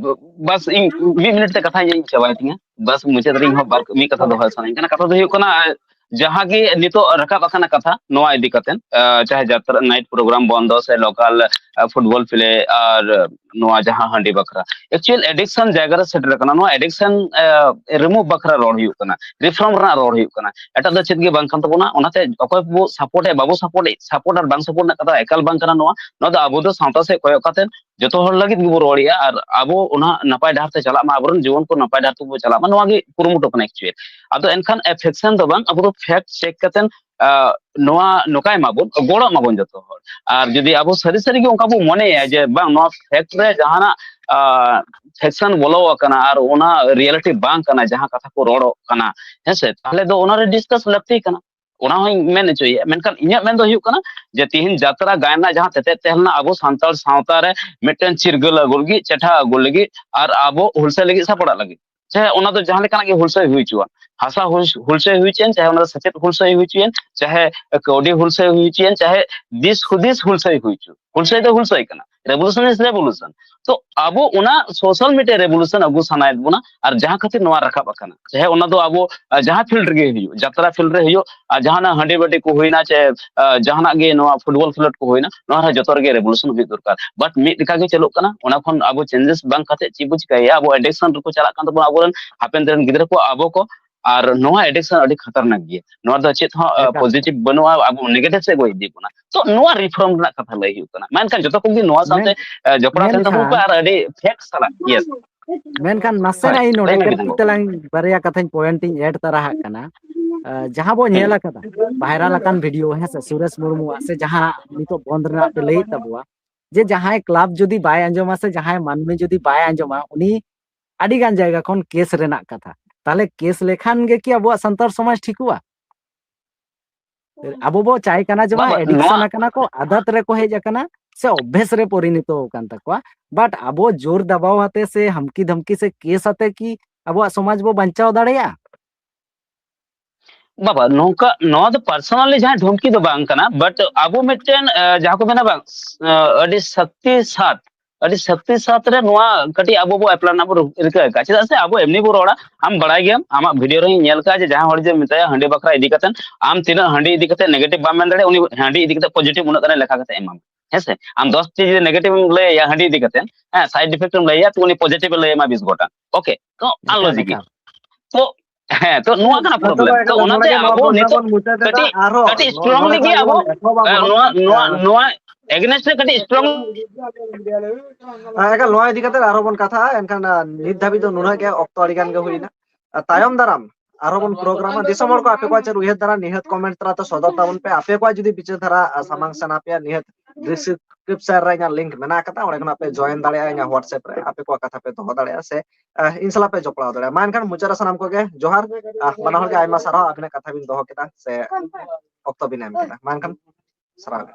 ᱵᱟᱥ ᱤᱧ ᱢᱤᱫ ᱢᱤᱱᱤᱴ ᱛᱮ ᱠᱟᱛᱷᱟᱧ ᱪᱟᱵᱟᱭ ᱛᱤᱧᱟ, ᱵᱟᱥ ᱢᱩᱪᱟᱹᱫ ᱨᱮ ᱤᱧ ᱦᱚᱸ ᱵᱟᱨ ᱢᱤᱫ ᱠᱟᱛᱷᱟ ᱫᱚᱦᱚ ᱥᱟᱱᱟᱧ ᱠᱟᱱᱟ᱾ ᱠᱟᱛᱷᱟ ᱫᱚ ᱦᱩᱭᱩᱜ ᱠᱟᱱᱟ, ᱡᱟᱦᱟᱸ ᱜᱮ ᱱᱤᱛᱚᱜ ᱨᱟᱠᱟᱵ ᱟᱠᱟᱱᱟ ᱠᱟᱛᱷᱟ ᱱᱚᱣᱟ ᱤᱫᱤ ᱠᱟᱛᱮ, ᱟᱸ, ᱪᱟᱦᱮ ᱡᱟᱛᱨᱟ, ᱱᱟᱭᱤᱴ ᱯᱨᱳᱜᱨᱟᱢ ᱵᱚᱱᱫᱚ ᱥᱮ ᱞᱳᱠᱟᱞ, ᱟᱸ, ᱯᱷᱩᱴᱵᱚᱞ ᱯᱞᱮ ᱟᱨ ᱱᱚᱣᱟ ᱡᱟᱦᱟᱸ ᱦᱟᱺᱰᱤ ᱵᱟᱠᱷᱨᱟ, ᱮᱠᱪᱩᱭᱮᱞ ᱮᱰᱤᱠᱥᱚᱱ ᱡᱟᱭᱜᱟ ᱨᱮ ᱥᱮᱴᱮᱨ ᱟᱠᱟᱱᱟ᱾ ᱱᱚᱣᱟ ᱮᱰᱤᱠᱥᱚᱱ, ᱟᱸ, ᱨᱤᱢᱩᱵᱷ ᱵᱟᱠᱷᱨᱟ ᱨᱚᱲ ᱦᱩᱭᱩᱜ ᱠᱟᱱᱟ, ᱨᱤᱯᱷᱚᱨᱢ ᱨᱮᱱᱟᱜ ᱨᱚᱲ ᱦᱩᱭᱩᱜ ᱠᱟᱱᱟ, ᱮᱴᱟᱜ ᱫᱚ ᱪᱮᱫ ᱜᱮ ᱵᱟᱝ ᱠᱟᱱ ᱛᱟᱵᱚᱱᱟ᱾ ᱚᱱᱟᱛᱮ ᱚᱠᱚᱭ ᱵᱚ ᱥᱟᱯᱳᱨᱴ ᱮᱫ, ᱵᱟᱵᱚ ᱥᱟᱯᱳᱨᱴ ᱮᱫ, ᱥᱟᱯᱳᱨᱴ ᱟᱨ ᱵᱟᱝ ᱥᱟᱯᱳᱨᱴ ᱨᱮᱱᱟᱜ ᱠᱟᱛᱷᱟ ᱮᱠᱟᱞ ᱵᱟᱝ ᱠᱟᱱᱟ᱾ ᱱᱚᱣᱟ, ᱱᱚᱣᱟ ᱫᱚ ᱟᱵᱚ ᱫᱚ ᱥᱟᱶᱛᱟ ᱥᱮᱫ ᱠᱚᱭᱚᱜ ᱠᱟᱛᱮ ᱡᱚᱛᱚ ᱦᱚᱲ ᱞᱟᱹᱜᱤᱫ ᱜᱮᱵᱚ ᱨᱚᱲᱮᱜᱼᱟ, ᱟᱨ ᱟᱵᱚ ᱚᱱᱟ ᱱᱟᱯᱟᱭ ᱰᱟᱦᱟᱨ ᱛᱮ ᱪᱟᱞᱟᱜ ᱢᱟ, ᱟᱵᱚᱨᱮᱱ ᱡᱩᱣᱟᱹᱱ ᱠᱚ ᱱᱟᱯᱟᱭ ᱰᱟᱦᱟᱨ ᱛᱮᱵᱚ ᱪᱟᱞᱟᱜ ᱢᱟ, ᱱᱚᱣᱟ ᱜᱮ ᱠᱩᱨᱩᱢᱩᱴᱩ ᱠᱟᱱᱟ ᱮᱠᱪᱩᱭᱮᱞ᱾ ᱟᱫᱚ ᱮᱱᱠᱷᱟᱱ ᱯᱷᱮᱠᱥᱚᱱ ᱫᱚ ᱵᱟᱝ, ᱟᱵᱚ ᱫᱚ ᱯᱷᱮᱠᱴ ᱪᱮᱠ ᱠᱟᱛᱮ, ᱟᱸ, ᱱᱚᱣᱟ ᱱᱚᱝᱠᱟᱭ ᱢᱟᱵᱚᱱ, ᱜᱚᱲᱚᱜ ᱢᱟᱵᱚᱱ ᱡᱚᱛᱚ ᱦᱚᱲ᱾ ᱟᱨ ᱡᱩᱫᱤ ᱟᱵᱚ ᱥᱟᱹᱨᱤ ᱥᱟᱹᱨᱤ ᱜᱮ ᱚᱱᱠᱟ ᱵᱚ ᱢᱚᱱᱮᱭᱟ ᱡᱮ ᱵᱟᱝ, ᱱᱚᱣᱟ ᱯᱷᱮᱠᱴ ᱨᱮ ᱡᱟᱦᱟᱱᱟᱜ, ᱟᱸ, ᱯᱷᱮᱠᱥᱚᱱ ᱵᱚᱞᱚ ᱟᱠᱟᱱᱟ ᱟᱨ ᱚᱱᱟ ᱨᱤᱭᱮᱞᱤᱴᱤ ᱵᱟᱝ ᱠᱟᱱᱟ ᱡᱟᱦᱟᱸ ᱠᱟᱛᱷᱟ ᱠᱚ ᱨᱚᱲᱚᱜ ᱠᱟᱱᱟ, ᱦᱮᱸᱥᱮ, ᱛᱟᱦᱚᱞᱮ ᱫᱚ ᱚᱱᱟᱨᱮ ᱰᱤᱥᱠᱟᱥ ᱞᱟᱹᱠᱛᱤ ᱠᱟᱱᱟ᱾ ᱚᱱᱟ ᱦᱚᱸᱧ ᱢᱮᱱ ᱦᱚᱪᱚᱭᱮᱫᱼᱟ᱾ ᱢᱮᱱᱠᱷᱟᱱ ᱤᱧᱟᱹᱜ ᱢᱮᱱ ᱫᱚ ᱦᱩᱭᱩᱜ ᱠᱟᱱᱟ ᱡᱮ ᱛᱤᱦᱤᱧ ᱡᱟᱛᱨᱟ ᱜᱟᱭᱟᱱ ᱨᱮᱱᱟᱜ ᱡᱟᱦᱟᱸ ᱛᱮᱛᱮᱫ ᱛᱟᱦᱮᱸ ᱞᱮᱱᱟ, ᱟᱵᱚ ᱥᱟᱱᱛᱟᱲ ᱥᱟᱶᱛᱟ ᱨᱮ ᱢᱤᱫᱴᱮᱱ ᱪᱤᱨᱜᱟᱹᱞ ᱟᱹᱜᱩ ᱞᱟᱹᱜᱤᱫ, ᱪᱮᱴᱷᱟ ᱟᱹᱜᱩ ᱞᱟᱹᱜᱤᱫ, ᱟᱨ ᱟᱵᱚ ᱦᱩᱞᱥᱟᱹᱭ ᱞᱟᱹᱜᱤᱫ ᱥᱟᱯᱲᱟᱜ ᱞᱟᱹᱜᱤᱫ, ᱪᱟᱦᱮ ᱚᱱᱟ ᱫᱚ ᱡᱟᱦᱟᱸ ᱞᱮᱠᱟᱱᱟᱜ ᱜᱮ ᱦᱩᱞᱥᱟᱹᱭ ᱦᱩᱭ ᱦᱚᱪᱚᱣᱟᱱ, ᱦᱟᱥᱟ ᱦᱩᱞ-, ᱦᱩᱞᱥᱟᱹᱭ ᱦᱩᱭ ᱦᱚᱪᱚᱭᱮᱱ, ᱪᱟᱦᱮ ᱚᱱᱟ ᱫᱚ ᱥᱮᱪᱮᱫ ᱦᱩᱞᱥᱟᱹᱭ ᱦᱩᱭ ᱦᱚᱪᱚᱭᱮᱱ, ᱪᱟᱦᱮ ᱠᱟᱹᱣᱰᱤ ᱦᱩᱞᱥᱟᱹᱭ ᱦᱩᱭ ᱦᱚᱪᱚᱭᱮᱱ, ᱪᱟᱦᱮ ᱫᱤᱥ ᱦᱩᱫᱤᱥ ᱦᱩᱞᱥᱟᱹᱭ ᱦᱩᱭ ᱦᱚᱪᱚ, ᱦᱩᱞᱥᱟᱹᱭ ᱫᱚ ᱦᱩᱞᱥᱟᱹᱭ ᱠᱟᱱᱟ, revolution is revolution᱾ ᱛᱚ ᱟᱵᱚ ᱚᱱᱟ social media revolution ᱟᱹᱜᱩ ᱥᱟᱱᱟᱭᱮᱫ ᱵᱚᱱᱟ, ᱟᱨ ᱡᱟᱦᱟᱸ ᱠᱷᱟᱹᱛᱤᱨ ᱱᱚᱣᱟ ᱨᱟᱠᱟᱵ ᱟᱠᱟᱱᱟ, ᱪᱟᱦᱮ ᱚᱱᱟ ᱫᱚ ᱟᱵᱚ, ᱟᱸ, ᱡᱟᱦᱟᱸ ᱯᱷᱤᱞᱰ ᱨᱮᱜᱮ ᱦᱩᱭᱩᱜ, ᱡᱟᱛᱨᱟ ᱯᱷᱤᱞᱰ ᱨᱮ ᱦᱩᱭᱩᱜ, ᱟᱨ ᱡᱟᱦᱟᱱᱟᱜ ᱦᱟᱺᱰᱤ ᱵᱟᱹᱴᱤ ᱠᱚ ᱦᱩᱭᱱᱟ, ᱪᱮ, ᱟᱸ, ᱡᱟᱦᱟᱱᱟᱜ ᱜᱮ ᱱᱚᱣᱟ ᱯᱷᱩᱴᱵᱚᱞ ᱠᱷᱮᱞᱳᱰ ᱠᱚ ᱦᱩᱭᱱᱟ, ᱱᱚᱣᱟ ᱨᱮ ᱡᱚᱛᱚ ᱨᱮᱜᱮ revolution ᱦᱩᱭᱩᱜ ᱫᱚᱨᱠᱟᱨ᱾ But ᱢᱤᱫ ᱞᱮᱠᱟ ᱜᱮ ᱪᱟᱹᱞᱩᱜ ᱠᱟᱱᱟ, ᱚᱱᱟ ᱠᱷᱚᱱ ᱟᱵᱚ changes ᱵᱟᱝ ᱠᱟᱛᱮ ᱪᱮᱫ ᱵᱚ ᱪᱤᱠᱟᱹᱭᱮᱫᱼᱟ? ᱟᱵᱚ addiction ᱨᱮᱠᱚ ᱪᱟᱞᱟᱜ ᱠᱟᱱ ᱛᱟᱵᱚᱱᱟ ᱟᱵᱚᱨᱮᱱ ᱦᱟᱯᱮᱱ ᱫᱤᱱ ᱨᱮᱱ ᱜᱤᱫᱽᱨᱟᱹ ᱠᱚ, ᱟᱵᱚ ᱠᱚ, ᱟᱨ ᱱᱚᱣᱟ addiction ᱟᱹᱰᱤ ᱠᱷᱟᱛᱟᱨᱱᱟᱠ ᱜᱮᱭᱟ᱾ ᱱᱚᱣᱟ ᱨᱮᱫᱚ ᱪᱮᱫ ᱦᱚᱸ, ᱟᱸ, ᱮᱠᱟᱞ᱾ Positive ᱵᱟᱹᱱᱩᱜᱼᱟ, ᱟᱵᱚ negative ᱥᱮᱫ ᱠᱚ ᱤᱫᱤ ᱵᱚᱱᱟ᱾ ᱛᱚ ᱱᱚᱣᱟ reform ᱨᱮᱱᱟᱜ ᱠᱟᱛᱷᱟ ᱞᱟᱹᱭ ᱦᱩᱭᱩᱜ ᱠᱟᱱᱟ᱾ ᱢᱮᱱᱠᱷᱟᱱ ᱡᱚᱛᱚ ᱠᱚᱜᱮ ᱱᱚᱣᱟ ᱥᱟᱶᱛᱮ, ᱢᱮᱱ-, ᱟᱸ, ᱡᱚᱯᱲᱟᱣ ᱛᱟᱦᱮᱱ ᱛᱟᱵᱚᱱ ᱯᱮ ᱢᱮᱱᱠᱷᱟᱱ ᱟᱨ ᱟᱹᱰᱤ fact ᱥᱟᱞᱟᱜ, yes᱾ ᱢᱮᱱᱠᱷᱟᱱ ᱦᱳᱭ, ᱱᱟᱥᱮᱱᱟᱜ ᱤᱧ ᱞᱟᱹᱭ ᱱᱚᱰᱮ ᱢᱮ ᱠᱟᱹᱴᱤᱡ ᱵᱤᱫᱩ ᱵᱟᱹᱵᱩ᱾ ᱛᱟᱞᱟᱝ ᱵᱟᱨᱭᱟ ᱠᱟᱛᱷᱟᱧ point ᱤᱧ add ᱛᱟᱨᱟ ᱦᱟᱜ ᱠᱟᱱᱟ᱾ ᱟᱸ, ᱡᱟᱦᱟᱸ ᱵᱚ ᱦᱩᱸ᱾ ᱧᱮᱞ ᱟᱠᱟᱫᱟ, viral ᱟᱠᱟᱱ video, ᱦᱮᱸ ᱥᱮ, ᱥᱩᱨᱮᱥ ᱢᱩᱨᱢᱩᱣᱟᱜ, ᱥᱮ ᱡᱟᱦᱟᱸ ᱱᱤᱛᱚᱜ ᱵᱚᱱᱫ ᱨᱮᱱᱟᱜ ᱯᱮ ᱞᱟᱹᱭᱮᱫ ᱛᱟᱵᱚᱣᱟ, ᱡᱮ ᱡᱟᱦᱟᱸᱭ club ᱡᱩᱫᱤ ᱵᱟᱭ ᱟᱸᱡᱚᱢᱟ ᱥᱮ ᱡᱟᱦᱟᱸᱭ ᱢᱟᱹᱱᱢᱤ ᱡᱩᱫᱤ ᱵᱟᱭ ᱟᱸᱡᱚᱢᱟ, ᱩᱱᱤ ᱟᱹᱰᱤ ᱜᱟᱱ ᱡᱟᱭᱜᱟ ᱠᱷᱚᱱ case ᱨᱮᱱᱟᱜ ᱠᱟᱛᱷᱟ᱾ ᱛᱟᱦᱞᱮ case ᱞᱮᱠᱷᱟᱱ ᱜᱮ ᱠᱤ ᱟᱵᱚᱣᱟᱜ ᱥᱟᱱᱛᱟᱲ ᱥᱚᱢᱟᱡᱽ ᱴᱷᱤᱠᱚᱜᱼᱟ? ᱟᱵᱚ ᱵᱚ ᱪᱟᱭ ᱠᱟᱱᱟ ᱡᱮ ᱵᱟᱝ, ᱵᱟᱵᱟ, addiction ᱱᱚᱣᱟ ᱟᱠᱟᱱᱟ ᱠᱚ, ᱟᱫᱟᱛ ᱨᱮᱠᱚ ᱦᱮᱡ ᱟᱠᱟᱱᱟ, ᱥᱮ ᱚᱵᱵᱷᱮᱥ ᱨᱮ ᱯᱚᱨᱤᱱᱚᱛᱚ ᱟᱠᱟᱱ ᱛᱟᱠᱚᱣᱟ, but ᱟᱵᱚ ᱡᱳᱨ ᱫᱟᱵᱟᱣ ᱟᱛᱮ ᱥᱮ ᱦᱟᱢᱠᱤ ᱫᱷᱟᱢᱠᱤ ᱥᱮ case ᱟᱛᱮ ᱠᱤ ᱟᱵᱚᱣᱟᱜ ᱥᱚᱢᱟᱡᱽ ᱵᱚ ᱵᱟᱧᱪᱟᱣ ᱫᱟᱲᱮᱭᱟᱜᱼᱟ? ᱵᱟᱵᱟ, ᱱᱚᱝᱠᱟ, ᱱᱚᱣᱟ ᱫᱚ personally ᱡᱟᱦᱟᱸ ᱫᱷᱚᱢᱠᱤ ᱫᱚ ᱵᱟᱝ ᱠᱟᱱᱟ, but ᱟᱵᱚ ᱢᱤᱫᱴᱮᱱ, ᱟᱸ, ᱡᱟᱦᱟᱸ ᱠᱚ ᱢᱮᱱᱟ ᱵᱟᱝ, ᱟᱸ, ᱟᱹᱰᱤ ᱥᱚᱠᱛᱤ ᱥᱟᱛ ᱟᱹᱰᱤ ᱥᱟᱹᱠᱛᱤ ᱥᱟᱛ ᱨᱮ ᱱᱚᱣᱟ ᱠᱟᱹᱴᱤᱡ ᱟᱵᱚ ᱵᱚ ᱮᱯᱞᱟᱭ ᱨᱮᱱᱟᱜ ᱵᱚ ᱨᱤᱠᱟᱹ ᱟᱠᱟᱫᱼᱟ᱾ ᱪᱮᱫᱟᱜ ᱥᱮ ᱟᱵᱚ ᱮᱢᱱᱤ ᱵᱚ ᱨᱚᱲᱟ, ᱟᱢ ᱵᱟᱲᱟᱭ ᱜᱮᱭᱟᱢ, ᱟᱢᱟᱜ ᱵᱷᱤᱰᱤᱭᱳ ᱨᱮᱧ ᱧᱮᱞ ᱠᱟᱜᱼᱟ ᱡᱮ ᱡᱟᱦᱟᱸ ᱦᱚᱲ ᱡᱮ ᱢᱮᱛᱟᱭᱟ ᱦᱟᱺᱰᱤ ᱵᱟᱠᱷᱨᱟ ᱤᱫᱤ ᱠᱟᱛᱮ, ᱟᱢ ᱛᱤᱱᱟᱹᱜ ᱦᱟᱺᱰᱤ ᱤᱫᱤ ᱠᱟᱛᱮ ᱱᱮᱜᱮᱴᱤᱵᱷ ᱵᱟᱢ ᱢᱮᱱ ᱫᱟᱲᱮᱭᱟᱜᱼᱟ, ᱩᱱᱤ ᱦᱟᱺᱰᱤ ᱤᱫᱤ ᱠᱟᱛᱮ ᱯᱚᱡᱤᱴᱤᱵᱷ ᱩᱱᱟᱹᱜ ᱜᱟᱱᱮ ᱞᱮᱠᱷᱟ ᱠᱟᱛᱮ ᱮᱢᱟᱢᱟ᱾ ᱦᱮᱸ ᱥᱮ? ᱟᱢ ᱫᱚᱥ ᱴᱤ ᱡᱩᱫᱤ ᱱᱮᱜᱮᱴᱤᱵᱷ ᱮᱢ ᱞᱟᱹᱭᱟ, ᱦᱟᱺᱰᱤ ᱤᱫᱤ ᱠᱟᱛᱮ, ᱦᱮᱸ, ᱥᱟᱭᱤᱰ ᱤᱯᱷᱮᱠᱴ ᱮᱢ ᱞᱟᱹᱭᱟ, ᱛᱚ ᱩᱱᱤ ᱯᱚᱡᱤᱴᱤᱵᱷ ᱮ ᱞᱟᱹᱭ ᱟᱢᱟ ᱵᱤᱥ ᱜᱚᱴᱟᱝ᱾ ᱳᱠᱮ, ᱛᱚ ᱟᱞᱚ ᱮᱠᱟᱞ, ᱡᱤᱜᱤ᱾ ᱮᱠᱟᱞ᱾ ᱛᱚ ᱦᱮᱸ, ᱛᱚ ᱱᱚᱣᱟ ᱠᱟᱱᱟ ᱦᱮᱸ, ᱪᱚᱞᱚ, ᱯᱨᱚᱵᱞᱮᱢ᱾ ᱛᱚ ᱮᱠᱟᱞ, ᱱᱚᱰᱮ ᱚᱱᱟᱛᱮ ᱜᱮ ᱱᱚᱣᱟ ᱟᱵᱚ ᱯᱨᱚᱥᱛᱟᱵ ᱱᱤᱛᱚᱜ ᱵᱚᱱ ᱢᱩᱪᱟᱹᱫ ᱮᱫᱟ᱾ ᱠᱟᱹᱴᱤᱡ ᱟᱨᱦᱚᱸ ᱠᱟᱹᱴᱤᱡ ᱱᱚ-, ᱥᱴᱨᱚᱝ ᱱᱚᱰᱮ ᱞᱟᱹᱜᱤᱫ ᱠᱷᱚᱱ ᱟᱵᱚ ᱵᱚᱱ ᱮᱛᱚᱦᱚᱵᱟ ᱮ, ᱵᱚᱱ᱾ ᱱᱚᱣᱟ ᱱᱚᱣᱟ ᱮ, ᱱᱚᱣᱟ ᱮᱜᱱᱮᱥᱴ ᱨᱮ ᱠᱟᱹᱴᱤᱡ ᱥᱴᱨᱚᱝ ᱮ, ᱮᱠᱟᱞ, ᱱᱚᱣᱟ ᱤᱫᱤ ᱠᱟᱛᱮ ᱟᱨᱦᱚᱸ ᱵᱚᱱ ᱠᱟᱛᱷᱟᱜᱼᱟ᱾ ᱮᱱᱠᱷᱟᱱ, ᱟ, ᱱᱤᱛ ᱫᱷᱟᱹᱵᱤᱡ ᱫᱚ ᱱᱩᱱᱟᱹᱜ ᱜᱮ, ᱚᱠᱛᱚ ᱟᱹᱰᱤ ᱜᱟᱱ ᱜᱮ ᱦᱩᱭᱱᱟ᱾ ᱟ, ᱛᱟᱭᱚᱢ ᱫᱟᱨᱟᱢ ᱟᱨᱦᱚᱸ ᱵᱚᱱ ᱯᱨᱳᱜᱨᱟᱢᱟ᱾ ᱫᱤᱥᱚᱢ ᱦᱚᱲ ᱠᱚ ᱟᱯᱮ ᱠᱚᱣᱟᱜ ᱪᱮᱫ ᱩᱭᱦᱟᱹᱨ ᱫᱷᱟᱨᱟ, ᱱᱤᱦᱟᱹᱛ ᱠᱚᱢᱮᱱᱴ ᱛᱟᱞᱟᱛᱮ ᱥᱚᱫᱚᱨ ᱛᱟᱵᱚᱱ ᱯᱮ᱾ ᱟᱯᱮ ᱠᱚᱣᱟᱜ ᱡᱩᱫᱤ ᱵᱤᱪᱟᱹᱨ ᱫᱷᱟᱨᱟ, ᱟ, ᱥᱟᱢᱟᱝ ᱥᱟᱱᱟ ᱯᱮᱭᱟ, ᱱᱤᱦᱟᱹᱛ ᱰᱤᱥᱠᱨᱤᱯᱥᱚᱱ ᱨᱮ ᱤᱧᱟᱹᱜ ᱞᱤᱝᱠ ᱢᱮᱱᱟᱜ ᱟᱠᱟᱫᱟ, ᱚᱸᱰᱮ ᱠᱷᱚᱱᱟᱜ ᱯᱮ ᱡᱚᱭᱮᱱ ᱫᱟᱲᱮᱭᱟᱜᱼᱟ ᱤᱧᱟᱹᱜ WhatsApp ᱨᱮ, ᱟᱯᱮ ᱠᱚᱣᱟᱜ ᱠᱟᱛᱷᱟ ᱯᱮ ᱫᱚᱦᱚ ᱫᱟᱲᱮᱭᱟᱜᱼᱟ ᱥᱮ, ᱟ, ᱤᱧ ᱥᱟᱞᱟᱜ ᱯᱮ ᱡᱚᱯᱲᱟᱣ ᱫᱟᱲᱮᱭᱟᱜᱼᱟ᱾ ᱢᱟ ᱮᱱᱠᱷᱟᱱ ᱢᱩᱪᱟᱹᱫ ᱨᱮ ᱥᱟᱱᱟᱢ ᱠᱚᱜᱮ ᱡᱚᱦᱟᱨ᱾ ᱟ, ᱵᱟᱱᱟ ᱦᱚᱲ ᱜᱮ ᱟᱭᱢᱟ ᱥᱟᱨᱦᱟᱣ, ᱟᱹᱵᱤᱱᱟᱜ ᱠᱟᱛᱷᱟ ᱵᱤᱱ ᱫᱚᱦᱚ ᱠᱮᱫᱟ ᱥᱮ ᱚᱠᱛᱚ ᱵᱤᱱ ᱮᱢ ᱠᱮᱫᱟ᱾ ᱢᱟ ᱮᱱᱠᱷᱟᱱ ᱥᱟᱨᱦᱟᱣ ᱜᱮ᱾